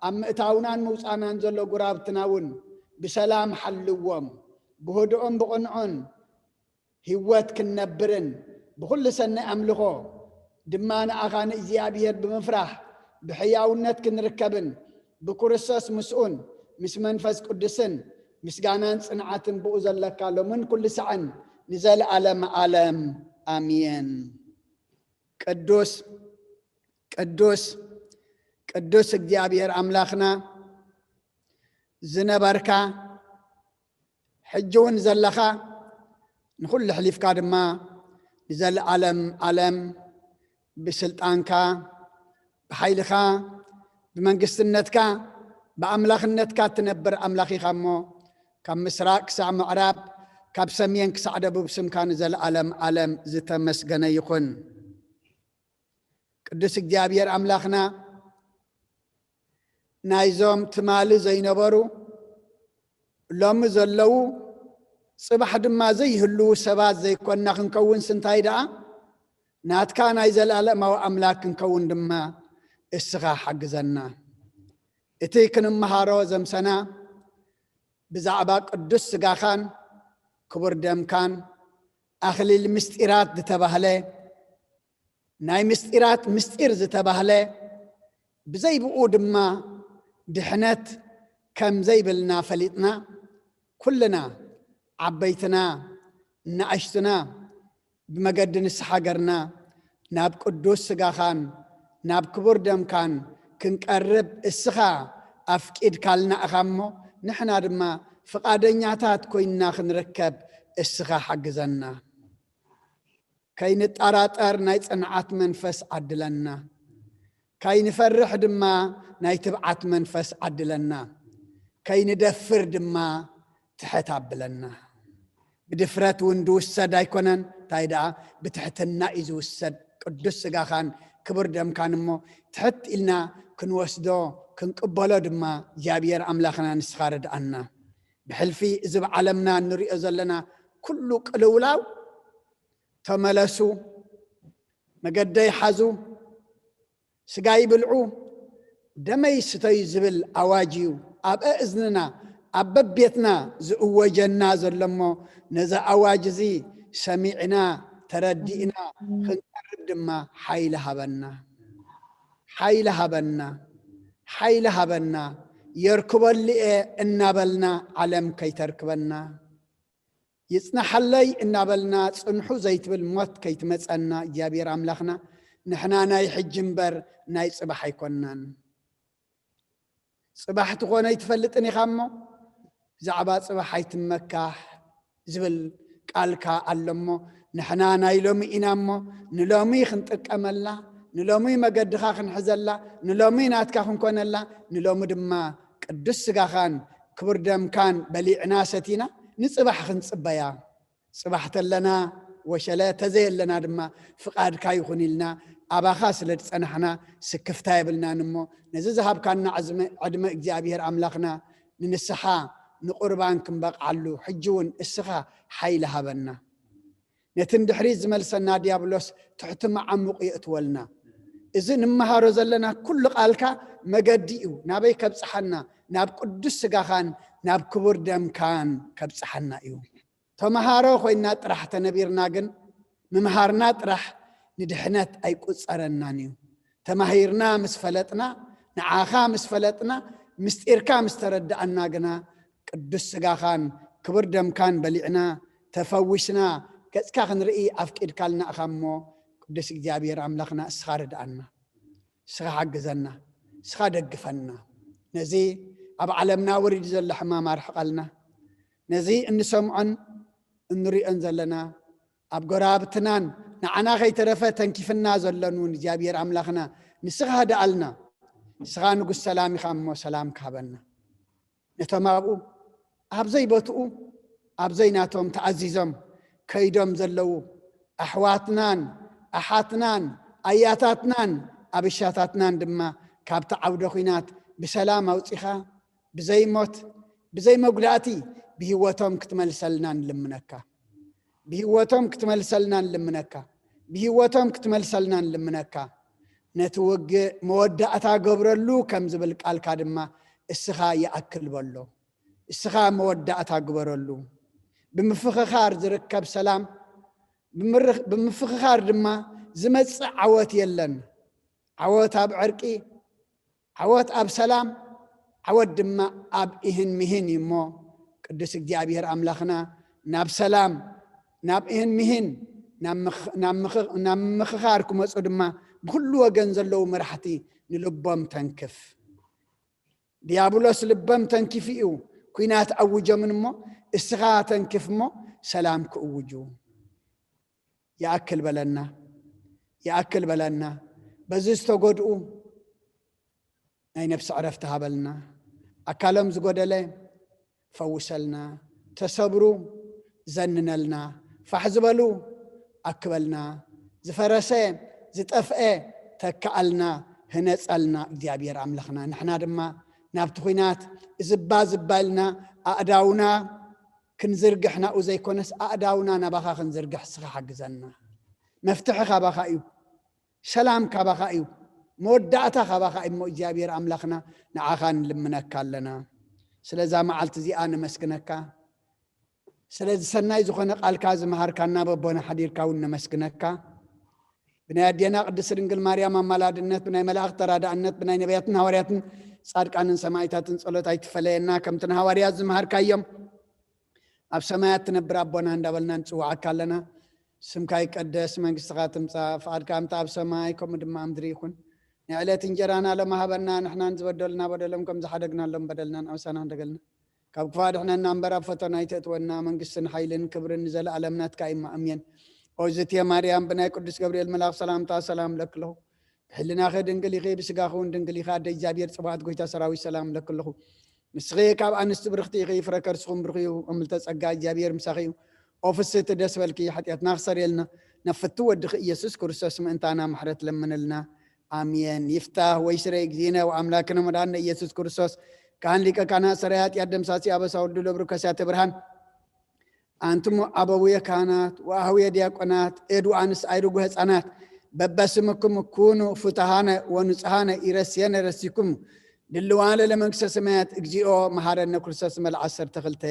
ኣብ ምእታውናን ምውጻእናን ዘሎ ጉራብትና እውን ብሰላም ሓልዎም። ብህዱእን ብቕንዑን ህይወት ክንነብርን ብኹሉ ሰናይ ኣምልኾ ድማ ንኣኻ ንእግዚኣብሔር ብምፍራሕ ብሕያውነት ክንርከብን ብክርስቶስ ምስኡን ምስ መንፈስ ቅዱስን ምስጋናን ጽንዓትን ብኡ ዘለካ ሎምን ኩሉ ሳዕን ንዘለኣለም ዓለም ኣሜን። ቅዱስ፣ ቅዱስ፣ ቅዱስ እግዚኣብሔር ኣምላኽና ዝነበርካ ሕጂ እውን ዘለኻ ንኹሉ ኣሕሊፍካ ድማ ንዘለኣለም ዓለም ብስልጣንካ፣ ብሓይልኻ፣ ብመንግስትነትካ፣ ብኣምላኽነትካ እትነብር ኣምላኽ ኢኻ እሞ፣ ካብ ምስራቕ ክሳዕ ምዕራብ፣ ካብ ሰሜን ክሳዕ ደቡብ ስምካ ንዘለኣለም ዓለም ዝተመስገነ ይኹን። ቅዱስ እግዚኣብሔር ኣምላኽና፣ ናይዞም ትማሊ ዘይነበሩ፣ ሎሚ ዘለዉ፣ ጽባሕ ድማ ዘይህልዉ ሰባት ዘይኮንና ክንከውንስ እንታይ ደኣ፣ ናትካ ናይ ዘለኣለማዊ ኣምላኽ ክንከውን ድማ እስኻ ሓግዘና። እቲ ክንመሃሮ ዘምሰና ብዛዕባ ቅዱስ ስጋኻን ክቡር ደምካን፣ ኣኽሊል ምስጢራት ዝተባህለ፣ ናይ ምስጢራት ምስጢር ዝተባህለ፣ ብዘይ ብኡ ድማ ድሕነት ከም ዘይብልና ፈሊጥና፣ ኩልና ዓበይትና ንኣሽቱና ብመገዲ ንስሓ ገርና ናብ ቅዱስ ስጋኻን ናብ ክቡር ደምካን ክንቀርብ እስኻ ኣፍቂድካልና ኢኻ እሞ፣ ንሕና ድማ ፍቓደኛታት ኮይንና ክንርከብ እስኻ ሓግዘና። ከይንጠራጠር ናይ ጽንዓት መንፈስ ዓድለና። ከይንፈርሕ ድማ ናይ ትብዓት መንፈስ ዓድለና። ከይንደፍር ድማ ትሕት ኣብለና። ብድፍረት እውን ዝውሰድ ኣይኮነን፣ እንታይ ደኣ ብትሕትና እዩ ዝውሰድ። ቅዱስ ስጋኻን ክቡር ደምካን እሞ ትሕት ኢልና ክንወስዶ ክንቅበሎ ድማ እግዚኣብሔር ኣምላኽና ንስኻ ርድኣና። ብሕልፊ እዚ ብዓለምና እንሪኦ ዘለና ኩሉ ቅልውላው፣ ተመለሱ፣ መገደይ ሓዙ፣ ስጋይ ብልዑ፣ ደመይ ስተዩ ዝብል ኣዋጅ እዩ ኣብ ኣእዝንና፣ ኣብ በቤትና ዝእወጀና ዘሎ እሞ፣ ነዚ ኣዋጅ እዚ ሰሚዕና ተረዲእና ክንቀርብ ድማ ሓይሊ ሃበና። ሓይሊ ሃበና። ሓይሊ ሃበና። የርክበሉ እየ እናበልና ዓለም ከይተርክበና። ይጽናሓለይ እናበልና ጽንሑ ዘይትብል ሞት ከይትመጸና እግዚኣብሔር ኣምላኽና፣ ንሕና ናይ ሕጂ እምበር ናይ ጽባሕ ኣይኮንናን። ጽባሕ ትኾኖ ኣይትፈልጥን ኢኻ እሞ፣ ብዛዕባ ጽባሕ ኣይትመካሕ ዝብል ቃልካ ኣሎ እሞ፣ ንሕና ናይ ሎሚ ኢና እሞ፣ ንሎሚ ክንጥቀመላ፣ ንሎሚ መገድኻ ክንሕዘላ፣ ንሎሚ ናትካ ክንኮነላ፣ ንሎሚ ድማ ቅዱስ ስጋኻን ክቡር ደምካን በሊዕና ሰቲና ንጽባሕ ክንጽበያ። ጽባሕ ተለና ወሸለ፣ ተዘየለና ድማ ፍቓድካ ይኹን ኢልና ኣባኻ ስለ ዝጸናሕና ስክፍታ የብልናን እሞ፣ ነዚ ዝሃብካና ዕዝመ-፣ ዕድመ እግዚኣብሔር ኣምላኽና ንንስሓ ንቁርባን ክንበቕዓሉ ሕጂ እውን እስኻ ሓይሊ ሃበና። ነቲ ንድሕሪት ዝመልሰና ዲያብሎስ ትሕቲ መዓሙቕ የእትወልና። እዚ ንመሃሮ ዘለና ኩሉ ቃልካ መገዲ እዩ፣ ናበይ ከብጽሓና? ናብ ቅዱስ ስጋኻን ናብ ክቡር ደምካን ከብጽሓና እዩ። ተመሃሮ ኮይና ጥራሕ ተነቢርና ግን፣ ምምሃርና ጥራሕ ንድሕነት ኣይቁጸረናን እዩ። ተማሂርና ምስ ፈለጥና፣ ንዓኻ ምስ ፈለጥና፣ ምስጢርካ ምስ ተረዳእና ግና፣ ቅዱስ ስጋኻን ክቡር ደምካን በሊዕና፣ ተፈዊስና፣ ገጽካ ክንርኢ ኣፍቂድካልና ኢኻ እሞ፣ ቅዱስ እግዚኣብሔር ኣምላኽና እስኻ ርድኣና። እስኻ ሓግዘና፣ እስኻ ደግፈና። ነዚ ኣብ ዓለምና ወሪዱ ዘሎ ሕማም ኣርሕቐልና። ነዚ እንሰምዖን እንሪኦን ዘለና፣ ኣብ ጎረባብትናን ንዓና ከይተረፈ ተንኪፍና ዘሎን እውን እግዚኣብሔር ኣምላኽና ንስኻ ህድኣልና። ንስኻ ንጉስ ሰላም ኢኻ እሞ ሰላም ክሃበና። ነቶም ኣብኡ ኣብ ዘይቦትኡ ኣብ ዘይናቶም ተኣዚዞም ከይዶም ዘለዉ ኣሕዋትናን ኣሓትናን ኣያታትናን ኣብሻታትናን ድማ ካብቲ ዓውደ ኹናት ብሰላም ኣውጺኻ ብዘይሞት ብዘይመጉዳእቲ ብህይወቶም ክትመልሰልና ንልምነካ። ብህይወቶም ክትመልሰልና ንልምነካ። ብህይወቶም ክትመልሰልና ንልምነካ። ነቲ ውግእ መወዳእታ ገብረሉ ከም ዝብል ቃልካ ድማ እስኻ ይኣክል በሎ። እስኻ መወዳእታ ግበረሉ። ብምፍኽኻር ዝርከብ ሰላም፣ ብምር-፣ ብምፍኽኻር ድማ ዝመጽእ ዓወት የለን። ዓወት ኣብ ዕርቂ፣ ዓወት ኣብ ሰላም፣ ዓወት ድማ ኣብ ኢህን ሚህን እዩ እሞ፣ ቅዱስ እግዚኣብሔር ኣምላኽና ናብ ሰላም፣ ናብ ኢህን ሚህን፣ ናብ ምኽ-፣ ናብ ምኽ-፣ ናብ ምምኽኻር ክመጹ ድማ ብኹሉ ወገን ዘለዉ መራሕቲ ንልቦም ተንክፍ። ዲያብሎስ ልቦም ተንኪፉ እዩ ኲናት ኣውጆምን እሞ፣ እስኻ ተንክፍ እሞ ሰላም ክእውጁ። ይኣክል በለና፣ ይኣክል በለና። በዚ ዝተጎድኡ ናይ ነፍሲ ዕረፍቲ ሃበልና። ኣካሎም ዝጎደለ ፈውሰልና። ተሰብሩ ዘንነልና። ፋሕ ዝበሉ ኣክበልና። ዝፈረሰ ዝጠፍአ ተክኣልና፣ ህነጸልና እግዚኣብሔር ኣምላኽና። ንሕና ድማ ናብቲ ኹናት ዝባ ዝባ ኢልና ኣእዳውና ክንዝርግሕ ናብኡ ዘይኮነስ ኣእዳውና ናባኻ ክንዝርግሕ እስኻ ሓግዘና። መፍትሒ ካባኻ እዩ። ሰላም ካባኻ እዩ። መወዳእታ ካባኻ እሞ እግዚኣብሔር ኣምላኽና ንዓኻ ንልምነካ ኣለና። ስለዛ መዓልቲ እዚኣ ነመስግነካ። ስለዚ ሰናይ ዝኾነ ቃልካ ዝመሃርካና በቦና ሓዲርካ እውን ነመስግነካ። ብናይ ኣዴና ቅድስት ድንግል ማርያም ኣማላድነት፣ ብናይ መላእኽት ተራዳእነት፣ ብናይ ነቢያትን ሃዋርያትን ጻድቃንን ሰማዕታትን ጸሎት ኣይትፈለየና። ከምቲ ንሃዋርያት ዝመሃርካዮም ኣብ ሰማያት ትነብር ኣቦና እንዳበልና ንጽውዓካ ኣለና። ስምካ ይቀደስ፣ መንግስትኻ ትምጻእ፣ ፍቓድካ ከምቲ ኣብ ሰማይ ከምኡ ድማ ኣብ ምድሪ ይኹን። ንዕለት እንጀራና ሎሚ ሃበና፣ ንሕናን ዝበደሉና በደሎም ከም ዝሓደግናሎም በደልናን ኣበሳና ንደገልና። ካብ ክፋ ድሕነና እምበር ኣብ ፈተና ኣይተእትወና፣ መንግስትን ሓይልን ክብርን ንዘለኣለም ናትካ እዩ። ኣሜን። ኦዝትየ ማርያም ብናይ ቅዱስ ገብርኤል መልኣኽ ሰላምታ ሰላም ለክለኹ። ብሕልናኺ ድንግል ኢኺ፣ ብስጋኺ እውን ድንግል ኢኺ። ኣደ እግዚኣብሔር ጽባኦት ጎይታ ሰራዊት ሰላም ለክለኹ። ንስኺ ካብ ኣንስቲ ብርኽቲ ኢኺ፣ ፍረ ከርስኹም ብሩኽ እዩ። እምልተ ጸጋ እግዚኣብሔር ምሳኺ እዩ። ኦ ፍስህቲ ደስ በልኪ፣ ሓጢኣትና ክሰርየልና፣ ናብ ፍቱ ወድኺ ኢየሱስ ክርስቶስ ምእንታና ምሕረት ለምንልና። ኣሜን። ይፍታህ ወይ ስረ እግዚእነ ወኣምላክነ መድኃኒነ ኢየሱስ ክርስቶስ ካህን ሊቀ ካህናት ሰራይ ኃጢአት ደምሳሲ ኣበሳ ወልዱ ለብሩ ከሳተ ብርሃን። ኣንትሙ አበውየ ካህናት ወአህውየ ዲያቆናት እድ ወአንስ አይርጉ ህፃናት በበስምኩም ኩኑ ፍቱሃነ ወንጹሃነ ኢረስየነ ረሲኩም ድልዋለ ለመንግስተ ሰማያት። እግዚኦ መሐረነ ክርስቶስ መልዓ ዓሰርተ ክልተ።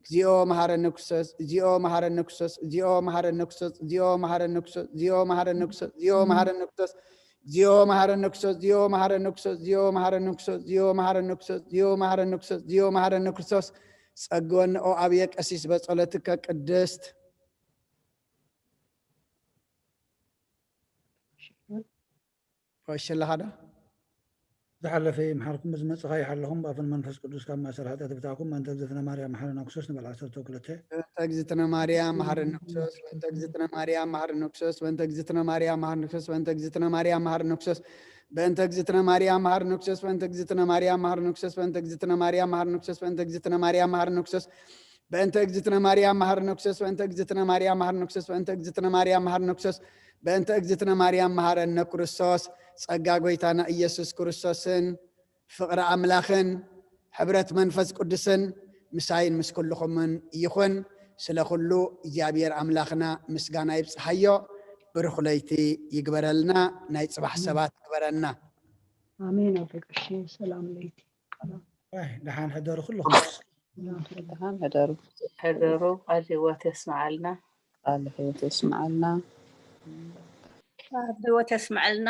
እግዚኦ መሐረነ ክርስቶስ፣ እግዚኦ መሐረነ ክርስቶስ፣ እግዚኦ መሐረነ ክርስቶስ፣ እግዚኦ መሐረነ ክርስቶስ፣ እግዚኦ መሐረነ ክርስቶስ፣ እግዚኦ መሐረነ ክርስቶስ፣ እግዚኦ መሐረነ ክርስቶስ፣ እግዚኦ መሐረነ ክርስቶስ፣ እግዚኦ መሐረነ ክርስቶስ፣ እግዚኦ መሐረነ ክርስቶስ፣ እግዚኦ መሐረነ ክርስቶስ፣ እግዚኦ መሐረነ ክርስቶስ። ጸግወኒ ኦ ኣብየ ቀሲስ በጸሎትከ ቅድስት። ወሸለኻ ዶ? ዝሓለፈ ይምሓርኩም፣ ዝመጽኻ ይሓለኹም፣ ብኣፍን መንፈስ ቅዱስ ካብ ማእሰር ሓጢኣት ይፍታሕኩም። በእንተ እግዝእትነ ማርያም መሓረነ ክርስቶስ ንበል ዓሰርተ ክልተ። በእንተ እግዝእትነ ማርያም መሓረነ ክርስቶስ፣ በእንተ እግዝእትነ ማርያም መሓረነ ክርስቶስ፣ በእንተ እግዝእትነ ማርያም መሓረነ ክርስቶስ፣ በእንተ እግዝእትነ ማርያም መሓረነ ክርስቶስ፣ በእንተ እግዝእትነ ማርያም መሓረነ ክርስቶስ፣ በእንተ እግዝእትነ ማርያም መሓረነ ክርስቶስ፣ በእንተ እግዝእትነ ማርያም መሓረነ ክርስቶስ፣ በእንተ እግዝእትነ ማርያም መሓረነ ክርስቶስ፣ በእንተ እግዝእትነ ማርያም መሓረነ ክርስቶስ፣ በእንተ እግዝእትነ ማርያም መሓረነ ክርስቶስ፣ በእንተ እግዝእትነ ማርያም መሓረነ ክርስቶስ። ጸጋ ጎይታና ኢየሱስ ክርስቶስን ፍቕሪ ኣምላኽን ሕብረት መንፈስ ቅዱስን ምሳይን ምስ ኩልኹምን ይኹን። ስለ ኩሉ እግዚኣብሔር ኣምላኽና ምስጋና ይብጽሓዮ። ብሩኽ ለይቲ ይግበረልና። ናይ ጽባሕ ሰባት ይግበረልና። ኣሜን። ኣቦ ቀሺ ሰላም ለይቲ። ኣይ፣ ደሓን ሕደሩ ኩልኹም። ደሓን ሕደሩ። ሕደሩ። ቃል ህይወት የስምዓልና። ቃል ህይወት የስምዓልና። ቃል ህይወት የስምዓልና።